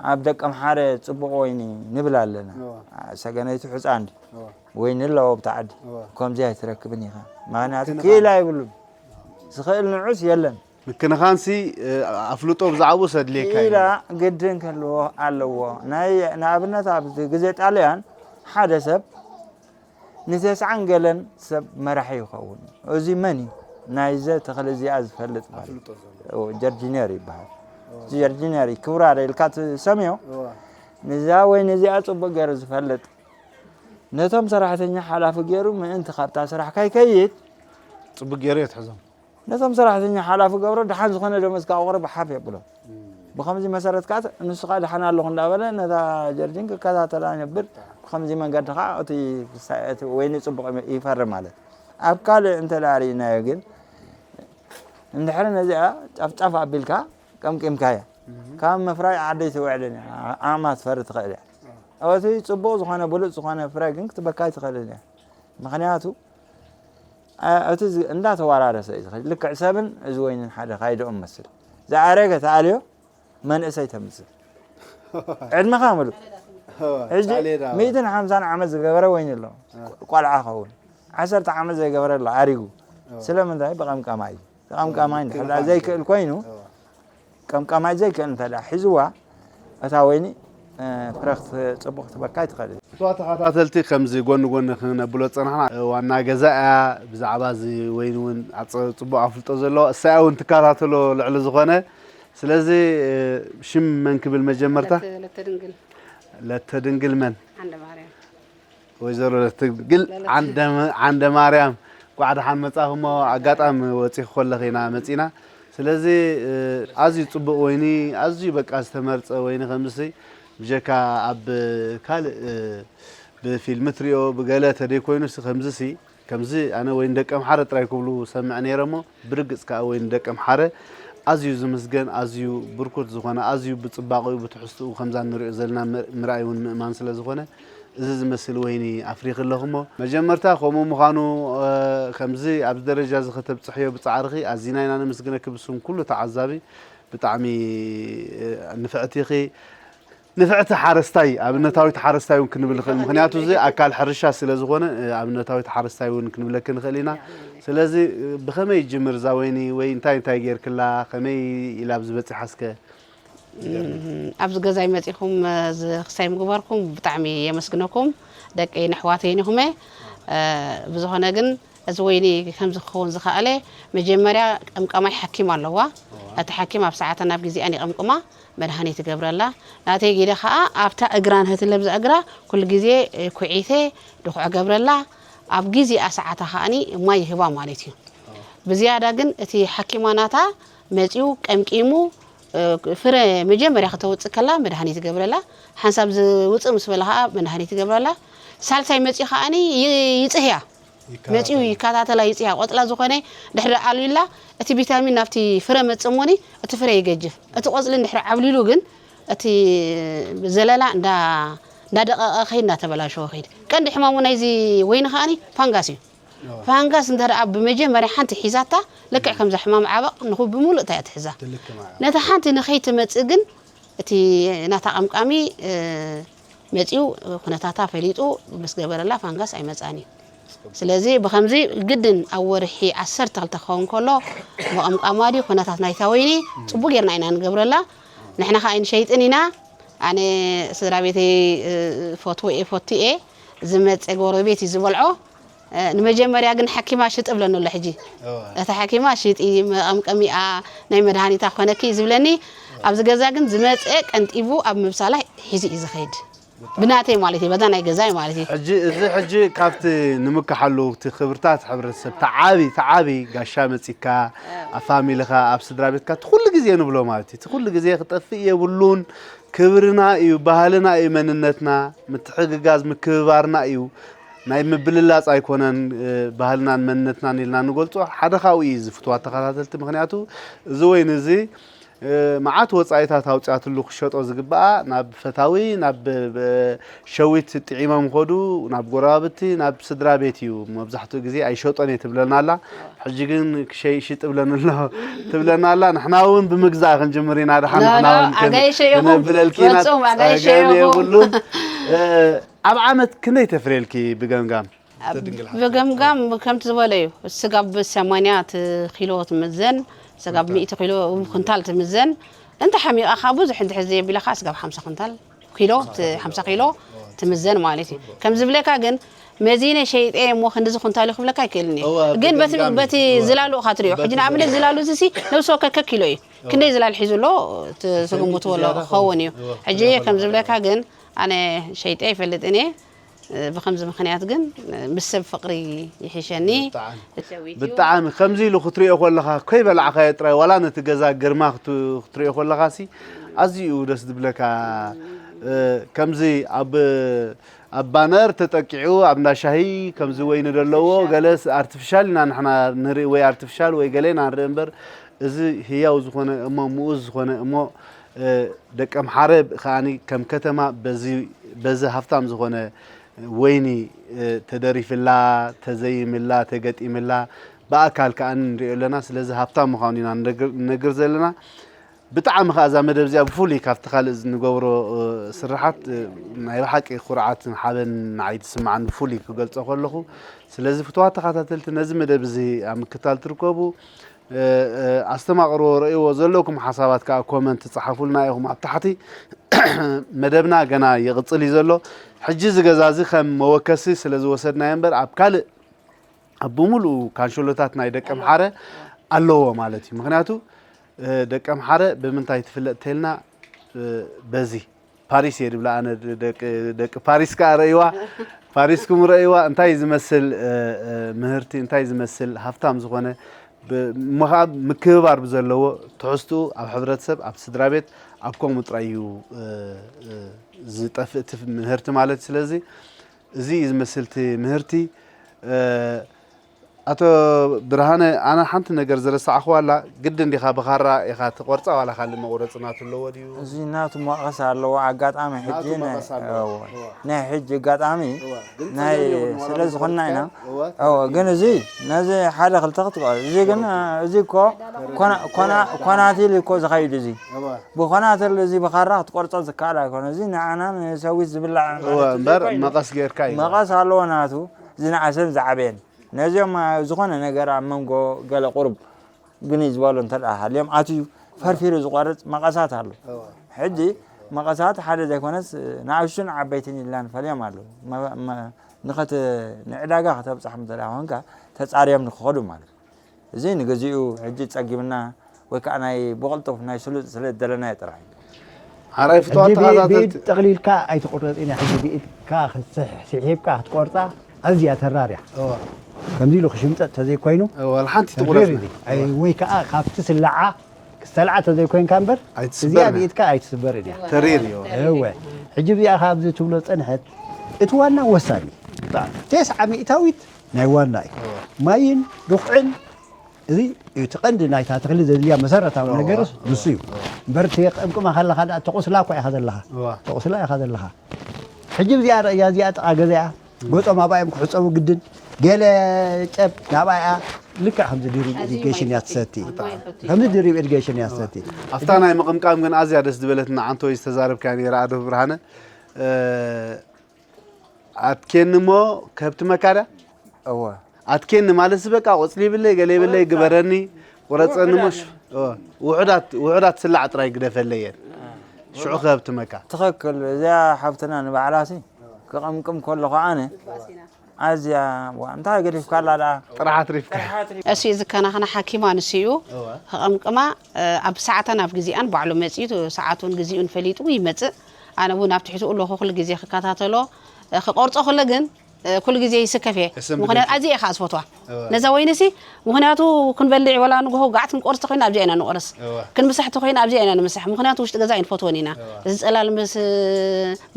ኣብ ደቀምሓረ ጽቡቕ ወይኒ ንብል ኣለና። እዋ። አ፣ ሰገነይቲ ሑጻ እንዲ። እዋ። ወይኒ ኣለዎ ኣብታ ዓዲ። እዋ። ከምዚ ኣይትረክብን ኢኻ። ምኽንያቱ ምክንኻን። ክኢላ ይብሉን። ዝኽእል ንዑስ የለን። ምክንኻንሲ፣ እ፣ ኣፍልጦ ብዛዕባኡ ሰድልየካ እዩ። ክኢላ ግድን ክህልዎ ኣለዎ። ናይ፣ ንኣብነት ኣብዚ ግዜ ጣልያን ሓደ ሰብ ንተስዓን ገለን ሰብ መራሒ ይኸውን። እዚ መን እዩ? ናይዘ ተኽሊ እዚኣ ዝፈልጥ ማለት እዩ። ኣፍልጦ ዘለዎ። ኦ፣ ጀርዲነር ይበሃል። ኦ። እዚ ጀርዲነር እዩ። ክብራረ ኢልካ ትሰምዮ? እዋ። ንዛ ወይ ነዚኣ ጽቡቕ ገይሩ ዝፈልጥ። ነቶም ሰራሕተኛ ሓላፊ ገይሩ ምእንቲ ካብታ ስራሕ ከይከይድ ጽቡቕ ገይሩ እዮ ትሕዞም። ነቶም ሰራሕተኛ ሓላፊ ገብሮ ደሓን ዝኾነ ደሞዝ ካብ ኣቕረብ ሓፍ የብሎም። እም። ብኸምዚ መሰረት ከዓ ንሱ ከዓ ደሓን ኣለኹ እንዳበለ ነታ ጀርዲን ክከታተላ ይነብር። ብኸምዚ መንገዲ ከዓ እቲ ክሳ-፣ እቲ ወይኒ ጽቡቕ ይፈሪ ማለት። ኣብ ካልእ እንተ ደኣ ርኢናዮ ግን፣ እንድሕሪ ነዚኣ ጫፍጫፍ ኣቢልካ ቀምቂምካያ፣ እም። ካብ ምፍራይ ዓደይ ትውዕልን እያ። ዓቕማ ትፈሪ ትኽእል እያ። እም። እቲ ጽቡቕ ዝኾነ ብሉጽ ዝኾነ ፍረ ግን ክትበካ ኣይትኽእልን እያ። ምኽንያቱ፣ አ-፣ እቲ ዝ-፣ እንዳተወራረሰ እዩ ዝኸይድ። ልክዕ ሰብን እዚ ወይንን ሓደ ካይድኦም መስል። ዝኣረገ ተኣልዮ መንእሰይ ተምጽእ። ዕድመኻ ምሉእ። እዋ፣ ሕጂ ጻሌዳ። ሚእትን ሓምሳን ዓመት ዝገበረ ወይኒ ኣሎ። አ። ቆልዓ ኸውን። ዓሰርተ ዓመት ዘይገበረ ኣሎ፣ ኣሪጉ። እዋ። ስለምንታይ? ብቐምቀማይ እዩ። ብቐምቀማይ እዋ፣ እንድሕር ደኣ ምክንኻን ዘይክእል ኮይኑ፣ እዋ። ቀምቀማይ ዘይክእል እንተ ደኣ ሒዝዋ፣ እታ ወይኒ፣ እ፣ ፍረ ክት-፣ ጽቡቕ ክትበካ ኣይትኽእልን። እቶም ተኸታተልቲ ከምዚ ጎኒ ጎኒ ክነብሎ ዝጸናሕና፣ እ፣ ዋና ገዛ እያ። ብዛዕባ እዚ ወይኒ እውን ኣጸ-፣ ጽቡቕ ኣፍልጦ ዘለዎ፣ እሳያ እውን ትከታተሎ ልዕሊ ዝኾነ። ስለዚ፣ እ፣ ሽም መን ክብል መጀመርታ? ለተ-፣ ለተ ድንግል። ለተ ድንግል መን? ዓንደ ማርያም። ወይዘሮ ለትግል ለለትግል። ዓንደ-፣ ዓንደ ማርያም፣ እንኳዕ ደሓን መጻኹሞ። ኣጋጣሚ ወጺኹ ከለኹ ኢና መጺና። ስለዚ፣ እ፣ ኣዝዩ ጽቡቕ ወይኒ፣ ኣዝዩ በቃ ዝተመርጸ ወይኒ ከምዚ ብጀካ ኣብ ካልእ፣ እ፣ ብፊልም ትሪኦ ብገለ ተደይኮይኑሲ ከምዚሲ፣ ከምዚ ኣነ ወይኒ ደቀምሓረ ጥራይ ክብሉ ሰምዕ ነይረ እሞ፣ ብርግጽ ከኣ ወይኒ ደቀምሓረ ኣዝዩ ዝምስገን፣ ኣዝዩ ብርኩት ዝኾነ፣ ኣዝዩ ብጽባቐኡ ብትሕዝትኡ ከምዛ ንሪኦ ዘለና ምር-፣ ምርኣይ እውን ምእማን ስለ ዝኾነ፣ እዚ ዝመስል ወይኒ ኣፍሪኺ ኣለኹ እሞ፣ መጀመርታ ከምኡ ምዃኑ፣ እ፣ ከምዚ ኣብዚ ደረጃ እዚ ከተብጽሕዮ ብጻዕርኺ ኣዚና ኢና ነመስግነኪ። ብስም ኩሉ ተዓዛቢ ብጣዕሚ፣ እ፣ ንፍዕቲ ኢኺ። ንፍዕቲ ሓረስታይ፣ ኣብነታዊት ሓረስታይ እውን ክንብል ንኽእል። ምኽንያቱ እዚ ኣካል ሕርሻ ስለ ዝኾነ፣ እ፣ ኣብነታዊት ሓረስታይ እውን ክንብለኪ ንኽእል ኢና። ስለዚ፣ እ፣ ብኸመይ ይጅምር እዛ ወይኒ ወይ እንታይ እንታይ ጌርክላ? ከመይ ኢላ ኣብዚ በጺሓ እስከ? እም፣ ኣብዚ ገዛይ መጺኹም፣ እ፣ እዚ ክሳይ ምግባርኩም ብጣዕሚ የመስግነኩም። ደቀይን ኣሕዋተይን ኢኹም። እ፣ ብዝኾነ ግን እዚ ወይኒ ከምዚ ክኸውን ዝኸኣለ መጀመርያ ቀምቃማይ ሓኪም ኣለዋ። እዋ። እቲ ሓኪም ኣብ ሰዓታን ኣብ ግዜኣን ይቐምቅማ፣ መድሃኒት ይገብረላ። ናተይ ግደ ኸኣ ኣብታ እግራ ንህትለብዛ እግራ ኩሉ ግዜ፣ እ፣ ኩዒተ ድኹዕ ገብረላ። ኣብ ግዜኣ ሰዓታ ኸኣኒ ማይ ይህባ ማለት እዩ። እዋ። ብዝያዳ ግን እቲ ሓኪማ ናታ መጺኡ ቀምቂሙ፣ እ፣ ፍረ መጀመርያ ከተውጽእ ከላ መድሃኒት ይገብረላ። ሓንሳብ ዝውጽእ ምስ በላ ኸኣ መድሃኒት ይገብረላ። ሳልሳይ መጺኡ ኸኣኒ ይ-፣ ይጽህያ። መጺኡ ይከታተላ ይጽያ። ቆጽላ ዝኾነ ድሕሪ ኣልዩላ እቲ ቪታሚን ናብቲ ፍረ መጽእ እሞኒ እቲ ፍረ ይገጅፍ። እቲ ቆጽሊ እንድሕሪ ዓብሊሉ ግን እቲ ዘለላ እንዳ እንዳደቀቀ ከይድ እንዳተበላሸወ ከይድ። ቀንዲ ሕማሙ ናይዚ ወይኒ ከኣኒ ፋንጋስ እዩ። ፋንጋስ እንተ ደኣ ብመጀመርያ ሓንቲ ሒዛታ ልክዕ ከምዛ ሕማም ዓበቕ ንኹ ብምሉእ እታ እያ ትሕዛ። ነታ ሓንቲ ንኸይትመጽእ ግን እቲ ናታ ቀምቃሚ መጺኡ ኩነታታ ፈሊጡ ምስ ገበረላ ፋንጋስ ኣይመጻን እዩ። ስለዚ ብኸምዚ ግድን ኣብ ወርሒ ዓሰርተ ክልተ ክኸውን ከሎ መቐምቃማ ድዩ ኩነታት ናይታ ወይኒ ጽቡቅ ጌርና ኢና ንገብረላ። ንሕና ከኣ ኣይንሸይጥን ኢና። ኣነ ስድራ ቤተይ ፈትዎ እየ፣ ፈቱ እየ። ዝመጸ ጎረቤት እዩ ዝበልዖ። ንመጀመርያ ግን ሓኪማ ሽጥ እብለኒ ኣሎ ሕጂ። እታ ሓኪማ ሽጢ መቐምቀሚኣ ናይ መድሃኒታ ክኾነኪ እዩ ዝብለኒ። ኣብዚ ገዛ ግን ዝመጸ ቀንጢቡ ኣብ ምብሳላ ሒዙ እዩ ዝኸይድ። ብናተይ ማለት እዩ፣ በዛ ናይ ገዛይ ማለት እዩ። ሕጂ እዚ ሕጂ ካብቲ ንምክሓሉ እቲ ክብርታት ሕብረተሰብ ተዓቢ ተዓቢ ጋሻ መጺካ ኣብ ፋሚልኻ ኣብ ስድራ ቤትካ እቲ ኩሉ ግዜ ንብሎ ማለት እዩ። እቲ ኩሉ ግዜ ክጠፍእ የብሉን። ክብርና እዩ፣ ባህልና እዩ፣ መንነትና ምትሕግጋዝ ምክብባርና እዩ። ናይ ምብልላጽ ኣይኮነን። ባህልናን መንነትናን ኢልና ንገልጾ ሓደ ካብኡ እዩ ዝፍትዋ ተኸታተልቲ። ምክንያቱ እዚ ወይኒ እዚ መዓት ወጻኢታት ኣውጺኣትሉ ክሸጦ ዝግባኣ ናብ ፈታዊ ናብ ሸዊት ጥዒሞም ከዱ ናብ ጎረባብቲ ናብ ስድራ ቤት እዩ መብዛሕትኡ ግዜ ኣይሸጦን እየ ትብለና ኣላ። ሕጂ ግን ክሸይጥ ሽጥ ብለን ኣሎ ትብለና ኣላ። ንሕና እውን ብምግዛእ ክንጅምር ኢና። ድሓን ንሕና እውን ኣጋይሸ ኢኹም ክነብለልኪ ኢና። ጸገም የብሉን። ኣብ ዓመት ክንደይ ተፍርየልኪ ብገምጋም? ብገምጋም ከምቲ ዝበለ እዩ። ስጋብ ሰማንያ ኪሎ ትምዘን፣ ስጋብ ሚእቲ ኪሎ ኩንታል ትምዘን። እንተ ሓሚቓ ከኣ ብዙሕ እንድሕር ዘየቢላ ከኣ ስጋብ ሓምሳ ኩንታል ኪሎ፣ ሓምሳ ኪሎ ትምዘን ማለት እዩ። ከም ዝብለካ ግን መዚነ ሸይጠ እሞ ክንድዚ ኩንታል እዩ ክብለካ ኣይክእልን እዩ። ግን በቲ ዝላሉ ኢኻ ትሪኦ። ሕጂ ንኣብነት ዝላሉ እዚ ሲ ነብሲ ወከፍ ከኪሎ እዩ። ክንደይ ዝላል ሒዙ ኣሎ ትግምትዎ ኣሎ ክኸውን እዩ። ሕጂ ከም ዝብለካ ግን ኣነ ሸይጠ ኣይፈልጥን እየ። ብኸምዚ ምኽንያት ግን ምስ ሰብ ፍቕሪ ይሕሸኒ። ብጣዕሚ ከምዚ ኢሉ ክትሪኦ ከለኻ ከይበላዕካዮ ጥራይ ዋላ ነቲ ገዛ ግርማ ክትሪኦ ከለኻ ሲ ኣዝዩ ደስ ዝብለካ። ከምዚ ኣብ ኣብ ባነር ተጠቂዑ ኣብ እንዳ ሻሂ ከምዚ ወይኒ ዘለዎ ገለ ኣርቲፊሻል ኢና ንሕና ንርኢ ወይ ኣርቲፊሻል ወይ ገለ ኢና ንርኢ እምበር እዚ ህያው ዝኾነ እሞ ምኡዝ ዝኾነ እሞ ደቀምሓረ ከኣ ከም ከተማ በዚ ሃፍታም ዝኾነ ወይኒ ተደሪፍላ፣ ተዘይምላ፣ ተገጢምላ ብኣካል ከኣ ንሪኦ ኣለና። ስለዚ ሃፍታም ምዃኑ ኢና ንነግር ዘለና። ብጣዕሚ ከኣ እዛ መደብ እዚኣ ብፍሉይ ካብቲ ካልእ ንገብሮ ስርሓት ናይ ብሓቂ ኩርዓት ሓበን ንዓይ ትስምዓኒ ብፍሉይ ክገልጾ ከለኹ። ስለዚ ፍትዋት ተኸታተልቲ ነዚ መደብ እዚ ኣብ ምክታል ትርከቡ ኣስተማቕርዎ ረእይዎ ዘለኩም ሓሳባት ከኣ ኮመንት ጸሓፉልና ኢኹም ኣብ ታሕቲ። መደብና ገና ይቕጽል እዩ ዘሎ። ሕጂ እዚ ገዛ እዚ ከም መወከሲ ስለ ዝወሰድናዮ እምበር ኣብ ካልእ ኣብ ብምሉኡ ካንሸሎታት ናይ ደቂ ኣምሓረ ኣለዎ ማለት እዩ። ምኽንያቱ ደቂ ኣምሓረ ብምንታይ ትፍለጥ ተልና በዚ ፓሪስ እየ ድብላ ኣነ ደቂ ፓሪስ ከኣ ረእይዋ ፓሪስኩም ረእይዋ እንታይ ዝመስል ምህርቲ እንታይ ዝመስል ሃፍታም ዝኾነ እሞ ከዓ ምክብባር ብዘለዎ ትሕዝትኡ ኣብ ሕብረተሰብ ኣብ ስድራ ቤት ኣብ ከምኡ ጥራይ እዩ ዝጠፍእ እቲ ምህርቲ ማለት ስለዚ እዚ እዩ ዝመስል እቲ ምህርቲ ኣቶ ብርሃነ ኣነ ሓንቲ ነገር ዝረሳዕኽዋ ኣላ ግድን ዲኻ ብኻራ ኢኻ ትቆርፃ ዋላ ካልእ መቑረፂ ናቱ ኣለዎ ድዩ እዚ ናቱ መቐስ ኣለዎ ኣጋጣሚ ሕጂ ናይ ሕጂ ኣጋጣሚ ናይ ስለ ዝኾንና ኢና እወ ግን እዚ ነዚ ሓደ ክልተ ክትቆር እዚ ግን እዚ እኮ ኮናቲል እኮ ዝኸይድ እዚ ብኮናትል እዚ ብኻራ ክትቆርፆ ዝከኣል ኣይኮነ እዚ ንዓና ንሰዊት ዝብላዕ እምበር መቐስ ጌርካ እዩ መቐስ ኣለዎ ናቱ ዝነኣሰን ዝዓበየን ነዚኦም ዝኾነ ነገር ኣብ መንጎ ገለ ቁሩብ ግንይ ዝበሉ እንተ ደኣ ሃልዮም ኣትዩ ፈርፊሩ ዝቖርጽ መቐሳት ኣሎ። ሕጂ መቐሳት ሓደ ዘይኮነስ ንኣሽቱን ዓበይትን ኢልና ንፈልዮም ኣለዉ። ንኸት ንዕዳጋ ከተብጽሖም እንተ ደኣ ኮንካ ተጻርዮም ንክኸዱ ማለት እዩ። እዚ ንግዚኡ ሕጂ ጸጊብና ወይ ከዓ ናይ ብቕልጡፍ ናይ ስሉጥ ስለ ዝደለናዮ ጥራሕ እዩ። ሓራይ ፍትዋ ተኸታተልቲ ጠቕሊልካ ኣይትቑረጽ ኢና ሕጂ ብኢድካ ስሒብካ ክትቆርጻ ኣዝያ ተራር እያ። ከምዚ ኢሉ ክሽምጠጥ ተዘይኮይኑ ዋላ ሓንቲ ትቑረጽ ወይ ከዓ ካብቲ ስላዓ ክሰልዓ ተዘይኮይንካ እምበር እዚኣ ብኢድካ ኣይትስበርን እያ። ተሪር እዩ። እወ ሕጂ እዚኣ ካብዚ ትብሎ ጸንሐት እቲ ዋና ወሳኒ ተስዓ ሚእታዊት ናይ ዋና እዩ። ማይን ዱኽዕን፣ እዚ እዩ እቲ ቀንዲ ናይታ ተኽሊ ዘድልያ መሰረታዊ ነገርስ ንሱ እዩ። እምበር እቲ ቅምቅማ ከለኻ ደኣ ተቑስላ እኳ ኢኻ ዘለኻ። ተቑስላ ኢኻ ዘለኻ። ሕጂ እዚኣ ርእያ፣ እዚኣ ጥቓ ገዛ እያ። ገጾም ኣብኣ እዮም ክሕጸቡ ግድን። ገለ ጨብ ናብኣ እያ። ልክዕ ከምዚ ድሪብ ኢሪጌሽን እያ ትሰቲ። ከምዚ ድሪብ ኢሪጌሽን እያ ትሰቲ። ኣብታ ናይ ምቕምቃም ግን ኣዝያ ደስ ዝበለትና ዓንቶ ዝተዛረብካያ ነይራ ኣዶ ብርሃነ። ኣትኬኒ እሞ ከብቲ መካዳ እወ ኣትኬኒ ማለት በቃ ቆጽሊ ይብለይ ገለ ይብለይ ግበረኒ ቁረጸኒ እሞ ሽ- እወ፣ ውሑዳት ውሑዳት ስላዕ ጥራይ ግደፈለየን ሽዑ ከብቲ መካ ትኽክል። እዚኣ ሓብትና ንባዕላሲ ክቕምቅም ከለኹ ኣነ ኣዝያ ዋ እንታይ ገዲፍካላ ደኣ ጥራሕ ኣትሪፍካ። እሱ እዩ ዝከናኸና ሓኪማ ንሱ እዩ ከቐምቅማ ኣብ ሰዓታን ኣብ ግዜኣን ባዕሉ መፅዩ ሰዓቱን ግዜኡን ፈሊጡ ይመፅእ። ኣነ እውን ኣብ ትሕትኡ ኣለኹ ኩሉ ግዜ ክከታተሎ ክቆርፆ ከሎ ግን ኩሉ ግዜ ይስከፍ እየ። ምክንያቱ ኣዝየ እየ ከዓ ዝፈትዋ ነዛ ወይኒ ሲ ምክንያቱ ክንበልዕ ወላ ንጎሆ ጋዓት ክንቆርስ ተኮይና ኣብዚኣ ኢና ንቆርስ ክንምሳሕ ተኮይና ኣብዚኣ ኢና ንምሳሕ ምክንያቱ ውሽጢ ገዛ ኣይንፈትወን ኢና እዚ ፀላል ምስ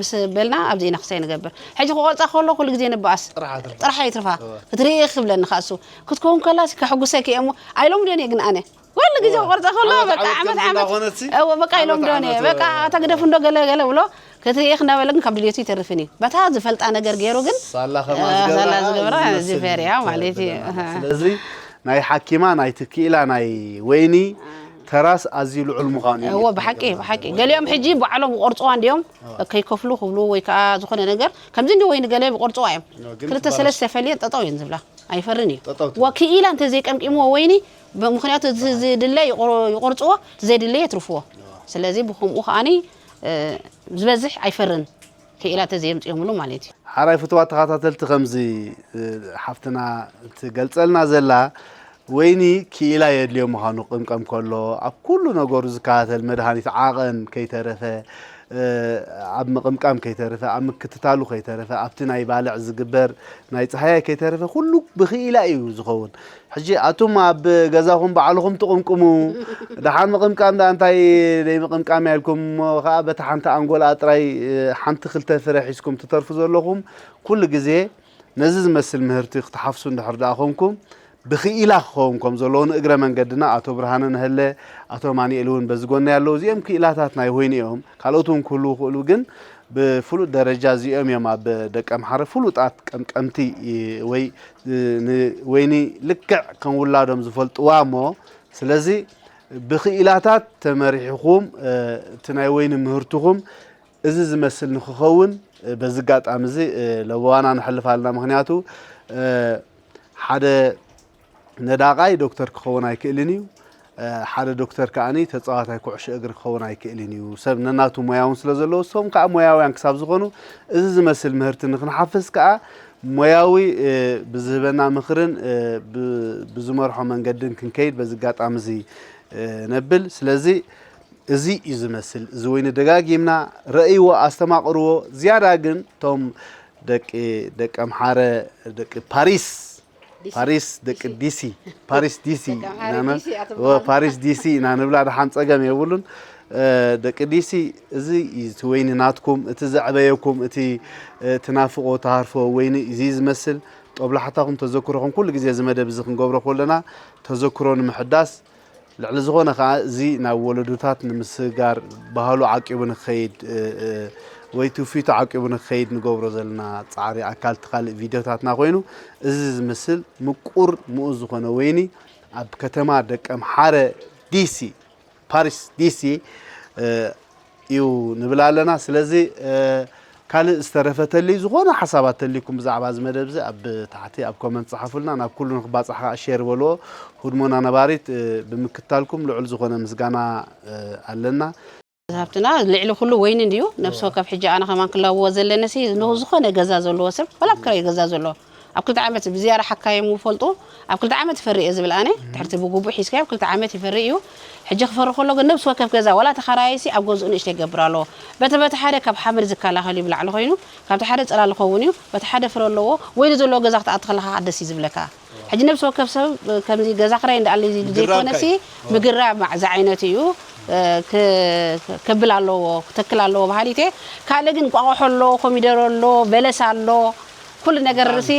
ምስ በልና ኣብዚ ኢና ክሳይ ንገብር ሕጂ ክቆርፃ ከሎ ኩሉ ግዜ ንበኣስ ጥራሕ ይትርፋ ክትርኢ ክብለኒ ከዓ እሱ ክትከውን ከላ ከሕጉሰኪ እየ እሞ ኣይሎምዶን እየ ግን ኣነ ኩሉ ግዜ ክቆርፃ ከሎ በቃ ዓመት ዓመት እወ በቃ ኢሎም ዶ በቃ ተግደፍ እንዶ ገለ ገለ ብሎ ክትርእየ ክናበለ ግን ካብ ድልየቱ ይተርፍን እዩ በታ ዝፈልጣ ነገር ገይሩ ግን ሳላ ከማ ሳላ ዝገብራ ዝገብራ ዝመስል ዝፈርያ ማለት እዩ ስለዚ ናይ ሓኪማ ናይ ትክኢላ ናይ ወይኒ ተራስ ኣዝዩ ልዑል ምዃኑ እዩ እወ ብሓቂ ብሓቂ ገሊኦም ሕጂ ባዕሎም ክቆርፅዋ እንዲዮም ከይከፍሉ ክብሉ ወይ ከዓ ዝኾነ ነገር ከምዚ እንዲ ወይኒ ገለ ብቆርፅዋ እዮም ክልተ ሰለስተ ፈልየን ጠጠው እየን ዝብላ ኣይፈርን እዩ ጠጠው ትብል። ወኪኢላ እንተዘይቀምቂምዎ ወይኒ ብ- ምክንያቱ እዚ ዝድለ ይቆር- ይቆርፅዎ እቲ ዘይድለ የትርፍዎ ስለዚ ብከምኡ ከዓኒ እ፣ ዝበዝሕ ኣይፈርን ክኢላ ተዘየምፅኦምሉ ማለት እዩ ሓራይ ፍትዋ ተኸታተልቲ ከምዚ እ፣ ሓፍትና ትገልፀልና ዘላ ወይኒ ክኢላ የድልዮ ምዃኑ ቅምቀም ከሎ ኣብ ኩሉ ነገሩ ዝከታተል መድሃኒት ዓቐን ከይተረፈ ኣብ ምቕምቃም ከይተረፈ ኣብ ምክትታሉ ከይተረፈ ኣብቲ ናይ ባልዕ ዝግበር ናይ ፀሃያይ ከይተረፈ ኩሉ ብኽኢላ እዩ ዝኸውን ሕጂ ኣቱም ኣብ ገዛኹም ባዕልኹም ትቕምቅሙ ደሓን ምቕምቃም ደኣ እንታይ ደይ ምቕምቃም ያልኩም እሞ ከዓ በታ ሓንቲ ኣንጎላ ጥራይ ሓንቲ ክልተ ፍረ ሒዝኩም ትተርፉ ዘለኹም ኩሉ ግዜ ነዚ ዝመስል ምህርቲ ክትሓፍሱ እንድሕር ደኣ ኮንኩም ብኽኢላ ክኸውን ከም ዘለዎ ንእግረ መንገድና ኣቶ ብርሃነ ነህለ ኣቶ ማንኤል እውን በዚ ጎነይ ኣለዉ እዚኦም ክኢላታት ናይ ወይኒ እዮም ካልኦት እውን ክህልዉ ይኽእሉ ግን ብፍሉጥ ደረጃ እዚኦም እዮም ኣብ ደቂ ኣምሓረ ፍሉጣት ቀምቀምቲ ወይ ንወይኒ ልክዕ ከም ውላዶም ዝፈልጥዋ እሞ ስለዚ ብኽኢላታት ተመሪሕኹም እቲ ናይ ወይኒ ምህርትኹም እዚ ዝመስል ንክኸውን በዚ ኣጋጣሚ እዚ ለበዋና ነሕልፍ ኣለና ምክንያቱ ሓደ ነዳቓይ ዶክተር ክኸውን ኣይክእልን እዩ ሓደ ዶክተር ከዓኒ ተፃዋታይ ኩዕሾ እግሪ ክኸውን ኣይክእልን እዩ ሰብ ነናቱ ሞያውን ስለ ዘለዎ እሶም ከዓ ሞያውያን ክሳብ ዝኾኑ እዚ ዝመስል ምህርቲ ንክንሓፍስ ከዓ ሞያዊ ብዝህበና ምኽርን ብዝመርሖ መንገድን ክንከይድ በዚ ኣጋጣሚ እዚ ነብል ስለዚ እዚ እዩ ዝመስል እዚ ወይኒ ደጋጊምና ረእይዎ ኣስተማቕርዎ ዝያዳ ግን እቶም ደቂ ደቂ ኣምሓረ ደቂ ፓሪስ ፓሪስ ደቂ ዲሲ ፓሪስ ዲሲ ፓሪስ ዲሲ ኢና ንብላ ደሓን ፀገም የብሉን ደቂ ዲሲ እዚ እቲ ወይኒ ናትኩም እቲ ዘዕበየኩም እቲ ትናፍቆ ተሃርፎ ወይኒ እዚ ዝመስል ጦብላሕታኹም ተዘክሮኹም ኩሉ ግዜ እዚ መደብ እዚ ክንገብሮ ከለና ተዘክሮ ንምሕዳስ ልዕሊ ዝኾነ ከዓ እዚ ናብ ወለዶታት ንምስግጋር ባህሉ ዓቂቡ ንክኸይድ ወይ ትውፊቱ ዓቂቡ ንክኸይድ ንገብሮ ዘለና ፃዕሪ ኣካል እቲ ካልእ ቪድዮታትና ኮይኑ እዚ ዝምስል ምቁር ምኡዝ ዝኾነ ወይኒ ኣብ ከተማ ደቀምሓረ ዲሲ ፓሪስ ዲሲ እዩ ንብል ኣለና ስለዚ ካልእ ዝተረፈ ተልዩ ዝኾነ ሓሳባት ተልይኩም ብዛዕባ እዚ መደብ እዚ ኣብ ታሕቲ ኣብ ኮመንት ጸሓፉልና ናብ ኩሉ ንክባጻሕ ከዓ ሼር በልዎ ሁድሞና ነባሪት ብምክታልኩም ልዑል ዝኾነ ምስጋና ኣለና ሃብትና ልዕሊ ኩሉ ወይኒ እንድዩ ነብሲ ወከፍ ሕጂ ኣነ ከማን ክላብዎ ዘለኒ ሲ ንዝኾነ ገዛ ዘለዎ ሰብ ወላ ኣብ ክራይ ገዛ ዘሎ ኣብ ክልተ ዓመት ብዝያዳ ሓካዮም ይፈልጡ ኣብ ክልተ ዓመት ይፈሪ እየ ዝብል ኣነ ትሕርቲ ብግቡእ ሒዝካዮ ኣብ ክልተ ዓመት ይፈሪ እዩ ሕጂ ክፈሪ ከሎ ግን ነብሲ ወከፍ ገዛ ወላ ተኸራያይሲ ኣብ ገዝኡ ንእሽተይ ይገብር ኣለዎ በቲ በቲ ሓደ ካብ ሓመድ ዝከላኸል እዩ ብላዕሊ ኮይኑ ካብቲ ሓደ ፅላል ዝኸውን እዩ በቲ ሓደ ፍረ ኣለዎ ወይኒ ዘለዎ ገዛ ክትኣቲ ከለካ ደስ እዩ ዝብለካ ሕጂ ነብሲ ወከፍ ሰብ ከምዚ ገዛ ክራይ እንዳኣለ ዘይኮነሲ ምግራ ማዕዛ ዓይነት እዩ ከብል ኣለዎ ክተክል ኣለዎ ባህሊቴ ካልእ ግን ቋቑሖ ኣሎ ኮሚደሮ ኣሎ በለስ ኣሎ ኩሉ ነገር ርእሲ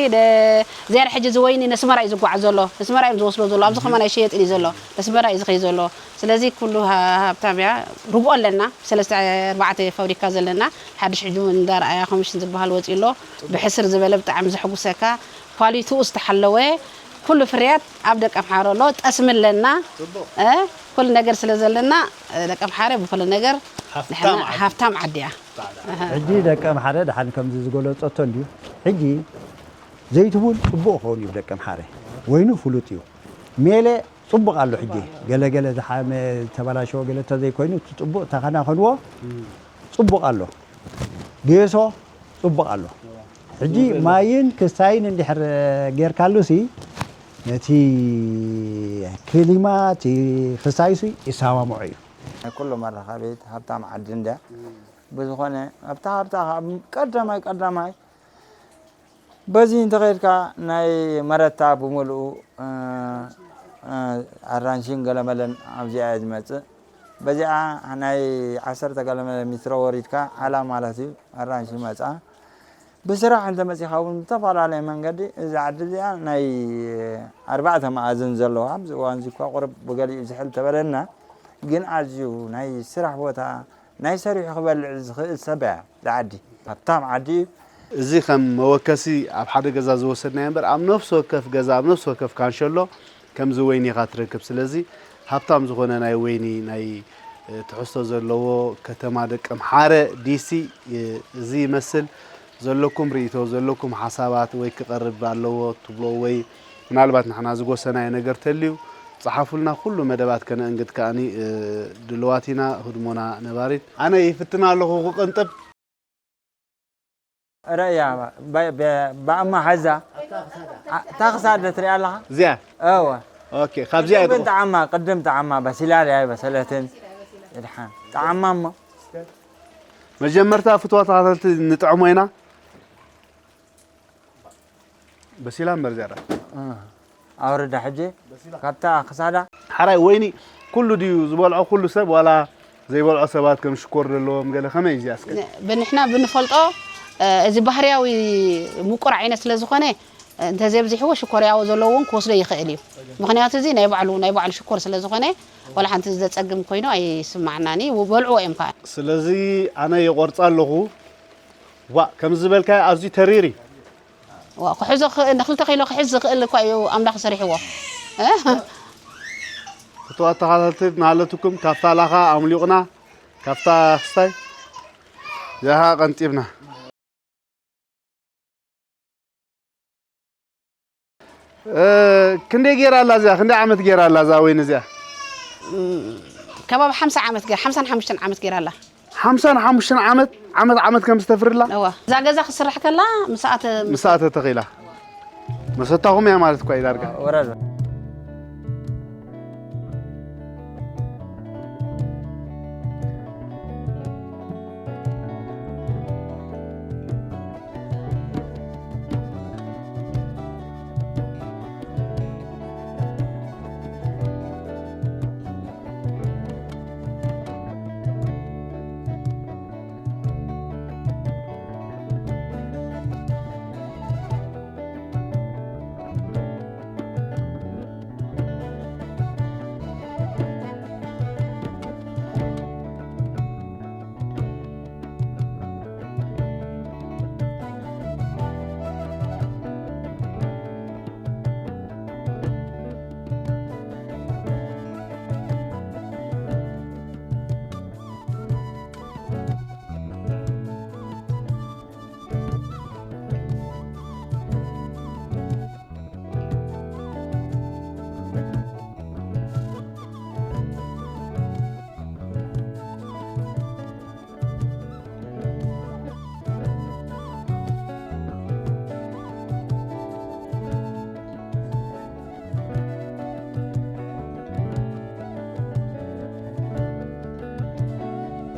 ዝያዳ ሕጂ እዚ ወይኒ ነስመራ እዩ ዝጓዓዝ ዘሎ። ነስመራ እዮም ዝወስዶ ዘሎ። ኣብዚ ከማን ኣይሸየጥን እዩ ዘሎ። ነስመራ እዩ ዝኸይ ዘሎ። ስለዚ ኩሉ ሃብታም እያ። ርብኦ ኣለና። ሰለስተ ኣርባዕተ ፋብሪካ ዘለና። ሓድሽ ሕጂ እውን እንዳርኣያ ኮሚሽን ዝበሃል ወፂኡ ኣሎ። ብሕስር ዝበለ ብጣዕሚ ዘሕጉሰካ ኳሊቲኡ ዝተሓለወ ኩሉ ፍርያት ኣብ ደቀምሓረ ኣሎ። ጠስሚ ኣለና። ኩሉ ነገር ስለ ዘለና ደቀምሓረ ብኩሉ ነገር ሃፍታም ዓዲ እያ። ሕጂ ደቀምሓረ ደሓን ከምዚ ዝገለፀቶ እንድዩ። ሕጂ ዘይትቡን ፅቡቕ ክኸውን እዩ ደቀምሓረ። ወይኑ ፍሉጥ እዩ። ሜለ ፅቡቕ ኣሎ ሕጂ። ገለገለ ዝሓመ ዝተበላሸወ ገለ እንተዘይኮይኑ እቲ ፅቡቕ ተኸናኸንዎ ፅቡቕ ኣሎ። ጌሶ ፅቡቕ ኣሎ። ሕጂ ማይን ክስታይን እንድሕር ጌርካሉሲ ነቲ ክሊማ እቲ ክስታይሲ ይሰማምዖ እዩ። ናይ ኩሉ መራኸቢት ሃብታም ዓዲ እንድያ። ብዝኾነ ኣብታ ሃብታ ካብ ቀዳማይ ቀዳማይ በዚ እንተኸይድካ ናይ መረታ ብምልኡ ኣራንሽን ገለመለን ኣብዚኣ እየ ዝመፅእ። በዚኣ ናይ ዓሰርተ ገለመለ ሚትሮ ወሪድካ ዓላ ማለት እዩ ኣራንሽ ይመፅኣ። ብስራሕ እንተመፂኻ እውን ብዝተፈላለየ መንገዲ እዛ ዓዲ እዚኣ ናይ ኣርባዕተ መኣዝን ዘለዋ ኣብዚ እዋን እዚ እኳ ቁርብ ብገሊኡ ዝሕል ተበለና ግን ኣዝዩ ናይ ስራሕ ቦታ ናይ ሰሪሑ ክበልዕ ዝኽእል ሰብ እያ እዛ ዓዲ። ሃብታም ዓዲ እዩ። እዚ ከም መወከሲ ኣብ ሓደ ገዛ ዝወሰድናዮ እምበር ኣብ ነፍሲ ወከፍ ገዛ ኣብ ነፍሲ ወከፍ ካንሸሎ ከምዚ ወይኒ ኢኻ ትረክብ። ስለዚ ሃብታም ዝኾነ ናይ ወይኒ ናይ ትሕዝቶ ዘለዎ ከተማ ደቀምሓረ ዲሲ እዚ ይመስል። ዘለኩም ርእይቶ ዘለኩም ሓሳባት ወይ ክቐርብ ኣለዎ ትብሎ ወይ ምናልባት ንሕና ዝጎሰናዮ ነገር ተልዩ ጸሓፉልና። ኩሉ መደባት ከነእንግድ ከኣኒ ድልዋት ኢና። ህድሞና ነባሪት። ኣነ ይፍትና ኣለኹ ክቕንጥብ። ረእያ ባእማ ሓዛ ታኽሳደ ትሪኣ ኣለኻ? እዚኣ እወ። ኦኬ ካብዚኣ ቅድም ጠዓማ ቅድም ጠዓማ በሲላ ድያ በሰለትን ድሓን ጠዓማ እሞ መጀመርታ ፍትዋ ተኸታተልቲ ንጥዕሞ ኢና። በሲላ እምበር እዚኣ ኣውርዳ ሕጂ ካብታ ክሳዳ ሓራይ ወይኒ ኩሉ ድዩ ዝበልዖ? ኩሉ ሰብ ዋላ ዘይበልዖ ሰባት ከም ሽኮር ዘለዎም ገለ ከመይ እዚኣ እስከ? ብንሕና ብንፈልጦ እዚ ባህርያዊ ምቁር ዓይነት ስለ ዝኾነ እንተዘይብዚሕዎ ሽኮርያዎ ዘለዎ እውን ክወስዶ ይኽእል እዩ። ምኽንያቱ እዚ ናይ ባዕሉ ናይ ባዕሉ ሽኮር ስለ ዝኾነ ዋላ ሓንቲ ዘጸግም ኮይኑ ኣይስማዕናን እዩ። በልዕዎ እዮም ከዓ። ስለዚ ኣነ ይቆርጻ ኣለኹ። ዋ ከምዚ ዝበልካዮ ኣዝዩ ተሪር እዩ። ዋ ክሕዞ ክኽእል ንክልተ ኪሎ ክሕዝ ዝኽእል እኳ እዩ ኣምላኽ ሰሪሕዎ። እቶ ኣተኻታተልቲ ናለትኩም ካብታ ላኻ ኣምሊቑና ካብታ ክስታይ ያሃ ቀንጢብና። ክንደይ ጌራ ኣላ እዚኣ? ክንደይ ዓመት ጌራ ኣላ እዛ ወይኒ እዚኣ? ከባቢ ሓምሳ ዓመት ጌራ ሓምሳን ሓሙሽተን ዓመት ጌራ ኣላ። ሓምሳን ሓሙሽተን ዓመት ዓመት ዓመት ከም ዝተፍርላ እዋ እዛ ገዛ ክስራሕ ከላ ምስኣተ ምስኣተ ተኺላ መሰታኹም እያ ማለት እኳ እዩ ዳርጋ። ወረድ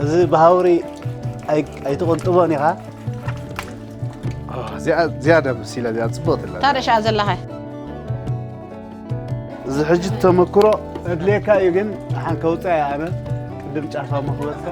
እዚ ብሃውሪ ኣይትቕንጥቦን ኢኻ። ዝያዳ መሲላ እዚኣ ፅቡቕ ትላ ታደሻ ዘለኻ። እዚ ሕጂ ተመክሮ እድሌካ እዩ ግን ሓን ከውፃ እየ ኣነ ቅድም ጫፋ መክበልካ።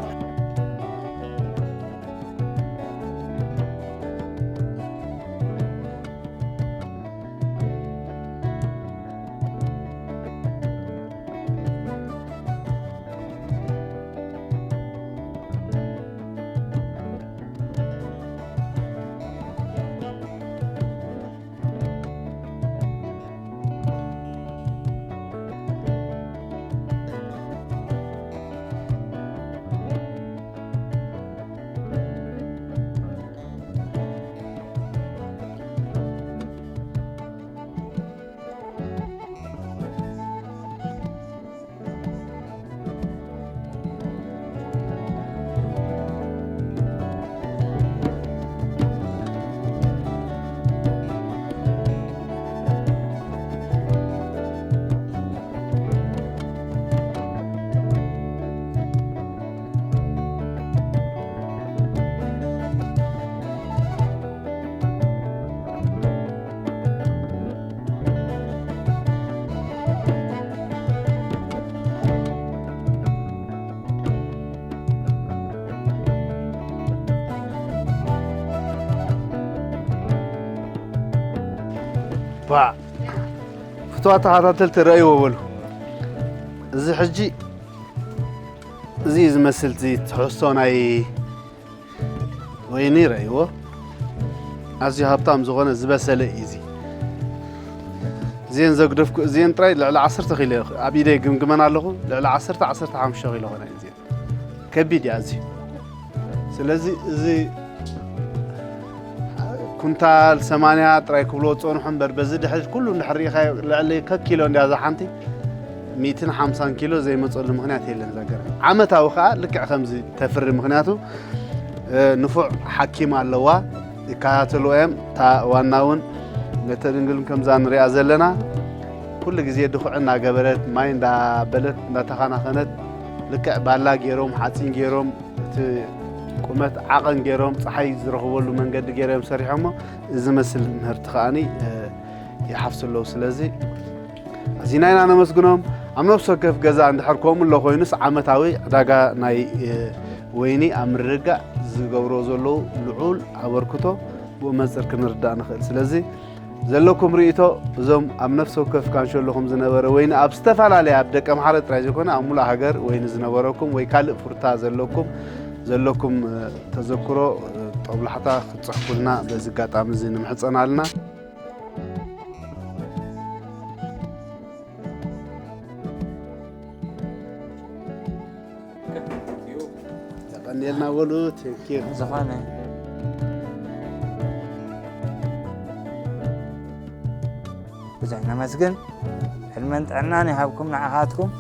ዋ፣ ፍትዋ ተኸታተልቲ ረእይዎ በሉ። እዚ ሕጂ፣ እዚ እዩ ዝመስል፣ እዚ ትሕዝቶ ናይ ወይኒ ረእይዎ። ኣዝዩ ሃብታም ዝኾነ ዝበሰለ እዩ እዚ። እዚአን ዘግደፍኩ፣ እዚአን ጥራይ ልዕሊ ዓሰርተ ኪሎ ኣብ ኢደይ ግምግመን ኣለኹ። ልዕሊ ዓሰርተ፣ ዓሰርተ ሓሙሽተ ኪሎ ኾነ እዚአን። ከቢድ እያ ኣዝዩ። ስለዚ እዚ ኩንታል ሰማንያ ጥራይ ክብሎ ዝጸንሑ እምበር፣ በዚ ድሕሪት ኩሉ እንድሕር ርኢኻዮ፣ ልዕሊ ከኪሎ እንድያ እዛ ሓንቲ፣ ሚእትን ሓምሳን ኪሎ ዘይመጸሉ ምኽንያት የለን። እዛ ገረብ ዓመታዊ ከኣ ልክዕ ከምዚ ተፍሪ። ምኽንያቱ፣ እ፣ ንፉዕ ሓኪም ኣለዋ፣ ይከታተልዋ እዮም። እታ ዋና እውን ነተ ድንግልን ከምዛ ንሪኣ ዘለና፣ ኩሉ ግዜ ድኹዒ እናገበረት፣ ማይ እንዳበለት፣ እንዳተኻናኸነት፣ ልክዕ ባላ ገይሮም፣ ሓፂን ገይሮም፣ እቲ ቁመት ዓቐን ገይሮም፣ ፀሓይ ዝረኽበሉ መንገዲ ገይሮም ሰሪሖሞ። እዚ መስል ምህርቲ ከኣኒ፣ እ፣ ይሓፍሱ ኣለዉ። ስለዚ ኣዚና ኢና ነመስግኖም። ኣብ ነፍሲ ወከፍ ገዛ እንድሕር ከምኡ ኣሎ ኮይኑስ፣ ዓመታዊ ዕዳጋ ናይ፣ እ፣ ወይኒ ኣብ ምርግጋእ ዝገብሮ ዘለዉ ልዑል ኣበርክቶ ብኡ መጽር ክንርዳእ ንኽእል። ስለዚ ዘለኩም ርእይቶ፣ እዞም ኣብ ነፍሲ ወከፍ ካንሸሎኹም ዝነበረ ወይኒ ኣብ ዝተፈላለየ፣ ኣብ ደቀ ምሓረ ጥራይ ዘይኮነ ኣብ ሙሉእ ሃገር ወይኒ ዝነበረኩም ወይ ካልእ ፍሩታ ዘለኩም፣ ዘለኩም፣ እ፣ ተዘክሮ፣ እ፣ ጦብላሕታ ክትጽሕፉልና በዚ ኣጋጣሚ እዚ ንምሕጸን ኣለና። የቐንየልና በሉ። Thank you። ዝኾነ ብዙሕ ነመስግን። ዕድመን ጥዕናን ይሃብኩም ንዓኻትኩም።